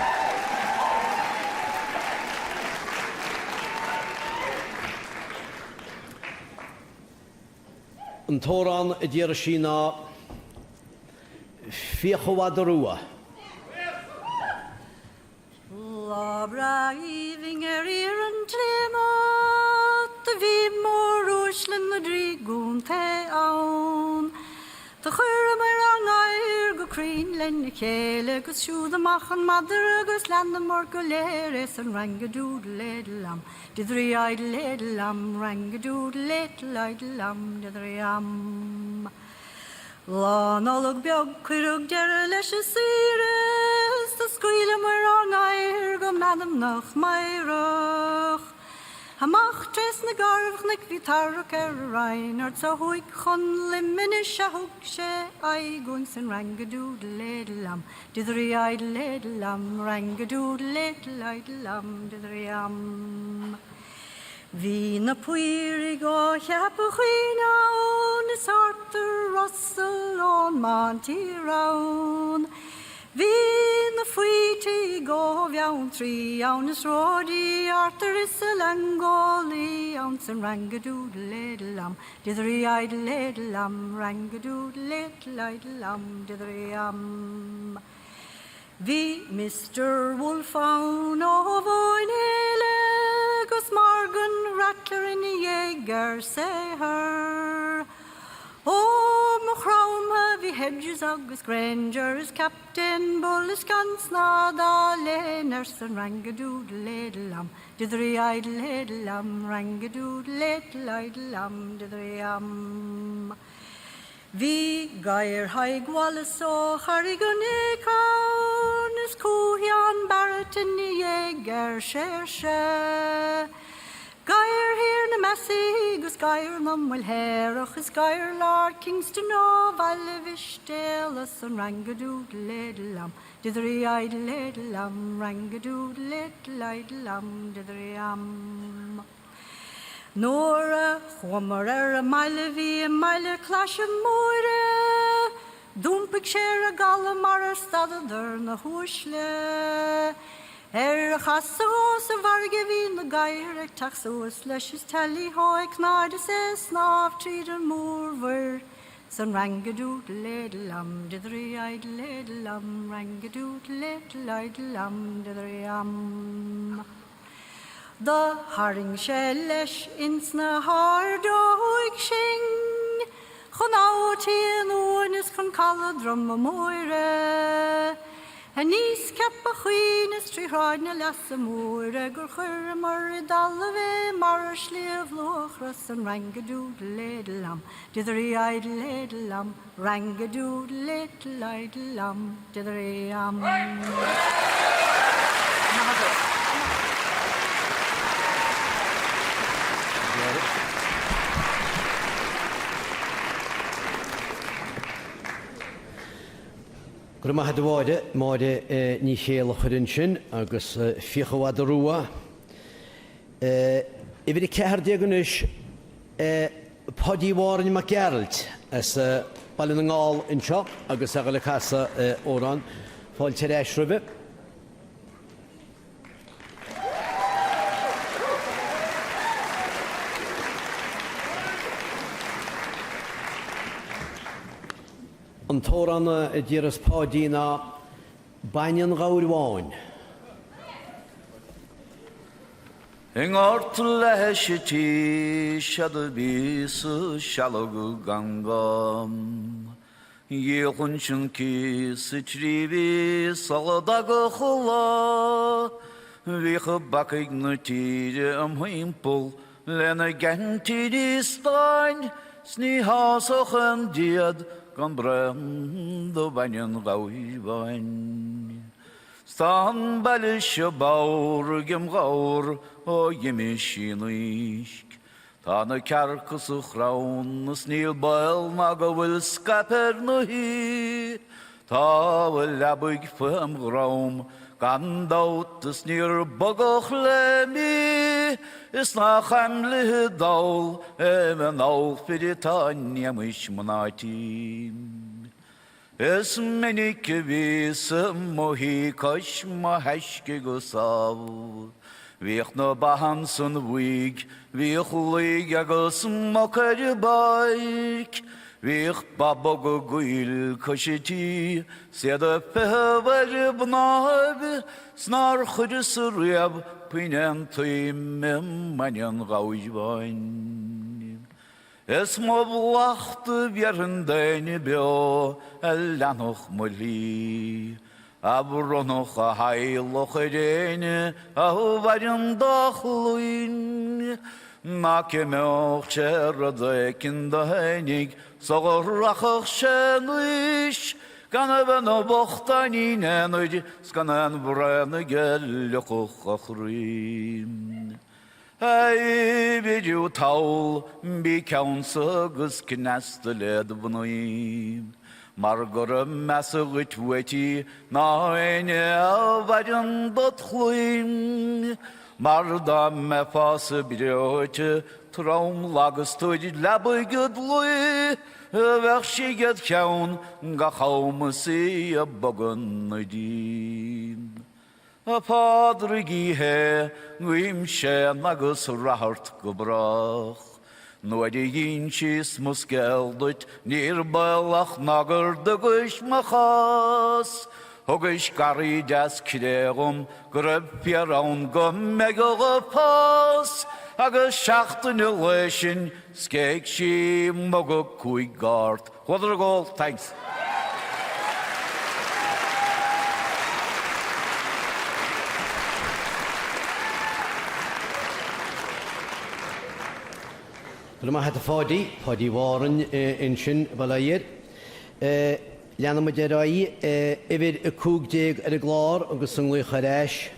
An t-amhrán a d'iarr sí ná Fiacha Mhadadh Rua. Lá breá aoibhinn ar iar an tSléibhe do bhí móruaisle na dtrí gcontae ann. Do chuireamair ár ngadhair go cruinn lena chéile 'gus siúd amach an madra agus leanamair go léir é san rang-a-doodle-aidle-am, dithery-idle-aidle-am, rang-a-doodle-aidle-idle-am, dithery-am. Lá Nollag beag cuireadh deireadh leis an saoire 's do scaoileamair ár ngadhair go meanmnach meidhreach. Amach trés na garbhchnoic bhí tarrac ar a rainn ard 's ó thuaidh chun Luimnigh 'sea thug sé aghaidh uainn san rang-a-doodle-aidle-am, dithery-idle-aidle-am, rang-a-doodle-aidle-idle-am, dithery-am. Bhí na Paoraigh ó Cheapach Chuinn ann is Arthur Russell ón Meántír ann. Bhí na Faoitigh ó Bheanntraí ann is Roddy Arthur is a Leangólaí ann san rang-a-doodle-aidle-am, dithery-idle-aidle-am, rang-a-doodle-aidle-idle-am, dithery-am. Bhí Mister Wolfe ann ó Mhóin Éile 'gus Morgan Rattler ina dhiaidh ar saothar. Ó Maigh Chromtha bhí Hedges agus Grainger is Captain Bullis gan snáth dá léan arsan rang-a-doodle-aidle-am, dithery-idle-aidle-am, rang-a-doodle-aidle-idle-am, dithery-am. Bhí gadhair Thaidhg Wallace ó Charraig an Fhéich ann is Cú Sheáin Barrett ina dhiaidh ar Seoirse. Gadhair Thír na Measaí 'gus gadhair na Maoilshéarach is gadhair Lord Kingston ó Bhaile Mhistéala san rang-a-doodle-aidle-am, dithery-idle-aidle-am, rang-a-doodle-aidle-idle-am, dithery-am. Nuair a chuamar ar an mbaile bhí i mBaile Claise Móire. D'iompaigh sé ar an gcaladh mar ar stadadar na huaisle. Ar a chasadh dhó sa bhfarraige bhí na gadhair ag teacht suas leis is teailí-hó ag cnáid is é ag snámh tríd an mórmhuir san rang-a-doodle-aidle-am, dithery-idle-aidle-am, rang-a-doodle-aidle-idle-am, dithery-am. Do tharraing sé leis ins na hordóig sinn chun Abha Tí an Uain is chun caladh Droma Móire. Aníos Ceapach Chuinn is trí Shráid na Leasa Móire gur chuireamar i dtalamh é mar ar Shliabh Luachra san rang-a-doodle-aidle-am, dithery-idle-aidle-am, Rang-a-doodle-idle-idle-am, dithery-am. Go raibh maith agat a Mháire, Máire Ní Chéilleachair ansin agus Fiacha Mhadadh Rua. Uimhir 14 anois, Páidí Mháirín Mac Gearailt as Baile na nGall anseo agus é ag dul ag casadh amhrán. Fáilte ar ais roimhe. An t-amhrán a d'iarras Páidí ná Bainne an Ghabhair Bháin. I ngort le hais an tí 'sead a bhíos ag sealgadh ganga. Dhíolfainnse an cíos 3 mhí sula dtagadh an lá. Bhíodh bacaigh na tíre im thimpeall lena gceaintíní stáin 's ní shásódh aon diad gan braon de bhainne an ghabhair bháin. 'S tá an baile seo bodhar agem ghabhar ó dh'imigh sí in uisce. Tá na cearca sa chrann is níl baol ná go bhfuil scaipthe ar na haoi. Tá a leabaidh faoim dhrom gan dabht is níor bogadh le mí is nach aimlithe dall im anall fir atá in éagmais mná tí. Is minic a bhíos i mo shuí cois mo thaisce go sámh. Bhíodh na ba ansan uaidh, bhíodh laoigh agus muc ar an bpáirc. Bhíodh babóga guail cois an tí 's iad ag feitheamh ar a gcnámh 's nár chuireas-sa riamh puinn aon tsuim i mbainne an ghabhair bháin. Is mo mhallacht a bhéarfainn d'éinne beo a leanfadh mo shlí, a bhronnfadh a theaghlach ar éinne a mhaireann dá chluain, nach gcimeodh sé rud éicint dó fhéinig sula rachadh sé in aois, gan a bheith ina bhochtáinín aonair 's gan aon bhraon aige fhliuchfadh a chroí. A Bhridiú thall, bí ceansa agus cneasta led mhnaoi, mar gura measa dhuit uait í ná éinne a mhaireann dod chluain. Mar dá mbeifeása breoite trom lag is tú id leabaidh id luí, bheadh sí 'ged cheann gach am is í ag bogadh na dí. A Phádraig Uí Shé, guím séan agus rath ort go brách. Nuair a dh'inseas mo scéal duit níor baolach ná gur dtugais mo chás. Thugais garraí deas cré dhom go raibh féar ann go mbeadh ag fás agus seachtain an lae sin scéigh sí muga 5 gcárt. Chuadar ag ól, thanks. Go raibh maith a't a Pháidí, Páidí Mhárainn ansin, bail ó Dhia air. Leanfaidh muid ar aghaidh, uimhir 15 ar an gclár agus an glaoch ar ais.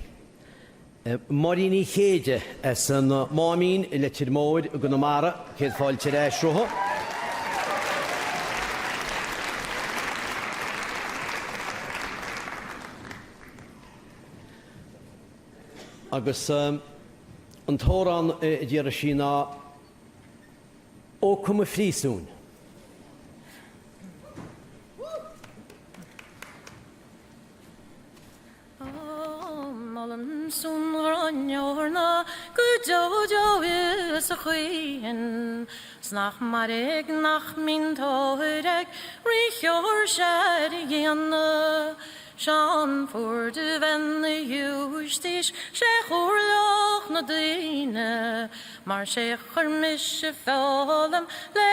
Máirín Uí Chéide as an Máimín i Leitir Móir i gConamara, céad fáilte ar ais romhat. Agus an t-amhrán a d'iarr sí ná Ó Cum a Phríosúin. Ó, molaim 's an ghráin eorna go deo deo is a choíchin, 's nach mairg nach mbíonn tóir ag Rí Sheoirse ar a ghéanna. Seán Fuair de bheith 'na ghiúistís 'sé chomhairleodh na daoine, Mar 'sé chuir mise feoil le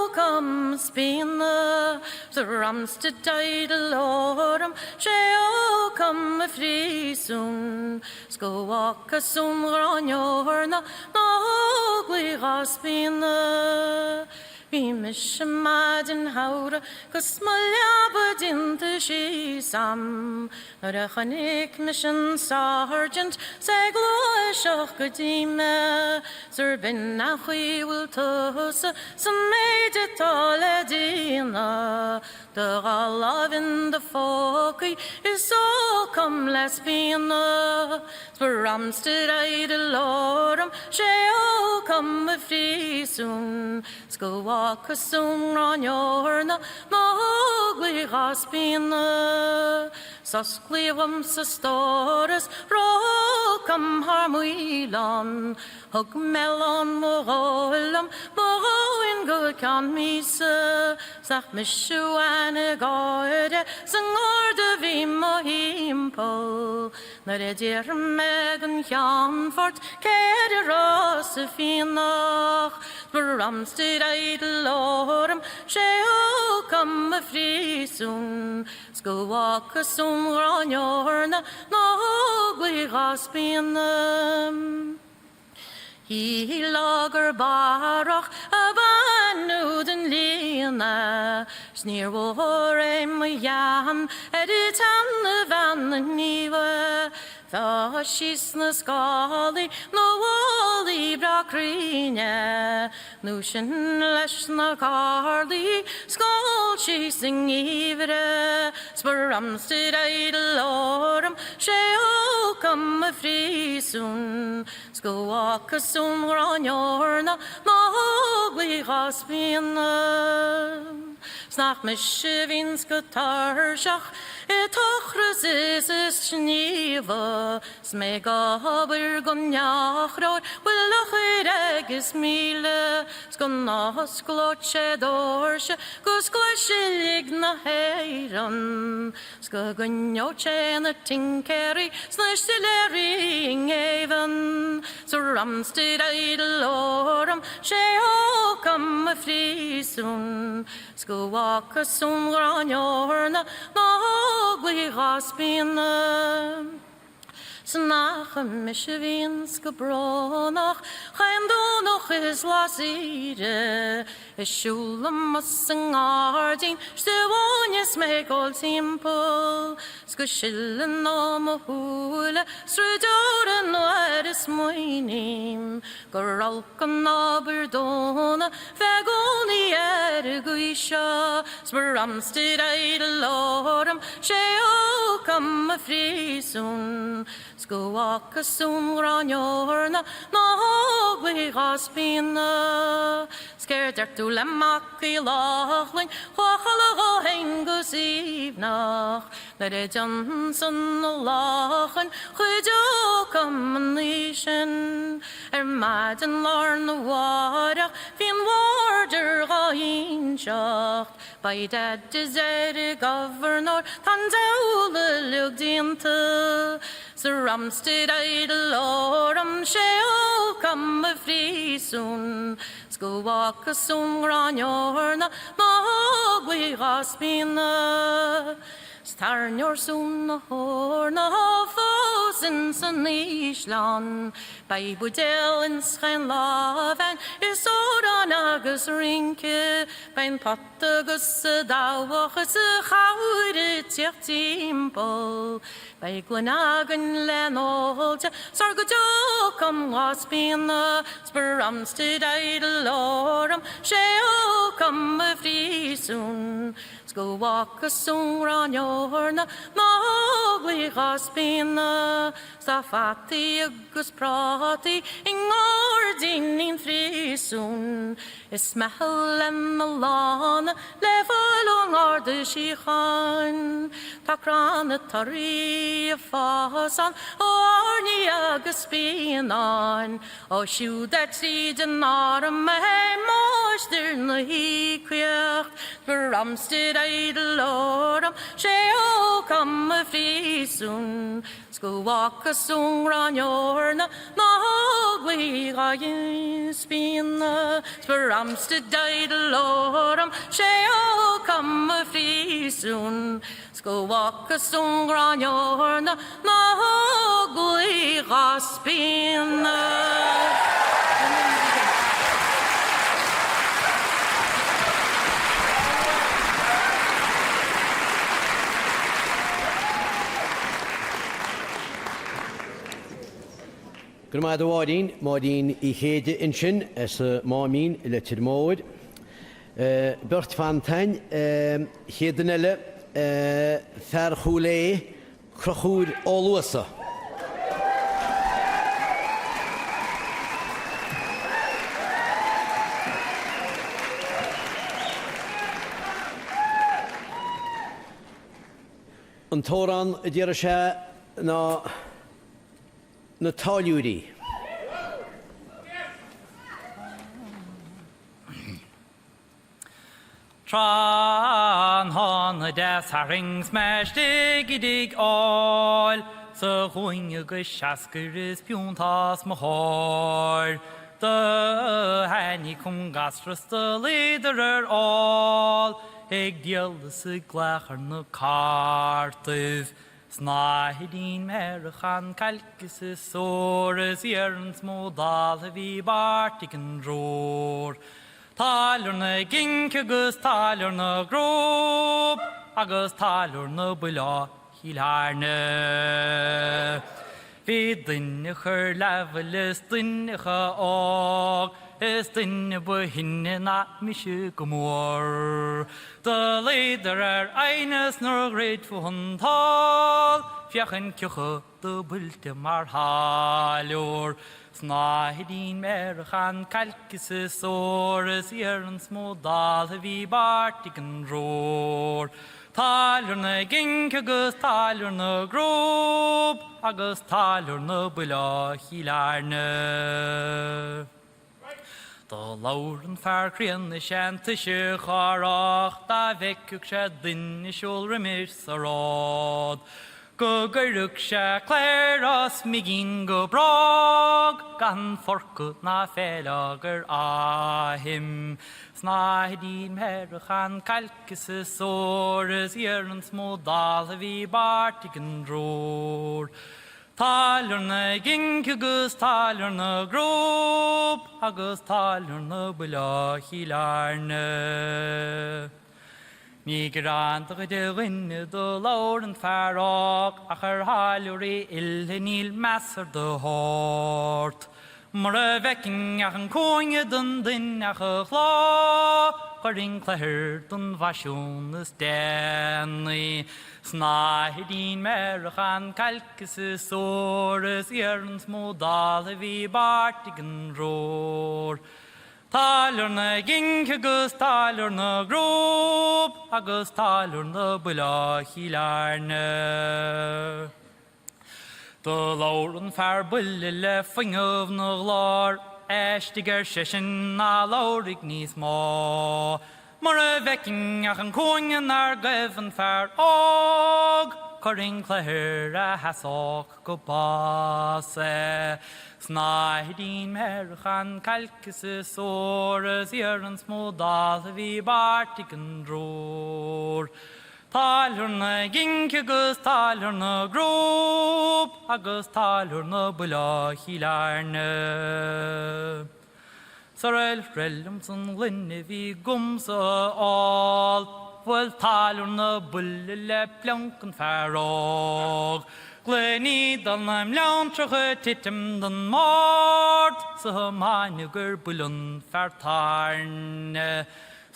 ócam 's pionna, 's ramsta dightil orm 'sé ócam a phríosún, 's go bhfaca san ghráin eorna ná hÓglaigh dhá spíonadh. Bhí mise maidin shamhraidh 'gus mo leaba déanta síos a'm Nuair a chonaic mise an Sergeant 's é ag gluaiseacht go dtí mé 's arb in an chaoi bhfuil tusa 's an méid atá le déanamh Do dhá láimh in do phócaí is ócam le spíonadh 's ba ramstar idle orm 'sé ócam a phríosún 's go. bhfágfas ón nGráinne Eorna na hÓglaigh dhá spíonadh. 'S osclaíodh dhomsa stóras ró-cam thar maoileán. Thug mé lán mo dhóthain liom, mo dhóthain go ceann míosa. 'S nach mise amháin ag gáire sa nGarda a bhí mo thimpeall. Nuair a d'iarr mé den Cheannfort céard a raibh sa bhfíonnach, 'S sé ócam a phríosún, 's go bhfágfas ón nGráinne Eorna na hÓglaigh dhá spíonadh. Shílfeá gur barrach a baineadh den líne, 's níor mhór é mo ghean ar teann a bhean na hGníomha. Bheadh sí sna scálaí 'na mhálaí breá cruinne, Nó sin leis na cártaí scoilt sí sa ngeimhreadh 's orm sé ócam a phríosún 's go bhfágfas ón nGráinne Eorna na hÓglaigh dhá spíonadh. 'S nach mise a bhíonns go tuirseach ag tochras is ag sníomhadh 's mé ag obair go neachróir bhfuil eochair agus 1000 's go n-osclódh sé doirse go scois uilig na hÉireann 's go gcoinneodh sé na tincéirí 's na stiléirí i ngéibheann 's orm sé ócam a phríosún 's go bhfágfas ón nGráinne Eorna na hÓglaigh dhá spíonadh. 'S nach mise a bhíonns go brónach chaon Domhnach is lá saoire ag siúl amuigh sa ngairdín istigh amháin is mé ag gabháil timpeall 's go sileann ó mo shúile sruth deora nuair a smaoiním gur olc an obair dona bheith i gcónaí ar an gcaoi seo 's orm sé ócam a phríosún 's go bhfágfas ón nGráinne Eorna na hÓglaigh dhá spíonadh. 'S céard deir tú le Mac Uí Lochlainn chuaigh a chodladh dhó fhéin go suaimhneach nuair a d'ionsaigh na lachain chuid ócam an oíche sin. Ar maidin lá arna mháireach bhí an warder dhá inseacht By dad a deir an gobharnóir tá an diabhal uilig déanta 's orm sé ócam a phríosún 's go bhfágfas ón nGráinne Eorna na hÓglaigh dhá spíonadh. 'S tairneoir sú na heorna fós ins an ísleán. Beidh buidéal ins chaon láimh a'inn is amhráin agus rince. Beidh an pota agus an dabhach is an chabhair ag tíocht timpeall. Beidh gloine againn le n-ól di sar go dtiocfaidh lá spíonadh. 'S orm sé ócam a phríosún. 'S go bhfágfas ón nGráinne Eorna na hÓglaigh dhá spíonadh. 'S tá fataí agus prátaí i ngairdíní an phríosúin. Is meitheal lena lána le fáil ón nGarda Síocháin. Tá cranna torthaí ag fás ann ó airní agus spíonáin. Ó siúd é tríd an arm é máistir na híocaíocht orm sé ócam a phríosún 's go bhfágfas ón nGráinne Eorna na hÓglaigh dhá spíonadh 's orm sé ócam a phríosún 's go bhfágfas ón nGráinne Eorna na hÓglaigh dhá spíonadh. Go raibh maith agat a Mháirín, Máirín Uí Chéide ansin as an Máimín i Leitir Móir. Beirt fanta a'inn, chéad duine eile, fear Chúil Aodha, Conchúr Ó Luasa. An t-amhrán a d'iarr sé ná Na Táilliúirí. Tráthnóna Dé Sathairn 's mé istigh i dtigh óil Sa chúinne go seascair is piúnta os mo chomhair Do tháinig chugam gasra 's do luíodar ar ól Ag díol is ag glaoch ar na cártaibh Snáthaidín meidhreach an cailc is is ór Is iarann 's mó dall a bhí beartaithe ag an dtriúr. Táilliúir na gcinc agus táilliúir na gcrúb Agus táilliúir na Buile Átha Chill Airne. Bhí duine acu ar leibhéal is duine acu óg Is duine ba shine ná mise go mór. Do luíodar ar aighneas nuair a dhruid fúthu an t-ól Féachaint cioca dob oilte mar tháilliúr. Snáthaidín meidhreach an cailc is is ór Is iarann 's mó dall a bhí beartaithe ag an dtriúr. Táilliúir na gcinc agus táilliúir na gcrúb Agus táilliúir na Buile Átha Chill Airne. Do labhair an fear críonna is é an taoiseach á rá Dá bhfeicfeadh sé duine ag siúl roimis sa ród Go gcuirfeadh sé cléir as migín go brágh Gan forcadh ná feileog ar a shuim. Snáthaidín meidhreach an cailc is is ór is iarann 's mó dall a bhí beartaithe ag an dtriúr. Táilliúir na gcinc agus táilliúir na gcrúb agus táilliúir na Buile Átha Chill Airne. Ní gearán do chuid dhuine do labhair an fear óg ach ar tháilliúirí uile níl meas ar do shórt. Mura bhfeicfinn ach an cúinne den duine ach a chló, chuirfinn cluichir don bhfaisiún is déanaí. Snáthaidín meidhreach an cailc is is ór is iarann 's mó dall a bhí beartaithe ag an dtriúr. Táilliúir na gcinc agus táilliúir na gcrúb agus táilliúir na Buile Átha Chill Airne. Do labhair an fear buile le fuinneamh 'na ghlór, Éistigh, ar seisean, ná labhraigh níos mó. Mura bhfeicfinn ach an cúinne 'nar ghaibh an fear óg, Chuirfinn cluichir a sheasódh go bás é. Snáthaidín meidhreach an cailc is is ór is iarann 's mó dall a bhí beartaithe ag an dtriúr. Táilliúir na gcinc agus táilliúir na gcrúb agus táilliúir na Buile Átha Chill Airne. Sar ar throid liomsa an ghloine a bhí 'gamsa a fháil, bhuail táilliúir na buile le pleanc an fear óg. Gloiní dall na mbleantrach ag titim den mbord 's a thiomáineadh gur buail an fear tairne.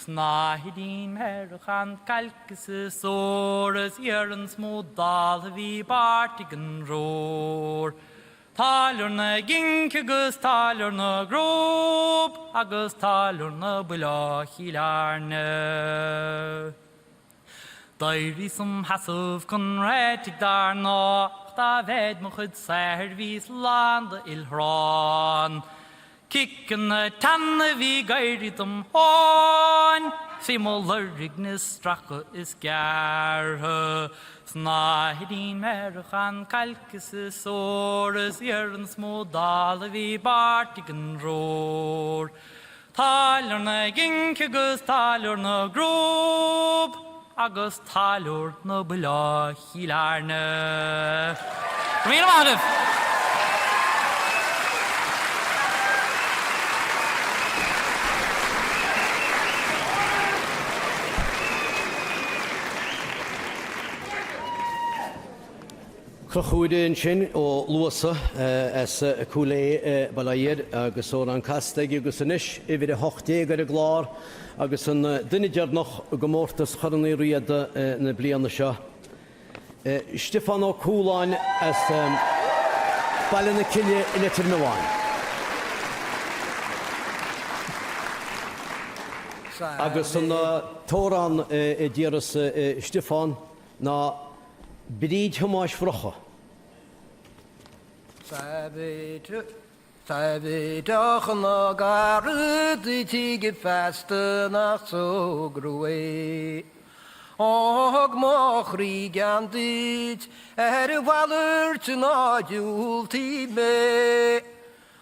Snáthaidín meidhreach an cailc is is ór is iarann 's mó dall a bhí beartaithe ag an dtriúr. Táilliúir na gcinc agus táilliúir na gcrúb agus táilliúir na Buile Átha Chill Airne. D'éiríos im sheasamh chun réitigh dar ndóigh ach dá mhéid mo chuid saothair bhíos lán d'oilthreán. Ciceanna teanna a bhí ag éirí dom thóin 's bhí mo loirgne stractha is gearrtha. Snáthaidín meidhreach an cailc is is ór is iarann 's mó dall a bhí beartaithe ag an dtriúr. Táilliúir na gcinc agus táilliúir na gcrúb agus táilliúir na Buile Átha Chill Airne. Go raibh míle maith agaibh! Conchúr ansin Ó Luasa as Cúil Aodha i Baile Oighir agus amhrán casta aige agus anois uimhir 18 ar an gclár agus an duine deireanach i gcomórtas Chorn Uí Riada na bliana seo, Stiofán Ó Cualáin as Baile na Cille i Leitir Mealláin. Agus an t-amhrán a d'iarras Stiofán ná. Bríd Thomáis Mhurchadha. 'S a bhí dteach na gcarad tuige feasta nach socrú é. Thug mo chroí gean duit ar a mhalairt ná diúltaigh mé.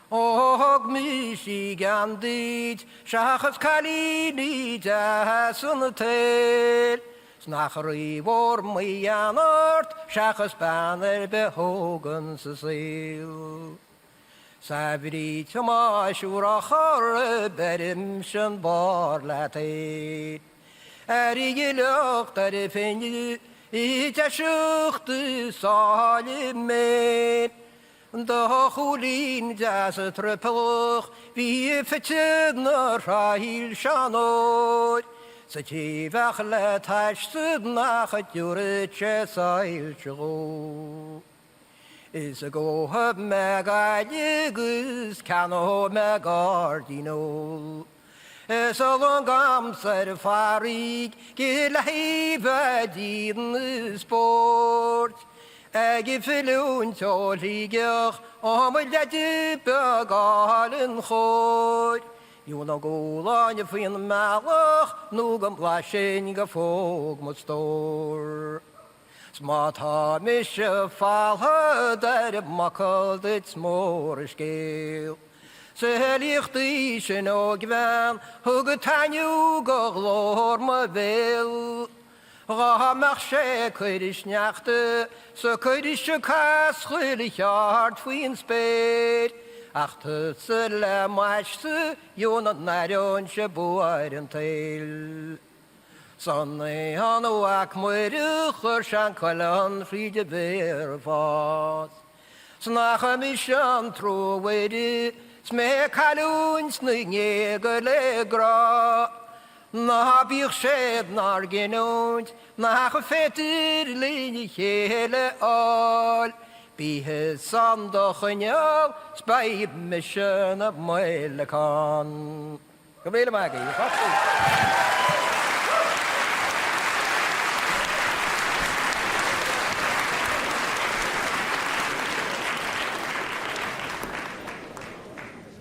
Thug mise gean duit seachas cailíní deasa an tsaoil. 'S nach rí-mhór mo ghean ort seachas bean ar bith thógainn sa saol. 'S a Bhríd Thomáis Mhurchadha beirimse an barr leat fhéin. Ar ghileacht ar finne i deiseacht is áille méin. Do chúilín deas triopallach bhí fite 'na thraoill seanóir, 's an té bheadh le t'ais-sa nach dtiúrfadh sé soilse dhó. Is gabhfaidh mé Gaillimh agus ceannóidh mé gairdín úll. Is long a'msa ar farraige le thaobh a' díon is boird. Ag filiúint ó Shligeach ó mo leaid beag álainn chóir. Gheobhainn na gúláin faoin mbealach nó go mblaisfinn go phóg mo stór. 'S má tá mise faltha deirim m'fhocal duit 's mór an scéal. 'S a liacht aois an óigbhean thug taitneamh go ghlór mo bhéil. Dhá mbeadh sé ag cur sneachta 's ag cur cas chuile cheard faoin spéir, ach tusa le m'ais-sa gheobhainn nach n-aireoinnse bua ar an tsaol. 'S an Mhac Muire chuir sé an coileán fríd a mhéar ag fás. 'S nach mise an trua Mhuire 's mé ag cailliúint na ngéaga le grá. Ná bíodh sé 'nár gcinniúint nach féidir linn a chéile fháil. Bí thusa in do choinneal 's beidh mise 'na m'fhéileacán. Go raibh míle maith agaibh.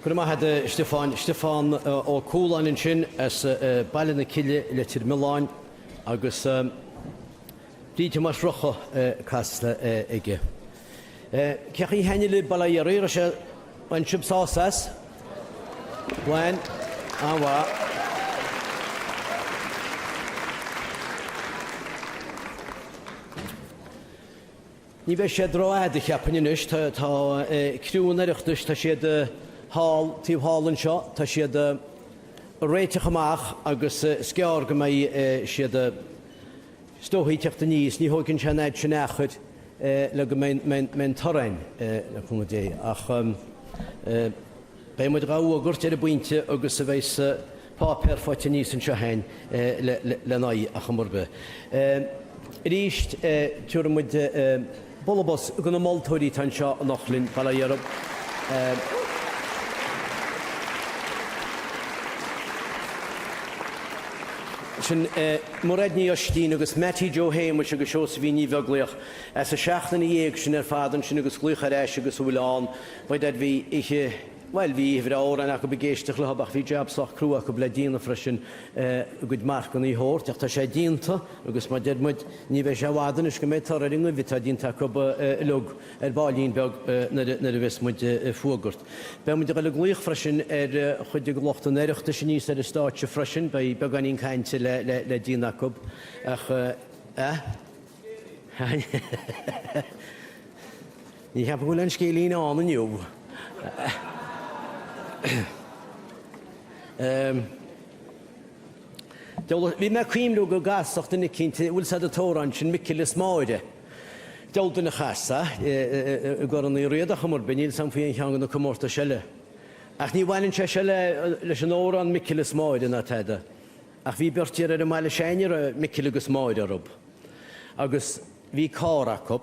Go raibh maith agat, a Stiofáin. Stiofán Ó Cualáin ansin as Baile na Cille, Leitir Mealláin, agus Bríd Thomáis Mhurchadha casta aige. Cén chaoi ar thaitnigh libh Bail ó Dhia oraibh, raibh sé, bhain sibh sásamh as? Bhain, an-mhaith. Ní bheidh siad rófhada, cheapfainn anois, tá, tá criú an Oireachtais, tá siad thall, taobh thall anseo, tá siad ag réiteach amach agus is gearr go mbeidh siad, Is dóichí teacht aníos, ní thóigeann sé an fhad sin achair le go mbeidh an toradh ann, le cúnamh Dé. Ach beidh muid dhá fhuagairt ar an bpointe agus a bheas páipéar faighte aníos anseo againn lena aghaidh ach am ar bith. Arís, tabharfaidh muid bualadh bos do na moltóirí atá anseo anocht linn, bail ó Dhia orthu. Sin Mairéad Ní Oistín agus Mattie Joe Shéamuis agus Seosaimhín Ní Bheaglaoich as an seachtain ina dhiaidh sin ar fad ansin agus glaoch ar ais agus a bhfuil ann. By dad bhí oíche, bhuel bhí oíche bhreá amhrán acu ag éisteacht leo ach bhí jab sách crua acu le déanamh freisin a gcuid marcanna a thabhairt ach tá sé déanta agus mar deir muid ní bheidh sé i bhfad anois go mbeidh toradh ar an ngoimh atá déanta acu uilig ar baillín beag nuair a bheas muid ag fuagairt. Beidh muid ag dul ag glaoch freisin ar chuid de lucht an Oireachtais aníos ar an stáitse freisin. Beidh beagáinín cainte le déanamh acu ach eh? Ní cheapaim go bhfuil aon scéilín ann inniu. Bhí mé ag cuimhniú go gcasfadh duine eicínt, bhfuil 's a'd an t-amhrán sin, Micil is Máire. Deabhal duine a chas é i gCorn Uí Riada chuma ar bith, níl 's a'm faoi aon cheann de na comórtais eile. Ach ní bhaineann sé seo leis an amhrán Micil is Máire ná tada. Ach bhí beirt fhear ar an mbaile s'againne a raibh Micil agus Máire orthu. Agus bhí carr acu.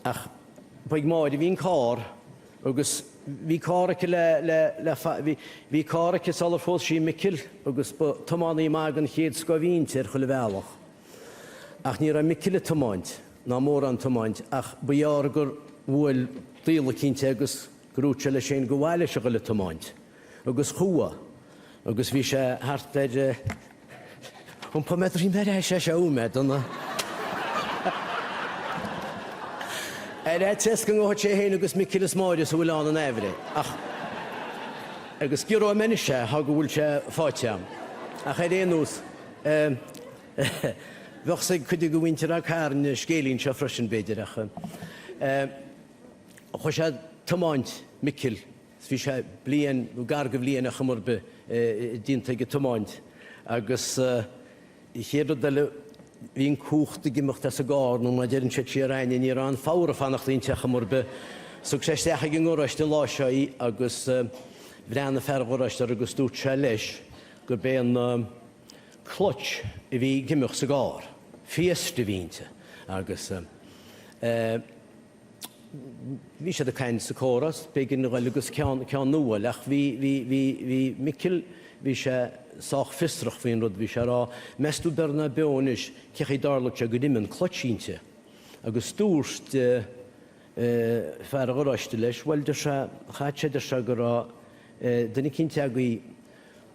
Ach ba ag Máire a bhí an carr agus bhí carr aici le, le, le, bhí, bhí carr aici sular phós sí Micil agus ba tiománaí maith den chéad scoth a bhí inti ar chuile bhealach. Ach ní raibh Micil ag tiomáint. ná mórán tiomáint ach ba ghearr gur bhuail diabhal eicínt é agus gur dhúirt sé leis féin gur mhaith leis a ghoil ag tiomáint. Agus chuaigh. Agus bhí sé thart ar Iompóidh mé droim ar ais as seo mé don Ar fhaitíos go ngabhfadh sé féin agus Micil is Máire is a bhfuil ann in aimhréidh. Ach agus giorróidh mé anois é, tá go bhfuil sé faighte agam. Ach ar aon nós, bheadh fhios ag cuid de mhuintir Ráth Cairn an scéilín seo freisin, b'fhéidir, ach chuaigh sé ag tiomáint, Micil, is bhí sé bliain, nó gar go bhliain ar chuma ar bith, déanta aige ag tiomáint agus an chéad rud eile bhí an cumhacht ag imeacht as an gcarr nó mar a deireann siad siar a'inne ní raibh an power ag fanacht inti ar chuma ar bith. Thug sé isteach ag an ngaráiste an lá seo í agus bhreathnaigh fear an gharáiste air agus dúirt sé leis gurb é an clutch a bhí ag imeacht sa gcarr, Fiesta a bhí inti agus eh. Bhí siad ag caint sa comhrá, b'éigean a ghoil agus ceann, ceann nua a fháil ach bhí, bhí, bhí, bhí Micil, bhí sé sách fiosrach faoin rud, bhí sé ag rá, meas tú beir ná beo anois, cé chaoi dtarlódh sé gur imigh an clutch inti? Agus dúirt fear an gharáiste leis, bhuel, deir sé, chaith sé, deir sé, go raibh duine eicínt agaibh,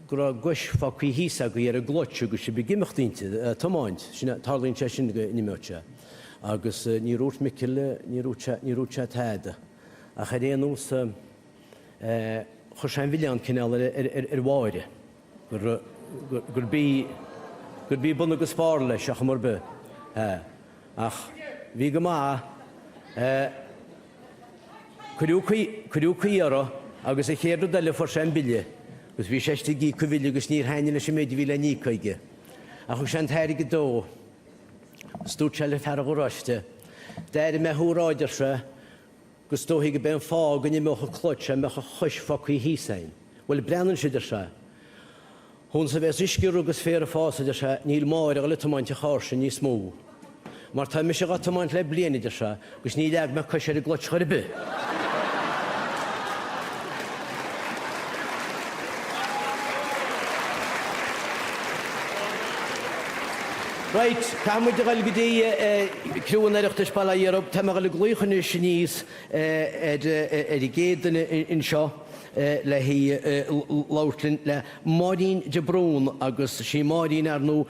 go raibh guais fágtha thíos agaibh ar an gclutch agus sibh ag imeacht inti, ag tiomáint. Sin, tarlaíonn sé sin go n-imeodh sé. Agus níor dhúirt Micil, níor dhúirt sé, níor dhúirt sé tada. Ach ar aon nós, chuir sé an milleán cineál ar, ar, ar, ar Mháire, gur, gur, gurb í, gurb í bun agus barr leis, ar chuma ar bith. Ach bhí go maith. Cuireadh caoi orthu agus an chéad rud eile fuair sé an bille agus bhí sé istigh ag íoc an bhille agus níor thaitnigh leis an méid a bhí le n-íoc aige. Ach thug sé an t-airgead dó agus dúirt sé le fear an gharáiste, D'airigh mé thú a rá, a deir sé, go is dóichí go b'é an fáth go n-imeodh an clutch dá mbeadh an chois fágtha thíos a'inn. Bhuel, breathnaigh anois, a deir sé. Ionas a bheas uisce orthu agus féar ag fás, a deir sé, níl Máire ag dul ag tiomáint an chairr sin níos mó. Mar tá mise dhá tiomáint le bliain, a deir sé, agus ní leag mé cois ar an gclutch chor ar bith. Right, caithfidh muid a dhul go dtí criú an Oireachtais bail ó Dhia orthu. Tá mé ag dul ag glaoch anois aníos ar an gcéad duine anseo. le labhairt linn le Máirín de Brún agus sí Máirín ar ndóigh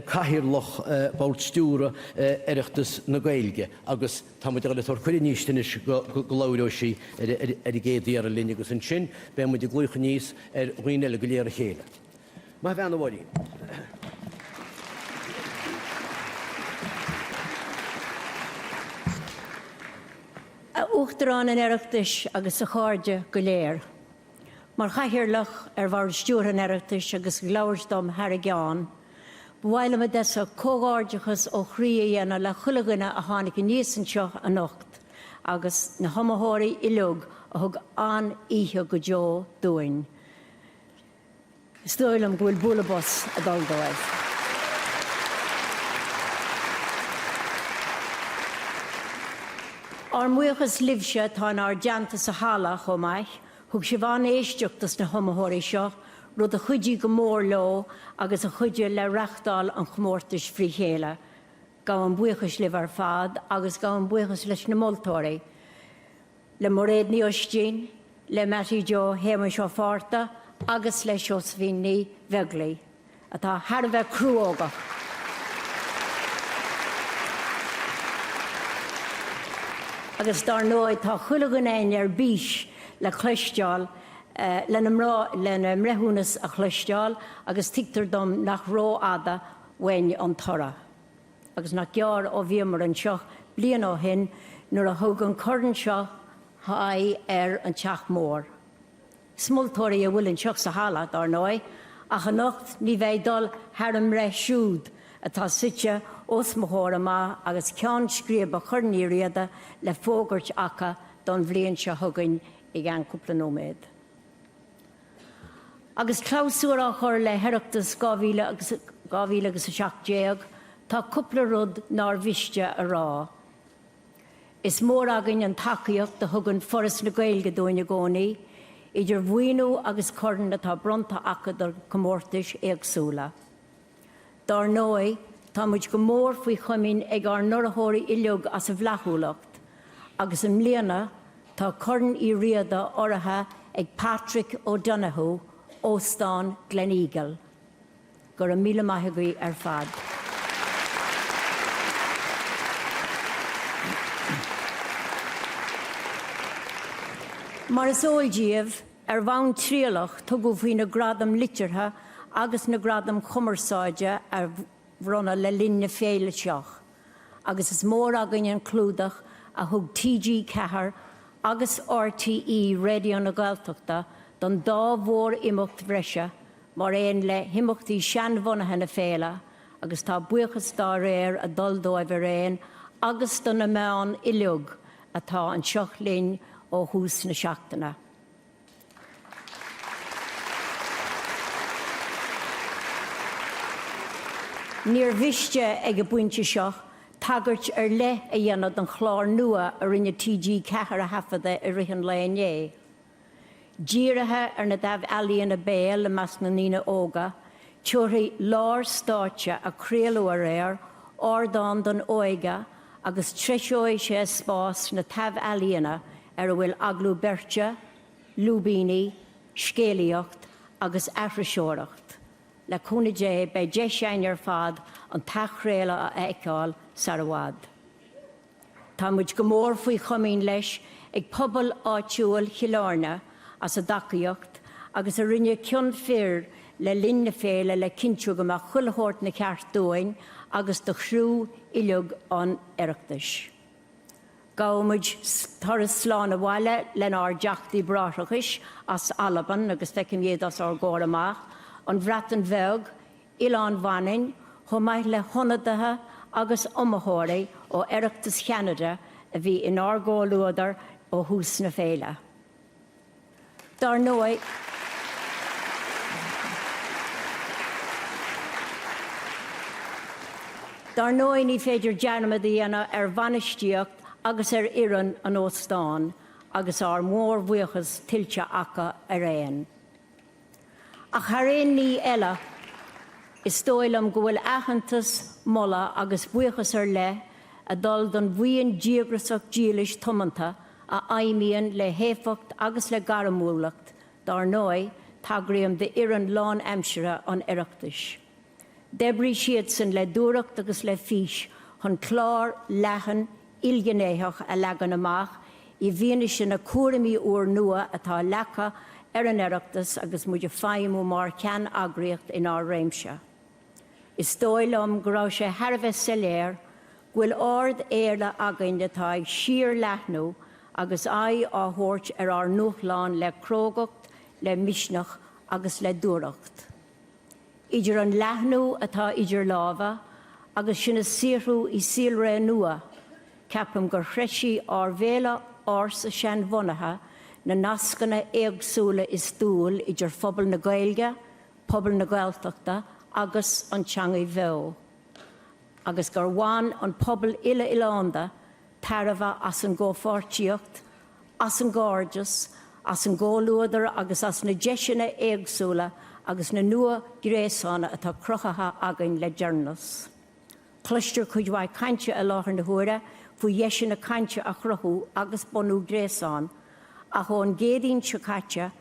Cathaoirleach Bhord Stiúrtha Oireachtas na Gaeilge agus tá muid ag dul ag tabhairt cuireadh aníos di anois go labhróidh sí ar an gcéad iarraidh linn agus ansin beidh muid ag glaoch aníos ar dhaoine eile go léir a chéile. Maith bhean a Mháirín. A Uachtaráin an Oireachtais agus a chairde go léir. Mar Chathaoirleach ar Bhord Stiúrtha an Oireachtais agus ag labhairt dom thar a gceann, ba mhaith liom i dtosach comhghairdeachas ó chroí a dhéanamh le chuile dhuine a tháinig aníos anseo anocht agus na hiomaitheoirí uilig a thug an-oíche go deo dúinn. Is dóigh liom go bhfuil bualadh bos ag dul dóibh. Ár mbuíochas libhse atá inár dteannta sa halla chomh maith, thug sibh an-éisteacht dos na hiomaitheoirí seo, rud a chuidigh go mór leo agus a chuidigh le reachtáil an chomórtais frí chéile. Gabhaim buíochas libh ar fad agus gabhaim buíochas leis na moltóirí. le Mairéad Ní Oistín, le Mattie Joe Shéamuis Ó Fátharta agus le Seosaimhín Ní Bheaglaoi, atá thar a bheith cruógach. Agus dár ndóigh tá chuile dhuine againn ar bís le cloisteáil, lena lena mbreithiúnas a chloisteáil agus tuigtear dom nach rófhada uainn an toradh. Agus nach gearr ó bhíomar anseo bliain ó shin nuair a thug an corn seo aghaidh ar an Teach Mór. Is moltóirí a bhfuil anseo sa halla, dár ndóigh, ach anocht ní bheidh dul thar a mbreith siúd atá suite os mo chomhair amach agus ceann scríbe Chorn Uí Riada le fógairt acu don bhliain seo chugainn i gceann cúpla nóiméad. Agus clabhsúr á chur le hOireachtas 2017, tá cúpla rud nár mhiste a rá. Is mór againn an tacaíocht a thugann Foras na Gaeilge dúinn i gcónaí, idir mhaoiniú agus coirn atá bronnta acu do chomórtais éagsúla. Dár ndóigh. Tá muid go mór faoi chomaoin ag ár n-urraitheoirí uilig as a bhflaithiúlacht agus i mbliana tá Corn Uí Riada urraithe ag Patrick O'Donoghue, Óstán Gleneagle. Go raibh míle maith agaibh ar fad. Mar is eol díobh, ar bhonn trialach tugadh faoi na gradaim liteartha agus na gradaim chumarsáide a bhronnadh le linn na féile seo agus is mór againn an clúdach a thug TG4 agus RTÉ Raidió na Gaeltachta don dá mhór-imeacht bhreise mar aon le himeachtaí seanbhunaithe na féile agus tá buíochas dá réir ag dul dóibh araon agus do na meáin uilig atá anseo linn ó thús na seachtaine. Níor mhiste ag an bpointe seo tagairt ar leith a dhéanamh don chlár nua a rinne TG4 a thaifeadadh i rith an lae inné. Dírithe ar na taibh-ealaíona béil i measc na ndaoine óga, tabharfaidh Lár Stáitse, a craoladh aréir, ardán don óige agus treiseoidh sé spás na taibh-ealaíona ar a bhfuil agallamh beirte, lúibíní, scéalaíocht agus aithriseoireacht. Le cúnamh Dé beidh deis againn ar fad an t-athchraoladh a fheiceáil sar i bhfad. Tá muid go mór faoi chomaoin leis ag pobal áitiúil Chill Airne as a dtacaíocht agus a rinne cion fir le linn na féile le cinntiú go mbeadh chuile shórt 'na cheart dúinn agus do chriú uilig an Oireachtais. Gabhaimid turas slán abhaile lenár dTeachtaí Bráithreachais as Albain agus feicim iad os ár gcomhair amach, an Bhreatain Bheag, Oileán Mhanainn, chomh maith le hionadaithe agus iomaitheoirí ó Oireachtas Cheanada a bhí inár gcomhluadar ó thús na féile. Dar ndóigh, Dar ndóigh ní féidir dearmad a dhéanamh ar bhainistíocht agus ar fhoireann an óstáin agus ár mórbhuíochas tuillte acu araon. Ach thar aon ní eile, is dóigh liom go bhfuil aitheantas, moladh agus buíochas ar leith ag dul don bhuíon díograsach dílis tiomanta a fheidhmíonn le héifeacht agus le gairmiúlacht, dár ndóigh, tagraím d'fhoireann lánaimseartha an Oireachtais. D'oibrigh siadsan le dúthracht agus le fís chun clár leathan ilghnéitheach a leagan amach i bhfianaise na cúraimí úrnua atá leagtha ar an Oireachtas agus muid ag feidhmiú mar cheanneagraíocht inár réimse. Is dóigh liom go raibh sé thar a bheith soiléir go bhfuil ard-fhéile againn atá ag síor-leathnú agus aghaidh á thabhairt ar ár ndúshláin le crógacht, le misneach agus le dúthracht. Idir an leathnú atá idir lámha agus sinn ag saothrú i saolré nua, ceapaim gur threisigh ár bhféile ársa seanbhunaithe na nascanna éagsúla is dual idir phobal na Gaeilge, pobal na Gaeltachta agus an teangaidh bheo, agus gur bhain an pobal uile-oileánda tairbhe as an gcomhpháirtíocht, as an gcairdeas, as an gcomhluadar agus as na deiseanna éagsúla agus na nua-ghréasáin atá cruthaithe againn le deireanas. Cloistear cuid mhaith cainte i láthair na huaire faoi dheiseanna cainte a chruthú agus bunú gréasán, ach ón gCéadaoin seo caite,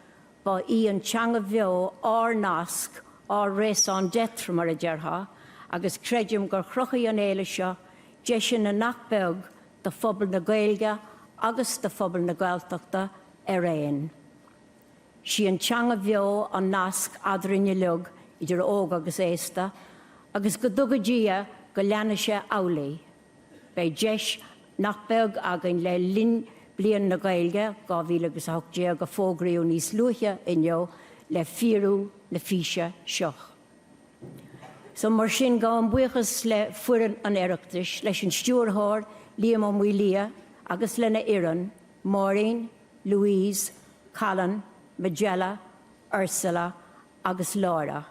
ba í an teanga bheo ár nasc, ár raison d'être mar a déarfá, agus creidim gur chruthaigh an fhéile seo deiseanna nach beag do phobal na Gaeilge agus do phobal na Gaeltachta araon. Sí an teanga bheo an nasc eadrainn uilig, idir óg agus aosta, agus go dtuga Dia go leana sé amhlaidh. Beidh deis nach beag againn le linn Bliain na Gaeilge 2018 a fógraíodh níos luaithe inniu le fíorú na físe seo. So mar sin, gabhaim buíochas le foireann an Oireachtais, leis an Stiúrthóir, Liam Ó Maolaodha, agus lena fhoireann, Máirín, Louise, Colin, Majella, Ursula agus Lára,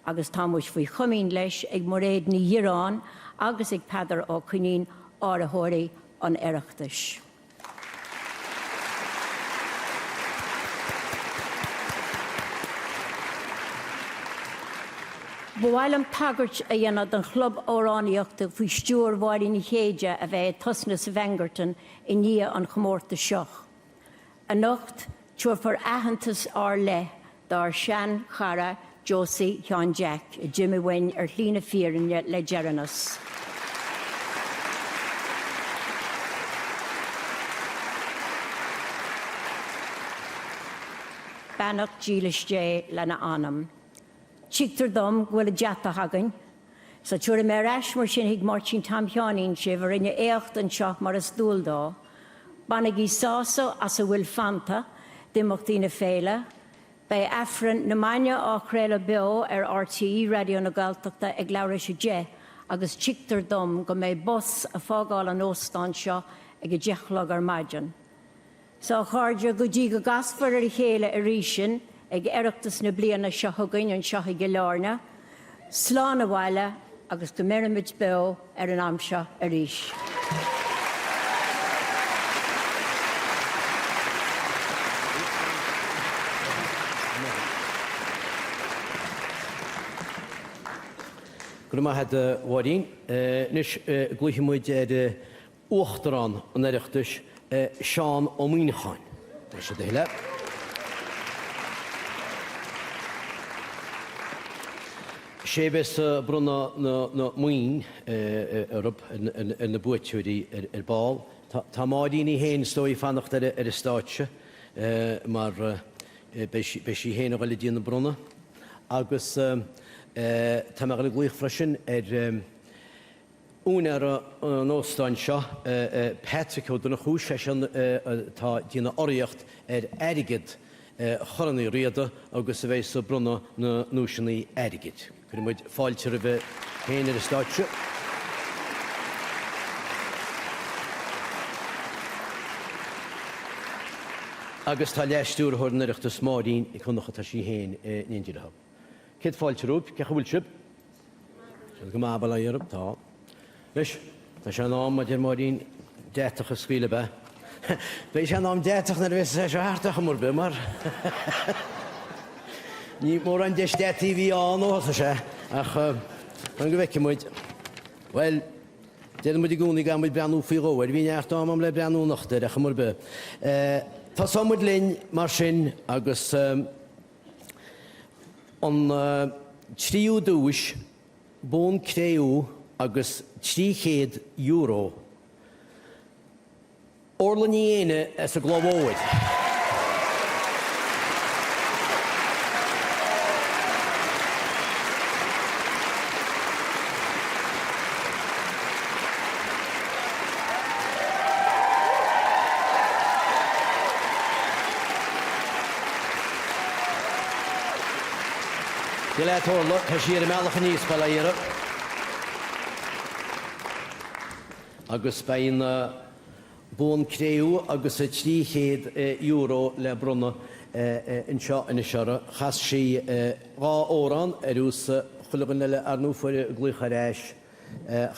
agus tá muid faoi chomaoin leis ag Mairéad Ní Dhireáin agus ag Peadar Ó Coinín, áiritheoirí an Oireachtais. Ba mhaith liom tagairt a dhéanamh don Chlub Amhránaíochta faoi stiúir Mháirín Ní Chéide a bheidh ag tosnú sa Bheangartain i ndiaidh an chomórtais seo. Anocht, tabharfar aitheantas ár leith dár sean-chara Josie Sheáin Jeaic a d'imigh uainn ar shlí na fírinne le deireanas. Beannacht dílis Dé lena anam. Tuigtear dom go bhfuil an deatach againn, so tabharfaidh mé ar ais mar sin chuig Máirtín Tom Sheáinín sibh a rinne éacht anseo mar is dual dó. Bainigí sásamh as a bhfuil fanta d'imeachtaí na féile. Beidh Aifreann na Maidne á chraoladh beo ar RTÉ Raidió na Gaeltachta ag leathuair théis 10 agus tuigtear dom go mbeidh bus ag fágáil an óstáin seo ag 10 a chlog ar maidin. So, a chairde, go dtí go gcasfar ar a chéile arís sinn ag Oireachtas na bliana seo chugainn anseo i gCill Airne, slán abhaile agus go mbeirimid beo ar an am seo arís. Go raibh maith agat, a Mháirín. Anois, glaofaidh muid ar Uachtarán an Oireachtais, Seán Ó Muíneacháin. Más é do thoil é. Sé a bheas ag bronnadh na mboinn orthu, ar na buaiteoirí ar ball. Tá Máirín í féin is dóigh ag fanacht ar an stáitse mar beidh sí féin ag dul ag déanamh bronnadh. Agus tá mé ag dul ag glaoch freisin ar Úinéir an óstáin seo, Patrick Ó Donnchú, seisean atá ag déanamh urraíocht ar airgead Chorn Uí Riada agus a bheas ag bronnadh na nduaiseanna airgid. Cuirfidh muid fáilte roimhe féin ar an stáitse. Agus tá Leas-Stiúrthóir an Oireachtais, Máirín Nic Dhonncha, tá sí féin in éindí leo. Céad fáilte romhaibh, cén chaoi a bhfuil sibh? Tá go maith, bail ó Dhia oraibh, tá. Anois, tá sé in am, a deir Máirín, deatach a scaoileadh, ab ea? Beidh sé in am deatach nuair a bheas sé seo thart ar chuma ar bith, mar ní mórán deis deataí a bhí ann ó thosaigh sé, ach fan go bhfeicfidh muid. Bhuel, deireann muid i gcónaí go gcaithfidh muid breathnú faoi dhó air. Bhí neart ama agam le breathnú anocht air, ar chuma ar bith. Tosóidh muid linn, mar sin, agus. An tríú duais, bonn cré-umha agus €300. Orla Ní Éinne as an gCloich Mhóir. Dia leat Orla, tá sí ar a mbealach aníos, bail ó Dhia uirthi. Agus beidh an bonn cré-umha agus €300 le bronnadh anseo anois uirthi. Chas sí dhá amhrán ar nós chuile dhuine eile ar ndóigh a fuair glaoch ar ais.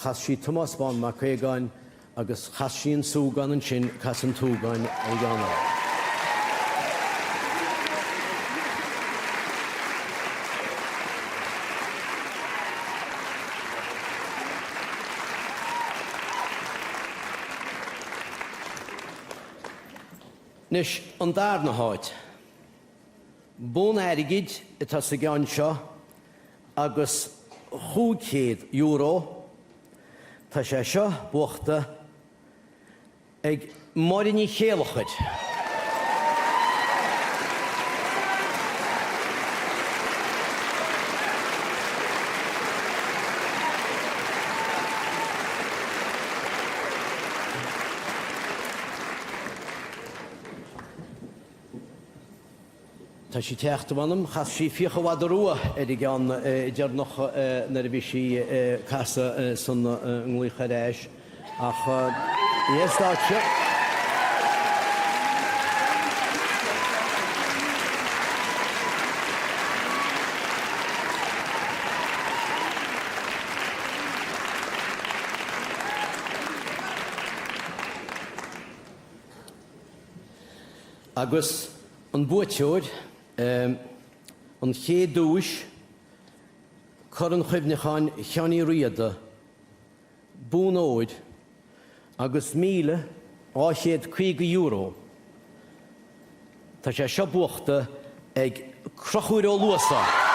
Chas sí Tomás Bán Mac Aogáin Agus chas sí an súgán ansin, Cas an tSúgáin ar an gceann eile. Anois, an darna háit. Bonn airgid atá sa gceann seo agus €500. Tá sé seo buachta ag Máire Ní Chéilleachair. Tá sí ag teacht, mh'anam. Chas sí Fiacha an Mhada Rua ar an gceann deireanach nuair a bhí sí ag casadh san nglaoch ar ais ach ní ar stáitse. Agus an buaiteoir, an chéad duais, Corn Chuimhneacháin Sheáin Uí Riada, bonn óir agus €1,250. Tá sé seo buachta ag Crochúr Ó Luasáin.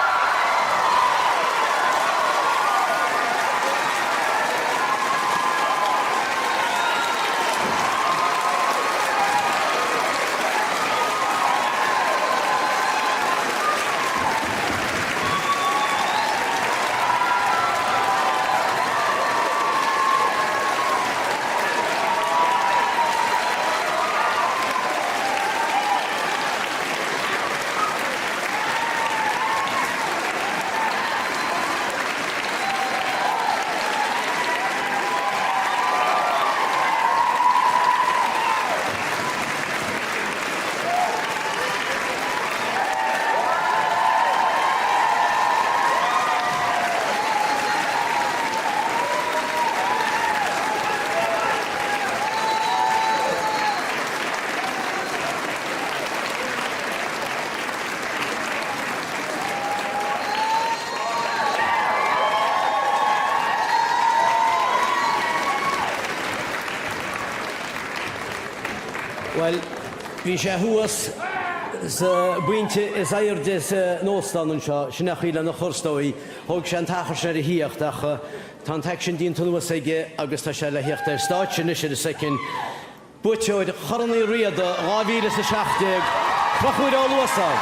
Bhuel, bhí sé thuas sa bpointe is airde san óstán anseo, sin é an chaoi lena chur, is dóigh. Thóg sé an t-achar sin air a thíocht ach tá an t-aicsean déanta anuas aige agus tá sé le thíocht ar stáitse anois ar an soicind. Buaiteoir Chorn Uí Riada 2017, Conchúr Ó Luasáin.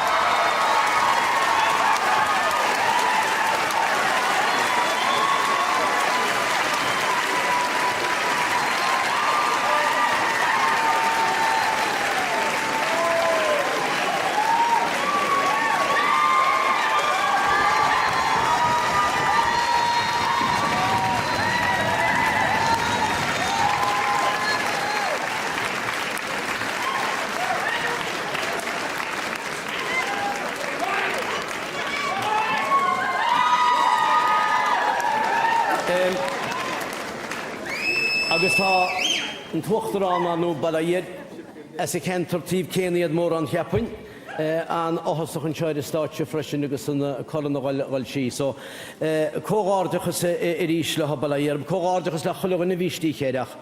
Agus tá an tUachtarán nó bail ó Dhia air, as an cheantar taobh céanna iad mórán cheapfainn, an-áthasach anseo ar an stáitse freisin agus an corn a dhul síos. So, comhghairdeachas arís leo, bail ó Dhia orthu, comhghairdeachas le chuile dhuine a bhí istigh air ach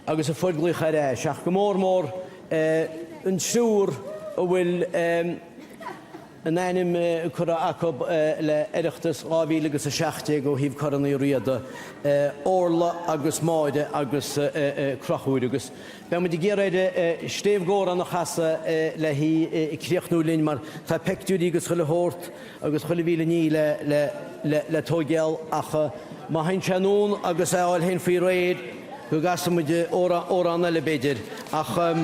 agus a fuair glaoch ar ais ach go mór mór an triúr a bhfuil a n-ainm curtha acu le Oireachtas 2017 ó thaobh Corn Uí Riada, Orla agus Máire agus Conchúr agus beidh muid ag iarraidh air stéibh-amhrán a chasadh le hí críochnú linn mar tá peictiúirí agus chuile shórt agus chuile mhíle ní le tóigeáil ach má théann sé anonn agus é a fháil féin faoi réir go gcasfaidh muid amhrán eile b'fhéidir ach ba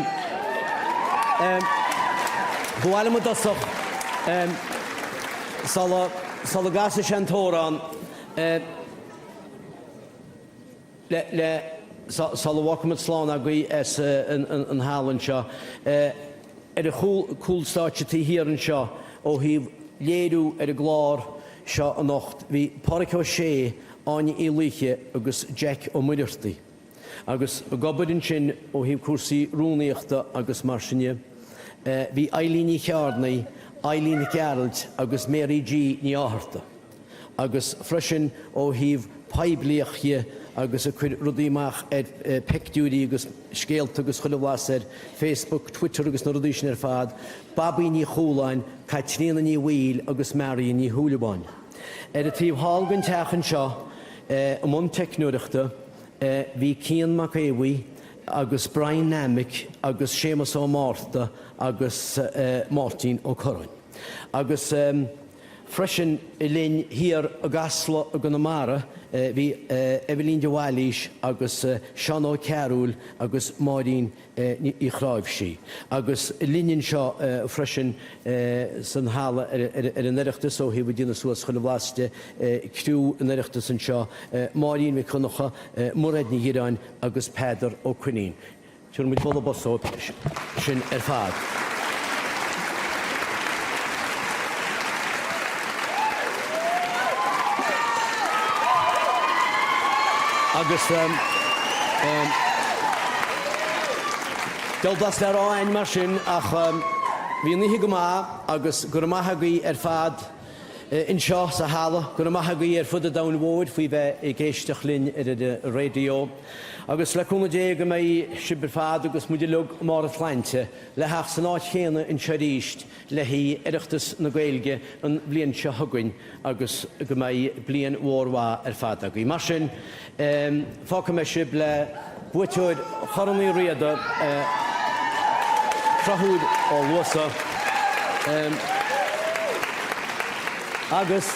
mhaith liom i dtosach sula sula gcasfaidh sé an t-amhrán le le sula bhfágfaidh muid slán agaibh as an halla anseo ar an chúlstáitse taobh thiar anseo ó thaobh léiriú ar an gclár seo anocht bhí Pádraic Ó Sé, Áine Uí Laoithe agus Jack Ó Muircheartaigh agus ag obair ansin ó thaobh cúrsaí rúnaíochta agus mar sin de bhí Eileen Ní Chearnaigh, Eileen Nic Gearailt agus Mary G Ní Fhátharta. agus freisin ó thaobh poiblíocht dhe agus ag cur rudaí amach ar peictiúirí agus scéalta agus chuile bhlas ar Facebook, Twitter agus na rudaí sin ar fad, Babaí Ní Chualáin, Caitríona Ní Bhaoill agus Marion Ní Shúilleabháin. Ar an taobh thall den teach anseo i mbun teicneoireachta bhí Cian Mac Aodha Bhuí agus Brian Nammick agus Séamus Ó Márta agus Máirtín Ó Curráin. Agus. Freisin linn thiar i gCasla i gConamara bhí Eibhlín de Bhailís agus Seán Ó Cearúil agus Máirín Uí Chráimhsí. Agus linn anseo freisin san halla ar an Oireachtas ó thaobh ag déanamh suas chuile bhlas de, criú an Oireachtais anseo, Máirín Mhic Dhonncha, Mairéad Ní Dhireáin agus Peadar Ó Coinín. Tabharfaidh muid bualadh bos dóibh sin ar fad. Agus diabhal blas le rá a'inn mar sin ach bhí an oíche go maith agus go raibh maith agaibh ar fad. Anseo sa halla, go raibh maith agaibh ar fud an domhain mhóir faoi bheith ag éisteacht linn ar an raidió. Agus le cúnamh Dé go mbeidh sibh ar fad agus muid uilig i mbarr sláinte le theacht san áit chéanna anseo arís le haghaidh Oireachtas na Gaeilge an bhliain seo chugainn agus go mbeidh bliain mhór mhaith ar fad agaibh. Mar sin, fágfaidh mé sibh le buaiteoir Chorn Uí Riada, Conchúr Ó Luasa, agus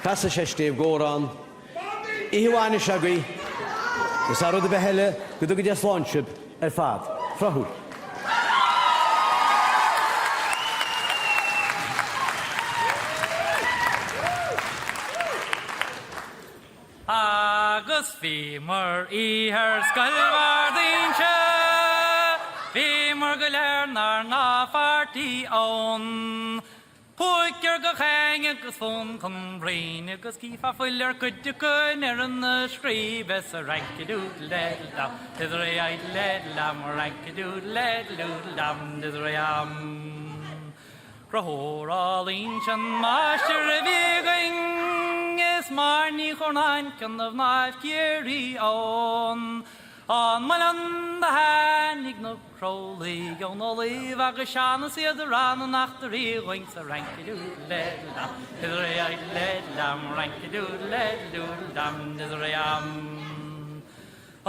casfaidh sé Stéibh Górán. Oíche mhaith anois agaibh, agus thar rud ar bith eile, go dtuga Dia slán sibh ar fad. Conchúr. Agus bhíomar oíche ar scoil Bhard Inse, bhíomar go léir 'nár ngnáthpháirtí ann. Cúigear gach éinne agus fonn chun broinn agus chífeá fuil ar chuid acu i ndeireadh na scríbe sa rank-a-doodle-deddle-dam, diddle-ray-idle-deddle-dam, rank-a-doodle-deddle-doodle-dam, diddle-ray-am. Conchúr Ó Loingsigh an máistir a bhí againn is Máire Ní Churnáin ceann de mhnáibh Chiarraí ann. Ón muileann do tháinig na Crowleys ón Ulaidh agus Seán is iad a rá na n-eachtraí dhúinn sa rank-a-doodle-deddle-dam, diddle-ray-idle-deddle-dam, rank-a-doodle-deddle-doodle-dam, diddle-ray-am.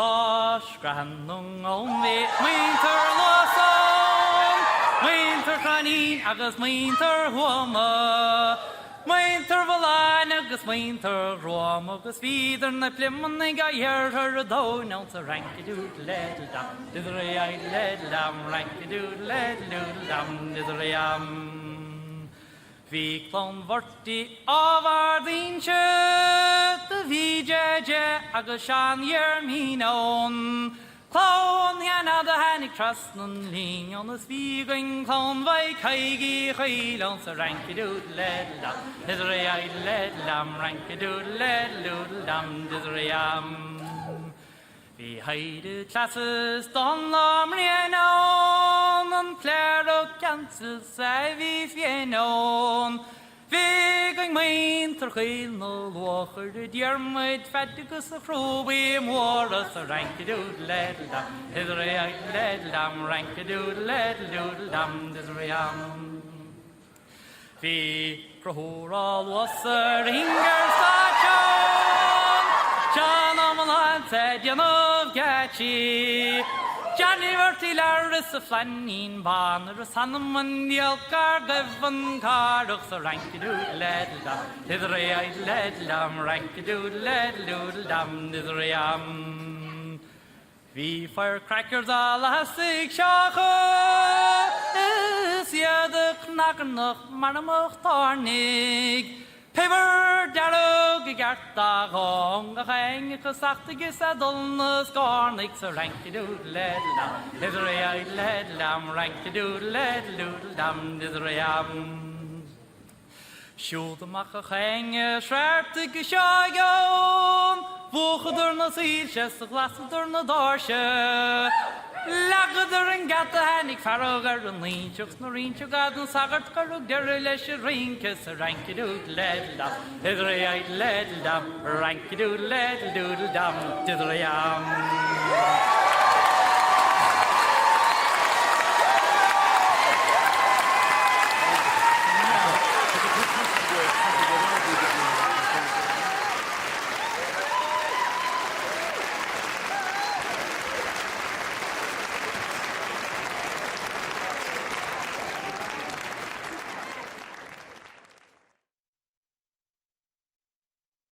Á, Screathan na nGolm bhí muintir Luasa ann, muintir Chroinín agus muintir Thuama, Muintir Mhulláin agus muintir Ghruama agus bhíodar na Pliomannaigh ó iarthar an domhain ann sa rank-a-doodle-deddle-dam, diddle-ray-idle-deddle-dam, rank-a-doodle-deddle-doodle-dam, diddle-ray-am. Bhí clann Mhurty ó Bhard Inse, do bhí J.J. agus Seán Dheirmín ann. Clann Sheáin do tháinig trasna an líne ann is bhí againn clann Mhaidhc Thaidhg Uí Chaoil ann sa rank-a-doodle-deddle-dam, diddle-ray-idle-deddle-dam, rank-a-doodle-deddle-doodle-dam, diddle-ray-am. Bhí Thaidhg Cleas is Dónall Ó Briain ann, an Cléir Ó Ceansail 's a bhí féin ann. Bhí againn muintir Choill na Luachair, Diarmuid Pheaid agus a Chrúbaí Móra sa rank-a-doodle-deddle-dam, diddle-ray-idle-deddle-dam, rank-a-doodle-deddle-doodle-dam, diddle-ray-am. Bhí Conchúr Ó Luasa a rince ar stáitse ann, Seán Ó Mulláin 's é ag déanamh geáitsí, Johnny Mhurty Lear is a Flainín Bán ar a s'anam an giolc ár ghaibh an cárthach sa rank-a-doodle-deddle-dam, diddle-ray-idle-deddle-dam, rank-a-doodle-deddle-doodle-dam, diddle-ray-am. Bhí firecrackers á lasadh ag Seochadh is iad ag cnagarnach mar a mbeadh toirnigh. Piobar dearg i gceart á dhó i ngach éinne acu 's achtaigh is ag dul 'na scornaigh sa rank-a-doodle-deddle-dam, diddle-ray-idle-deddle-dam, rank-a-doodle-deddle-doodle-dam, diddle-ray-am. Siúd amach gach éinne Sraith go Seoighe ann, Mhúchadar na soilse 's ghlasadar na doirse. Leagadar an geata tháinig fearg ar an Loingseach 's na rince gad an sagart gur thug deireadh leis an rince sa rank-a-doodle-deddle-dam, diddle-ray-idle-deddle-dam, rank-a-doodle-deddle-doodle-dam, diddle-ray-am.